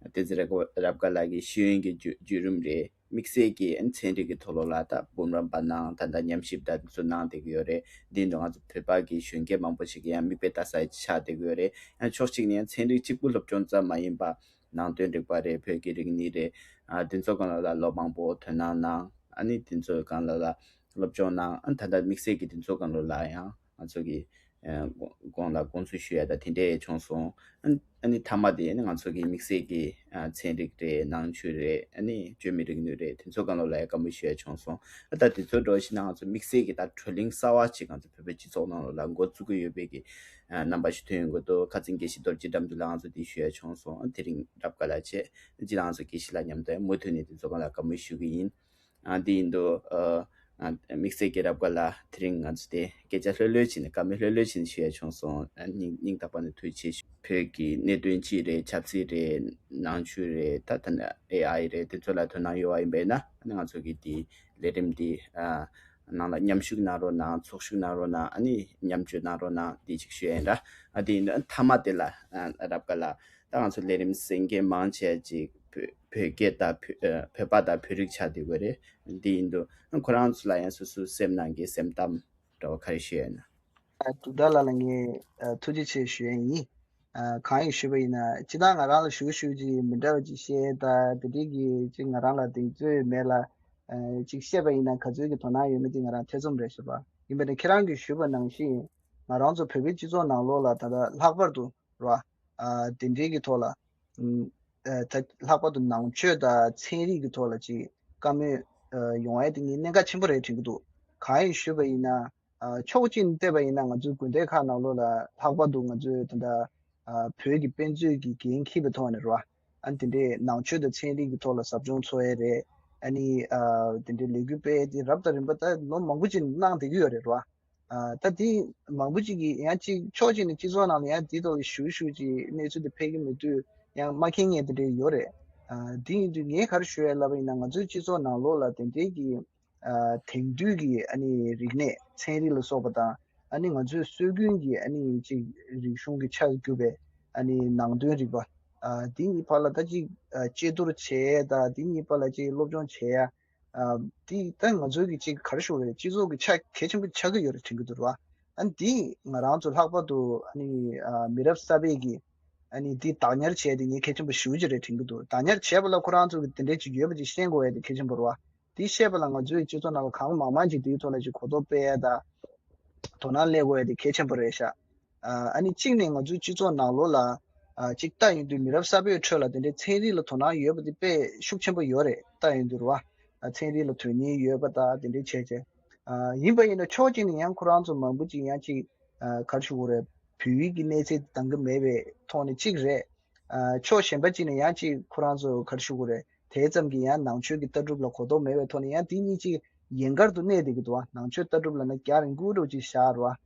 བསྟན་འཛིན་རབ་དགའ་ལགས་ཀྱི་ཤེས་ཡོན་གྱི་བརྒྱུད་བརྒྱུད་རིམ་རེད། དམིགས་བསལ་གྱི་ཨ། ཚན་རིག་གི་ཐོག་ལོགས་ལ་ད་འབུམ་རམས་པ་གནང་། ད་ལྟ་ཉམས་ཞིབ་ད་དེ་ཚོ་གནང་བསྡད་ཀྱི་ཡོད་རེད། འདི་འདྲ་ང་ཚོ་བོད་པ་གི་གཞོན་སྐྱེས་མང་པོ་ཞིག་གིས་ཡང་མིག་དཔེ་ལྟ་ས་ཆགས་བསྡད་ཀྱི་ཡོད་རེད། ཡང་ཕྱོགས་གཅིག་ནས་ཡང་ཚན་རིག་གཅིག་པུ་སློབ་སྦྱོང་ཙམ་མ་ཡིན་པ། ནང་དོན་རིག་པ་རེད། བོད་ཀྱི་རིག་གནས་རེད། ཨ། དེ་ཚོ་སྒང་ལོགས་ལ་ལོ་མང་པོ་དོ་སྣང་གནང་། ཨ་ནི་དེ་ཚོ་སྒང་ལོགས་ལ་སློབ་སྦྱོང་གནང་། ཨ། ད་ལྟ་དམིགས་བསལ་གྱི་དེ་ཚོ་སྒང་ལོགས་ལ་ཡང་ང་ཚོ་གི་ཨ། དགོངས་ལ་དགོངས་ཚུལ་ཞུ་ཡ་ད་དེ་འདྲས་བྱུང་སོང་། ཨ། ཨ་ནི་མཐའ་མ་དེ་ནི་ང་ཚོ་གི་དམིགས་བསལ་གྱི་ཨ། ཚན་རིག་རེད། ནང་ཆོས་རེད། ཨ་ནི་བཅོས་མའི་རིག་ནུས་རེད། དེ་ཚོ་སྒང་ལོགས་ལ་ཡང་བཀའ་མོལ་ཞུ་ཡ་བྱུང་སོང་། ཨ། ད་དེ་ཚོ་འགྲོ་བཞིན་ན་ང་ཚོ་དམིགས་བསལ་གྱི་ད་བགྲོ་གླེང་གསར་བ་ཞིག་ང་ཚོ་བོད་པའི་སྤྱི་ཚོགས་ནང་ལོགས་ལ་འགོ་བཙུགས་ཀྱི་ཡོད་པའི་གི་ཨ། རྣམ་པ་ཞིག་ཐོན་ཡོང་གི་འདུག་ཁ་སང་དགེ་བཤེས་རྡོ་རྗེ་དགྲ་འདུལ་ལགས་ང་ཚོ་དེ་ཞུ་ཡ་བྱུང་སོང་། ཨ། དེ་རིང་རབ་དགའ་ལགས་བྱས། ཨ། ཅི་ལགས་ང་ཚོ་དགེ་བཤེས་ལགས་མཉམ་དུ་མུ་མཐུད་ནས་དེ་ཚོ་སྒང་ལ་བཀའ་མོལ་ཞུ་གི་ཡིན། ཨ། དེ་ཡིན་དུས་ཨ། ཨ། དམིགས་བསལ་གྱི་རབ་དགའ་ལགས་དེ་རིང་ང་ཚོ་དེ་སྐད་ཆ་ལྷོད་ལྷོད་བྱས་ནས་བཀའ་མོལ་ལྷོད་ལྷོད་བྱས་ནས་ཞུ་ཡ་བྱུང་སོང་། ཨ། སྙིང་སྙིང་ཐག་པ་ནས་ཐུགས་རྗེ་ཆེ་ཞུ། བོད་ཀྱི་གནད་དོན་སྤྱི་རེད། ཆབ་སྲིད་རེད། ནང་ཆོས་རེད། ད་ད་ནི་ཨེ་ཨའི་རེད། དེ་ཚོ་ལ་དོ་སྣང་ཡོད་པ་ཡིན་པས་ན་ཨ་ནི་ང་ཚོ་གི་དེ་ལས་རིམ་འདི་ཨ། ནང་ལ་མཉམ་ཞུགས་གནང་རོགས་གནང་། ཚོགས་ཞུགས་གནང་རོགས་གནང་། ཨ་ནི་མཉམ་སྤྱོད་གནང་རོགས་གནང་། འདི་ཅིག་ཞུ་ཡ་ཡིན་ར། ཨ། དེ་ཡིན་དུས་མཐའ་མ་དེ་ལ་ཨ། རབ་དགའ་ལགས་ད་ང་ཚོ་ལས་རིམ་གསན་མཁན་མང་ཆེ་ཅིག་བོད་བོད་སྐད་དང་བོད་ཨ། བོད་པ་དང་བོད་རིགས་ཆགས་བསྡད་ཡོད་རེད། དེ་ཡིན་དུས་ཁོ་རང་ཚོ་ལ་ཡང་སོ་སོའི་སེམས་ནང་གི་སེམས་གཏམ་འདྲ་བ་ག་རེ་ཞུ་ཡ་ཡིན་ན། ཨ། དུས་ད་ལ་ལ་ངས་ཨ། ཐུགས་རྗེ་ཆེ་ཞུ་ཡ་ཡིན། ཨ། གང་ཡིན་ཞུས་པ་ཡིན་ན་སྤྱིར་བཏང་ང་རང་ལ་ཞུ་ཞུ་ཅིག་མི་འདྲ་བ་ཅིག་བཤད་ད་དེ་འདྲའི་གི་ཅིག་ང་རང་ལ་གདེང་ཚོད་མེད་ལ། ཨ། ཅིག་བཤད་པ་ཡིན་ན་ག་ཚོད་ཀྱི་དོ་སྣང་ཡོད་མེད་དེ་ང་རང་ཐེ་ཚོམ་རེད་ཤག་པ། ཡིན་པ་ནི་ཁྱེད་རང་གིས་ཞུས་པ་ནང་བཞིན་ང་རང་ཚོ་བོད་པའི་སྤྱི་ཚོགས་ནང་ལོགས་ལ་ད་ལྟ་ལྷག་པར་དུ་ར། ཨ། དེ་འདྲའི་གི་ཐོག་ལ། ཨ། ད་ལྷག་པར་དུ་ནང་ཆོས་དང་ཚན་རིག་གི་ཐོག་ལ་ཅིག་བཀའ་མོལ་ཨ། ཡོང་ཡ་དེ་ངས་གནད་འགག་ཆེན་པོ་རེད་དྲན་གྱི་འདུག་གང་ཡིན་ཞུས་པ་ཡིན་ན། ཨ། ཕྱོགས་གཅིག་ནས་བལྟས་པ་ཡིན་ན་ང་ཚོའི་དགོན་སྡེ་ཁག་ནང་ལོགས་ལ་ལྷག་པར་དུ་ང་ཚོའི་ད་ལྟ་ཨ། བོད་ཀྱི་དཔེ་མཛོད་ཀྱི་འགན་འཁྱེར་བའི་ཐོག་ནས་རེད་བ། ཨ་ནི་དེ་འདྲའི་ནང་ཆོས་དང་ཚན་རིག་གི་ཐོག་ལ་ཟབ་སྦྱོང་འཚོགས་ཡས་རེད། ཨ་ནི་ཨ། དེ་འདྲའི་ལས་འགུལ་སྤེལ་ཏེ་རབ་དང་རིམ་པ་ད་ལོ་མང་པོ་ཅིག་གནང་བསྡད་ཀྱི་ཡོད་རེད་རེད་བ། ཨ། ད་དེ་མང་པོ་ཅིག་གིས་ཡང་ཅིག་ཕྱོགས་གཅིག་ནས་སྤྱི་ཚོགས་ནང་ལ་ཡང་དེ་ཐོག་གི་ཞུ་ཞུ་ཅིག་གནས་ཚུལ་དེ་ཕེབས་ཀྱི་མི་འདུག་ཡང་མ་མཁྱེན་མཁན་དེ་འདྲ་ཡོད་རེད། ཨ་དེ་ཡིན་དུས་ངས་ག་རེ་ཞུ་ཡ་ལབ་པ་ཡིན་ན། ང་ཚོའི་སྤྱི་ཚོགས་ནང་ལོགས་ལ་དེ་འདྲའི་གི་ཨ་དེང་དུས་ཀྱི་ཨ་ནི་རིག་གནས་ཚན་རིག་ལ་སོགས་པ་དང་། ཨ་ནི་ང་ཚོའི་སྲོལ་རྒྱུན་གྱི་ཨ་ནི་ཅིག་རིག་གཞུང་གི་ཆ་གྱུར་པའི་ཨ་ནི་ནང་དོན་རིག་པ། ཨ་དེ་གཉིས་བར་ལ་ད་ཅིག་ཨ་དཔྱད་བསྡུར་བྱེད་ཡ་དང་། དེ་གཉིས་བར་ལ་ཅིག་སློབ་སྦྱོང་བྱེད་ཡ། ཨ་དེ་ད་ང་ཚོའི་གི་ཅིག་ག་རེ་ཞུ་དགོས་རེད། སྤྱི་ཚོགས་ཀྱི་ཆ་གལ་ཆེན་པོ་ཆགས་ཀྱི་ཡོད་རེད་དྲན་གྱི་འདུག་ར། ཨ་ནི་དེ་ང་རང་ཚོ་ལྷག་པར་དུ་ཨ་ནི་ཨ་མི་རབས་གསར་པས་ཀྱི་ཨ་ནི་དེ་བདག་ཉར་བྱས་དེ་ངས་གལ་ཆེན་པོ་ཞེ་པོ་ཅིག་རེད་དྲན་གྱི་འདུག། བདག་ཉར་བྱས་པ་ལ་ཁོ་རང་ཚོ་གི་དེ་འདྲས་ཅིག་ཡོད་པ་ཅིག་ཤེས་དགོས་ཡ་དེ་གལ་ཆེན་པོ་རེད་བ། དེ་ཤེས་པ་ལ་ང་ཚོའི་སྤྱི་ཚོགས་ནང་ལ་གང་མང་མང་ཅིག་དེའི་ཐོག་ལ་ཅིག་གོ་རྟོགས་སྤེལ་ཡ་དང་། དོ་སྣང་སླེབས་དགོས་ཡ་དེ་གལ་ཆེན་པོ་རེད་ཤག། ཨ་ཨ་ནི་གཅིག་ནས་ང་ཚོའི་སྤྱི་ཚོགས་ནང་ལོགས་ལ་ཨ་ཅིག་ལྟ་ཡོང་དུས་མི་རབས་གསར་པའི་ཁྲོད་ལ་དེ་འདྲའི་ཚན་རིག་ལ་དོ་སྣང་ཡོད་པ་དེ་དཔེ་ཤུགས་ཆེན་པོ་ཡོད་རེད། ལྟ་ཡོང་དུས་རེད་བ། ཨ་ཚན་རིག་ལ་དོན་སྙིང་ཡོད་པ་དང་དེ་འདྲའི་བྱས་བྱས། ཨ་ཡིན་པ་ཡིན་ན་ཕྱོགས་གཅིག་ནས་ཡང་ཁོ་རང་ཚོ་མང་པོ་ཅིག་ཡང་ཅིག་ཨ་ག་རེ་ཞུ་དགོས་རེད། བོད་ཡིག་གི་གནས་ཚད་འདང་གི་མེད་པའི་ཐོག་ནས་གཅིག་རེད། ཨ་ཕྱོགས་གཞན་པ་གཅིག་ནས་ཡང་ཅིག་ཁོ་རང་ཚོ་ག་རེ་ཞུ་དགོས་རེད། དེ་ཙམ་གྱིས་ཡང་ནང་ཆོས་ཀྱི་ལྟ་གྲུབ་ལ་གོ་རྟོགས་མེད་པའི་ཐོག་ནས་ཡང་དེ་གཉིས་ཅིག་ཡན་གར་དུ་གནས་བསྡད་ཀྱི་འདུག་བ། ནང་ཆོས་ལྟ་གྲུབ་ལབ་ན་རྒྱ་རིང་པོ་འདྲ་བོ་ཅིག་བཞག་རེད་བ།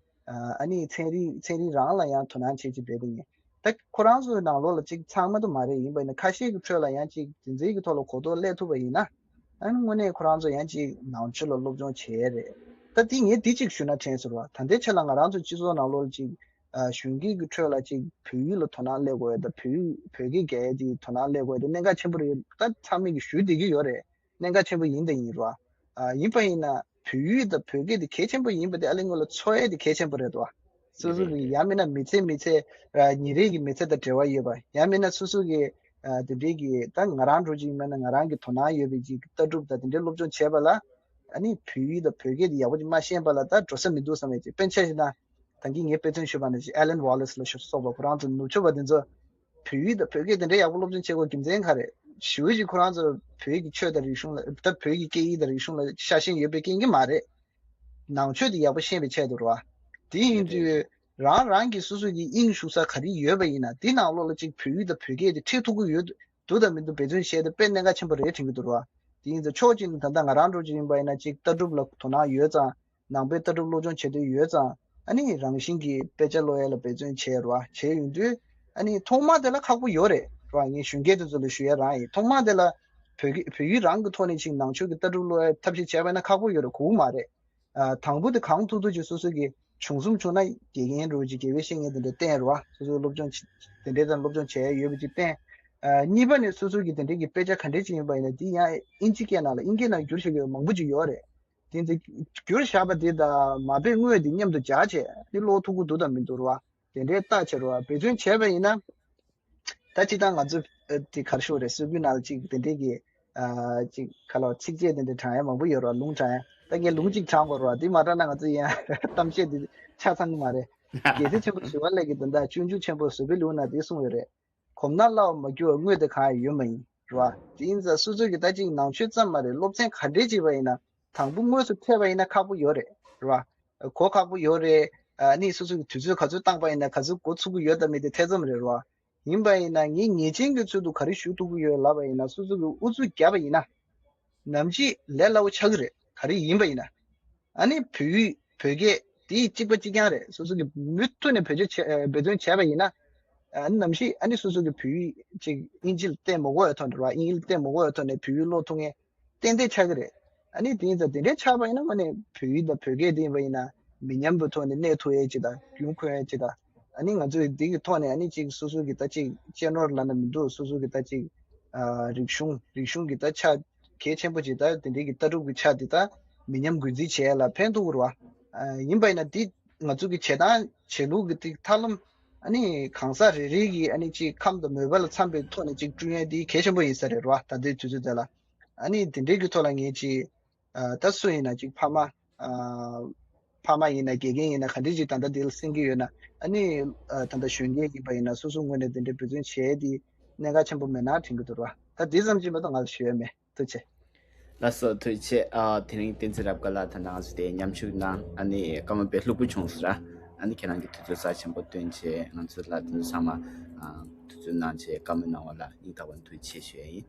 ཨ་ནི་ཚན་རིག་ཚན་རིག་རང་ལ་ཡང་དོ་སྣང་བྱེད་ཅིག་བསྡད་བསྡད་མཁན། ད་ཁོ་རང་ཚོའི་ནང་ལོགས་ལ་ཅིག་ཚང་མ་དུ་མ་རེད། ཡིན་པ་ཡིན་ན་ཁ་ཤས་ཀྱི་ཁྲོད་ལ་ཡང་ཅིག་དེ་འཛིན་གྱི་ཐོག་ལ་གོ་རྟོགས་སླེབས་ཐུབ་པ་ཡིན་ན། ཨ་ནི་དངོས་གནས་ཁོ་རང་ཚོ་ཡང་ཅིག་ནང་ཆོས་ལ་སློབ་སྦྱོང་བྱེད་ཡས་རེད། ད་དེ་ངས་དེ་ཅིག་ཞུ་ན་དྲན་སོང་བ། ད་ལྟའི་ཆ་ལ་ང་རང་ཚོ་སྤྱི་ཚོགས་ནང་ལོགས་ལ་ཅིག་ཨ་གཞོན་སྐྱེས་ཀྱི་ཁྲོད་ལ་ཅིག་བོད་ཡིག་ལ་དོ་སྣང་སླེབས་དགོས་ཡ་དང་། བོད་ཡིག་བོད་སྐད་རྒྱག་ཡ་དེ་དོ་སྣང་སླེབས་དགོས་ཡ་དེ་གནད་འགག་ཆེན་པོ་རེད། ད་ཚང་མས་ཀྱི་ཞུ་བསྡད་ཀྱི་ཡོད་རེད། གནད་འགག་ཆེན་པོ་ཡིན་དང་ཡིན་རོགས། ཨ་ཡིན་པ་ཡིན་ན་བོད་ཡིག་དང་བོད་སྐད་དེ་གལ་ཆེན་པོ་ཡིན་པ་དེ་ཨ་ལེ་སྔོན་ལ་ཚོར་ཡ་དེ་གལ་ཆེན་པོ་རེད་དོ། སོ་སོ་གི་ཡང་མིན་ན་མི་ཚེ་མི་ཚེ་ཨ་ཉིན་རེ་གི་མི་ཚེ་དང་འབྲེལ་བ་ཡོད་པ། ཡང་མིན་ན་སོ་སོ་གི་ཨ་དེ་འདྲའི་གི་ད་ང་རང་འདྲ་བོ་ཅིག་ཡིན་པ་ན་ང་རང་གི་དོ་སྣང་ཡོད་པའི་ཅིག་ལྟ་གྲུབ་དང་དེ་འདྲའི་སློབ་སྦྱོང་བྱས་པ་ལ། ཨ་ནི་བོད་ཡིག་དང་བོད་སྐད་དེ་ཡག་པོ་ཅིག་མ་ཤེས་པ་ལ་ད་འགྲོ་ས་མི་འདུག་བསམ་ཡ་ཅིག། དཔེར་ན་ཆ་བཞག་ན། ད་གིན་ངས་དཔེ་མཚོན་ཞུས་པ་ནང་བཞིན་ཨེ་ལན་ཝོ་ལེ་སི་ལ་སོགས་པ་ཁོ་རང་ཚོ་ནུབ་ཕྱོགས་པ་དེ་ཚོ་བོད་ཡིག་དང་བོད་སྐད་དེ་འདྲའི་ཡག་པོ་སློབ་སྦྱོང་བྱེད་དགོས་རྒྱུ་མཚན་ག་རེ། ཞེ་པོ་ཅིག་ཁོ་རང་ཚོ་བོད་ཀྱི་ཆོས་དང་རིག་གཞུང་ལ། ད་བོད་ཀྱི་སྐད་ཡིག་དང་རིག་གཞུང་ལ་ཤ་ཞེན་ཡོད་པའི་རྐྱེན་གྱིས་མ་རེད། ནང་ཆོས་དེ་ཡག་པོ་ཤེས་པའི་ཆེད་དུ་རེད་བ། དེ་ཡིན་དུས་རང་རང་གི་སོ་སོ་གི་དབྱིངས་ཞུགས་ས་ག་རེ་ཡོད་པ་ཡིན་ན་དེ་ནང་ལོགས་ལ་ཅིག་བོད་ཡིག་དང་བོད་སྐད་དེ་ཁྲིད་ཐུབ་ཀྱི་ཡོད་འདུག་དང་མི་འདུག་འབད་བརྩོན་བྱས་ཏེ་དཔེ་གནད་འགག་ཆེན་པོ་རེད་དྲན་གྱི་འདུག་རེད་བ། དེ་ཡིན་ཙང་ཕྱོགས་གཅིག་ནས་ད་ལྟ་ང་རང་འདྲ་བོ་ཅིག་ཡིན་པ་ཡིན་ན་ཅིག་ལྟ་གྲུབ་ལ་དོ་སྣང་ཡོད་ཙང་། ནང་པའི་ལྟ་གྲུབ་སློབ་སྦྱོང་བྱེད་འདོད་ཡོད་ཙང་། ཨ་ནི་རང་བཞིན་གྱིས་དཔེ་ཆ་ཀློག་ཡ་ལ་འབད་བརྩོན་བྱས་རེད་བ། བྱས་ཡོང་དུས་ཨ་ནི་ཐོག་མ་དེ་ལ་ཁག་པོ་ཡོད་རེད་རེད་བ། ངས་གཞོན་སྐྱེས་དེ་ཚོ་ལ་ཞུ་ཡ་རང་ཡིན། ཐོག་མ་དེ་ལ་བོད་ཀྱི་བོད་ཡིག་རང་གི་ཐོག་ནས་ཅིག་ནང་ཆོས་ཀྱི་ལྟ་གྲུབ་ཀློག་ཡ་ཐབས་ཤེས་བྱས་པ་ཡིན་ན་ཁག་པོ་ཡོད་རེད། གོ་གི་མ་རེད། ཨ་དང་པོ་དེ་གང་ཐུབ་ཐུབ་ཅིག་སོ་སོ་གི་བྱུང་གསུམ་བྱུང་ན་དགེ་རྒན་འདྲ་བོ་ཅིག་དགེ་བའི་བཤེས་གཉེན་དེ་འདྲ་བསྟེན་རེད་བ། སོ་སོ་སློབ་སྦྱོང་བྱེད་དེ་འདྲའི་དང་སློབ་སྦྱོང་བྱེད་ཡ་ཡོད་པ་ཅིག་བསྟེན། ཨ་གཉིས་པ་ནས་སོ་སོ་གི་དེ་འདྲའི་གི་དཔེ་ཆ་ག་འདྲས་ཅིག་ཡིན་པ་ཡིན་ན་དེ་ཡང་དབྱིན་ཇི་སྐད་ནང་ལ་དབྱིན་སྐད་ནང་བསྒྱུར་བཞག་གི་ཡོད་མང་པོ་ཅིག་ཡོད་རེད། དེ་ཚེ་བསྒྱུར་བཞག་པ་དེ་དང་མ་དཔེ་དངོས་དེ་མཉམ་དུ་སྦྱར་བྱས་དེ་ཀློག་ཐུབ་ཀྱི་འདུག་དང་མི་འདུག་རེད་བ། དེ་འདྲའི་བརྟག་བྱས་རེད་བ། འབད་བརྩོན་བྱས་པ་ཡིན་ན། ད་སྤྱིར་བཏང་ང་ཚོ་ཨ་དེ་ག་རེ་ཞུ་དགོས་རེད། སྲོལ་རྒྱུན་ནང་ལ་ཅིག་དེ་འདྲའི་གི་ཨ་ཅིག་ག་ལ་ཚིགས་བཅད་དེ་འདྲ་བགྲང་ཡ་མང་པོ་ཡོད་རེད་བ། ལུང་དྲངས་ཡ། ད་ངས་ལུང་གཅིག་དྲངས་དགོས་རེད་བ། དེ་མ་དྲངས་ན་ང་ཚོ་ཡང་གཏམ་བཤད་དེ་ཆ་ཚང་གི་མ་རེད། རྒྱལ་སྲས་ཆེན་པོ་ཞི་བ་ལྷས་ཀྱིས་ད་ལྟ་སྤྱོད་འཇུག་ཆེན་པོ་བཟོད་པའི་ལུང་ན་དེ་གསུངས་ཡོད་རེད། གོམས་ན་སླ་བ་མ་གྱུར་བ་དངོས་དེ་གང་ཡང་ཡོད་མ་ཡིན། རེད་བ། དེ་ཡིན་ཙང་སོ་སོ་གི་ད་ཅིག་ནང་ཆོས་ཙམ་མ་རེད། སློབ་ཚན་ག་འདྲས་བྱས་པ་ཡིན་ན་དང་པོ་དངོས་སུ་ཐེབས་པ་ཡིན་ན་ཁག་པོ་ཡོད་རེད། རེད་བ། གོ་ཁག་པོ་ཡོད་རེད། ཨ་ནི་སོ་སོ་གི་དུས་ཚོད་ག་ཚོད་བཏང་པ་ཡིན་ན་ག་ཚོད་འགོ་ཚུགས་ཀྱི་ཡོད་དང་མེད་དེ་ཐེ་ཚོམ་རེད། རེད་བ། ཡིན་པ་ཡིན་ན་ངས་ངེས་ཅན་གྱི་ཚུལ་དུ་ག་རེ་ཞུ་ཐུབ་ཀྱི་ཡོད་ལབ་པ་ཡིན་ན། སོ་སོ་གི་ཨུ་ཚུགས་བརྒྱབ་པ་ཡིན་ན་ནམ་ཞིག་ལས་སླ་བོ་ཆགས་ཀྱི་རེད། ག་རེ་ཡིན་པ་ཡིན་ན། ཨ་ནི་བོད་ཡིག་བོད་སྐད་དེ་གཅིག་པ་གཅིག་རྐྱང་རེད། སོ་སོ་གི་མུ་མཐུད་ནས་བེད་སྤྱོད་བྱས་འབད་བརྩོན་བྱས་པ་ཡིན་ན། ཨ་ནི་ནམ་ཞིག་ཨ་ནི་སོ་སོ་གི་བོད་ཡིག་ཅིག་དབྱིན་ཇི་ལ་བལྟས་མ་དགོས་པའི་ཐོག་ནས་རེད་བ། དབྱིན་ཡིག་ལ་བལྟས་མ་དགོས་པའི་ཐོག་ནས་བོད་ཡིག་ཀློག་ཐུབ་མཁན་ཏན་ཏན་ཆགས་ཀྱི་རེད། ཨ་ནི་དེ་ཡིན་ཙང་དེ་འདྲའི་ཆགས་པ་ཡིན་ན་དངོས་གནས་བོད་ཡིག་དང་བོད་སྐད་དེ་ཡིན་པ་ཡིན་ན་མི་ཉམས་པའི་ཐོག་ནས་གནས་ཐུབ་ཡས་ཅིག་དང་རྒྱུན་འཁྱོངས་ཡས་ཅིག་དང་། ཨ་ནི་ང་ཚོས་འདི་གི་ཐོག་ནས་ཨ་ནི་ཅིག་སོ་སོ་གི་ད་ཅིག་གཅེས་ནོར་ལབ་ན་མི་འདུག། སོ་སོ་གི་ད་ཅིག་ཨ་རིག་གཞུང་རིག་གཞུང་གི་ད་ཆ་གལ་ཆེན་པོ་ཅིག་ད་དེ་འདྲའི་གི་ལྟ་གྲུབ་ཀྱི་ཆ་དེ་ད་མི་ཉམས་རྒུད་འཛིན་བྱེད་ཡ་ལ་ཕན་ཐོགས་ཀྱི་རེད་བ། ཨ་ཡིན་པ་ཡིན་ན་འདི་ང་ཚོ་གི་བྱེད་སྟངས་བྱེད་ལུགས་ཀྱི་ཏིག་ཐབས་ལམ་ཨ་ནི་གང་ཟག་རེ་རེ་གི་ཨ་ནི་ཅིག་ཁམས་དང་མོས་པ་ལ་འཚམ་པའི་ཐོག་ནས་ཅིག་བསྐྲུན་ཡ་འདི་གལ་ཆེན་པོ་ཡིན་ས་རེད་བ། ད་ལྟའི་དུས་ཚོད་དེ་ལ་ཨ་ནི་དེ་འདྲའི་གི་ཐོག་ལ་ངས་ཅིག་ཨ་ད་སུ་ཡིན་ན་ཅིག་ཕ་མ་ཨ་ཕ་མ་ཡིན་ན་དགེ་རྒན་ཡིན་ན་ག་འདྲ་ཅིག་ད་ལྟ་འདི་ལ་གསན་གྱི་ཡོད་ན། ཨ་ནི་ཨ་ད་ལྟ་གཞོན་སྐྱེས་ཡིན་པ་ཡིན་ན་སོ་སོ་ངོས་ནས་དེ་འདྲའི་འབད་བརྩོན་བྱས་ཏེ་གནད་འགག་ཆེན་པོ་མེད་ན་དྲན་གྱི་འདུག་ར། ད་འདི་ཙམ་གྱིས་མ་གཏོགས་ང་ལ་ཞུ་ཡ་མེད། ཐུགས་རྗེ་ཆེ། ལགས་སོ། ཐུགས་རྗེ་ཆེ། ཨ་དེ་རིང་བསྟན་འཛིན་རབ་དགའ་ལགས་དང་ང་ཚོ་དེ་མཉམ་ཞུགས་གནང་། ཨ་ནི་སྐར་མ་དཔེ་ལྷུག་པོ་བྱུང་སོང་ར། ཨ་ནི་ཁྱེད་རང་གིས་དུས་ཚོད་རྩ་ཆེན་པོ་བཏོན་བྱས་ང་ཚོ་ལ་དེ་ཚོ་ཚང་མ་ཨ་དུས་ཚོད་གནང་བྱས་བཀའ་མོལ་གནང་བ་ལ་སྙིང་ཐག་པ་ནས་ཐུགས་རྗེ་ཆེ་ཞུ་ཡ་ཡིན།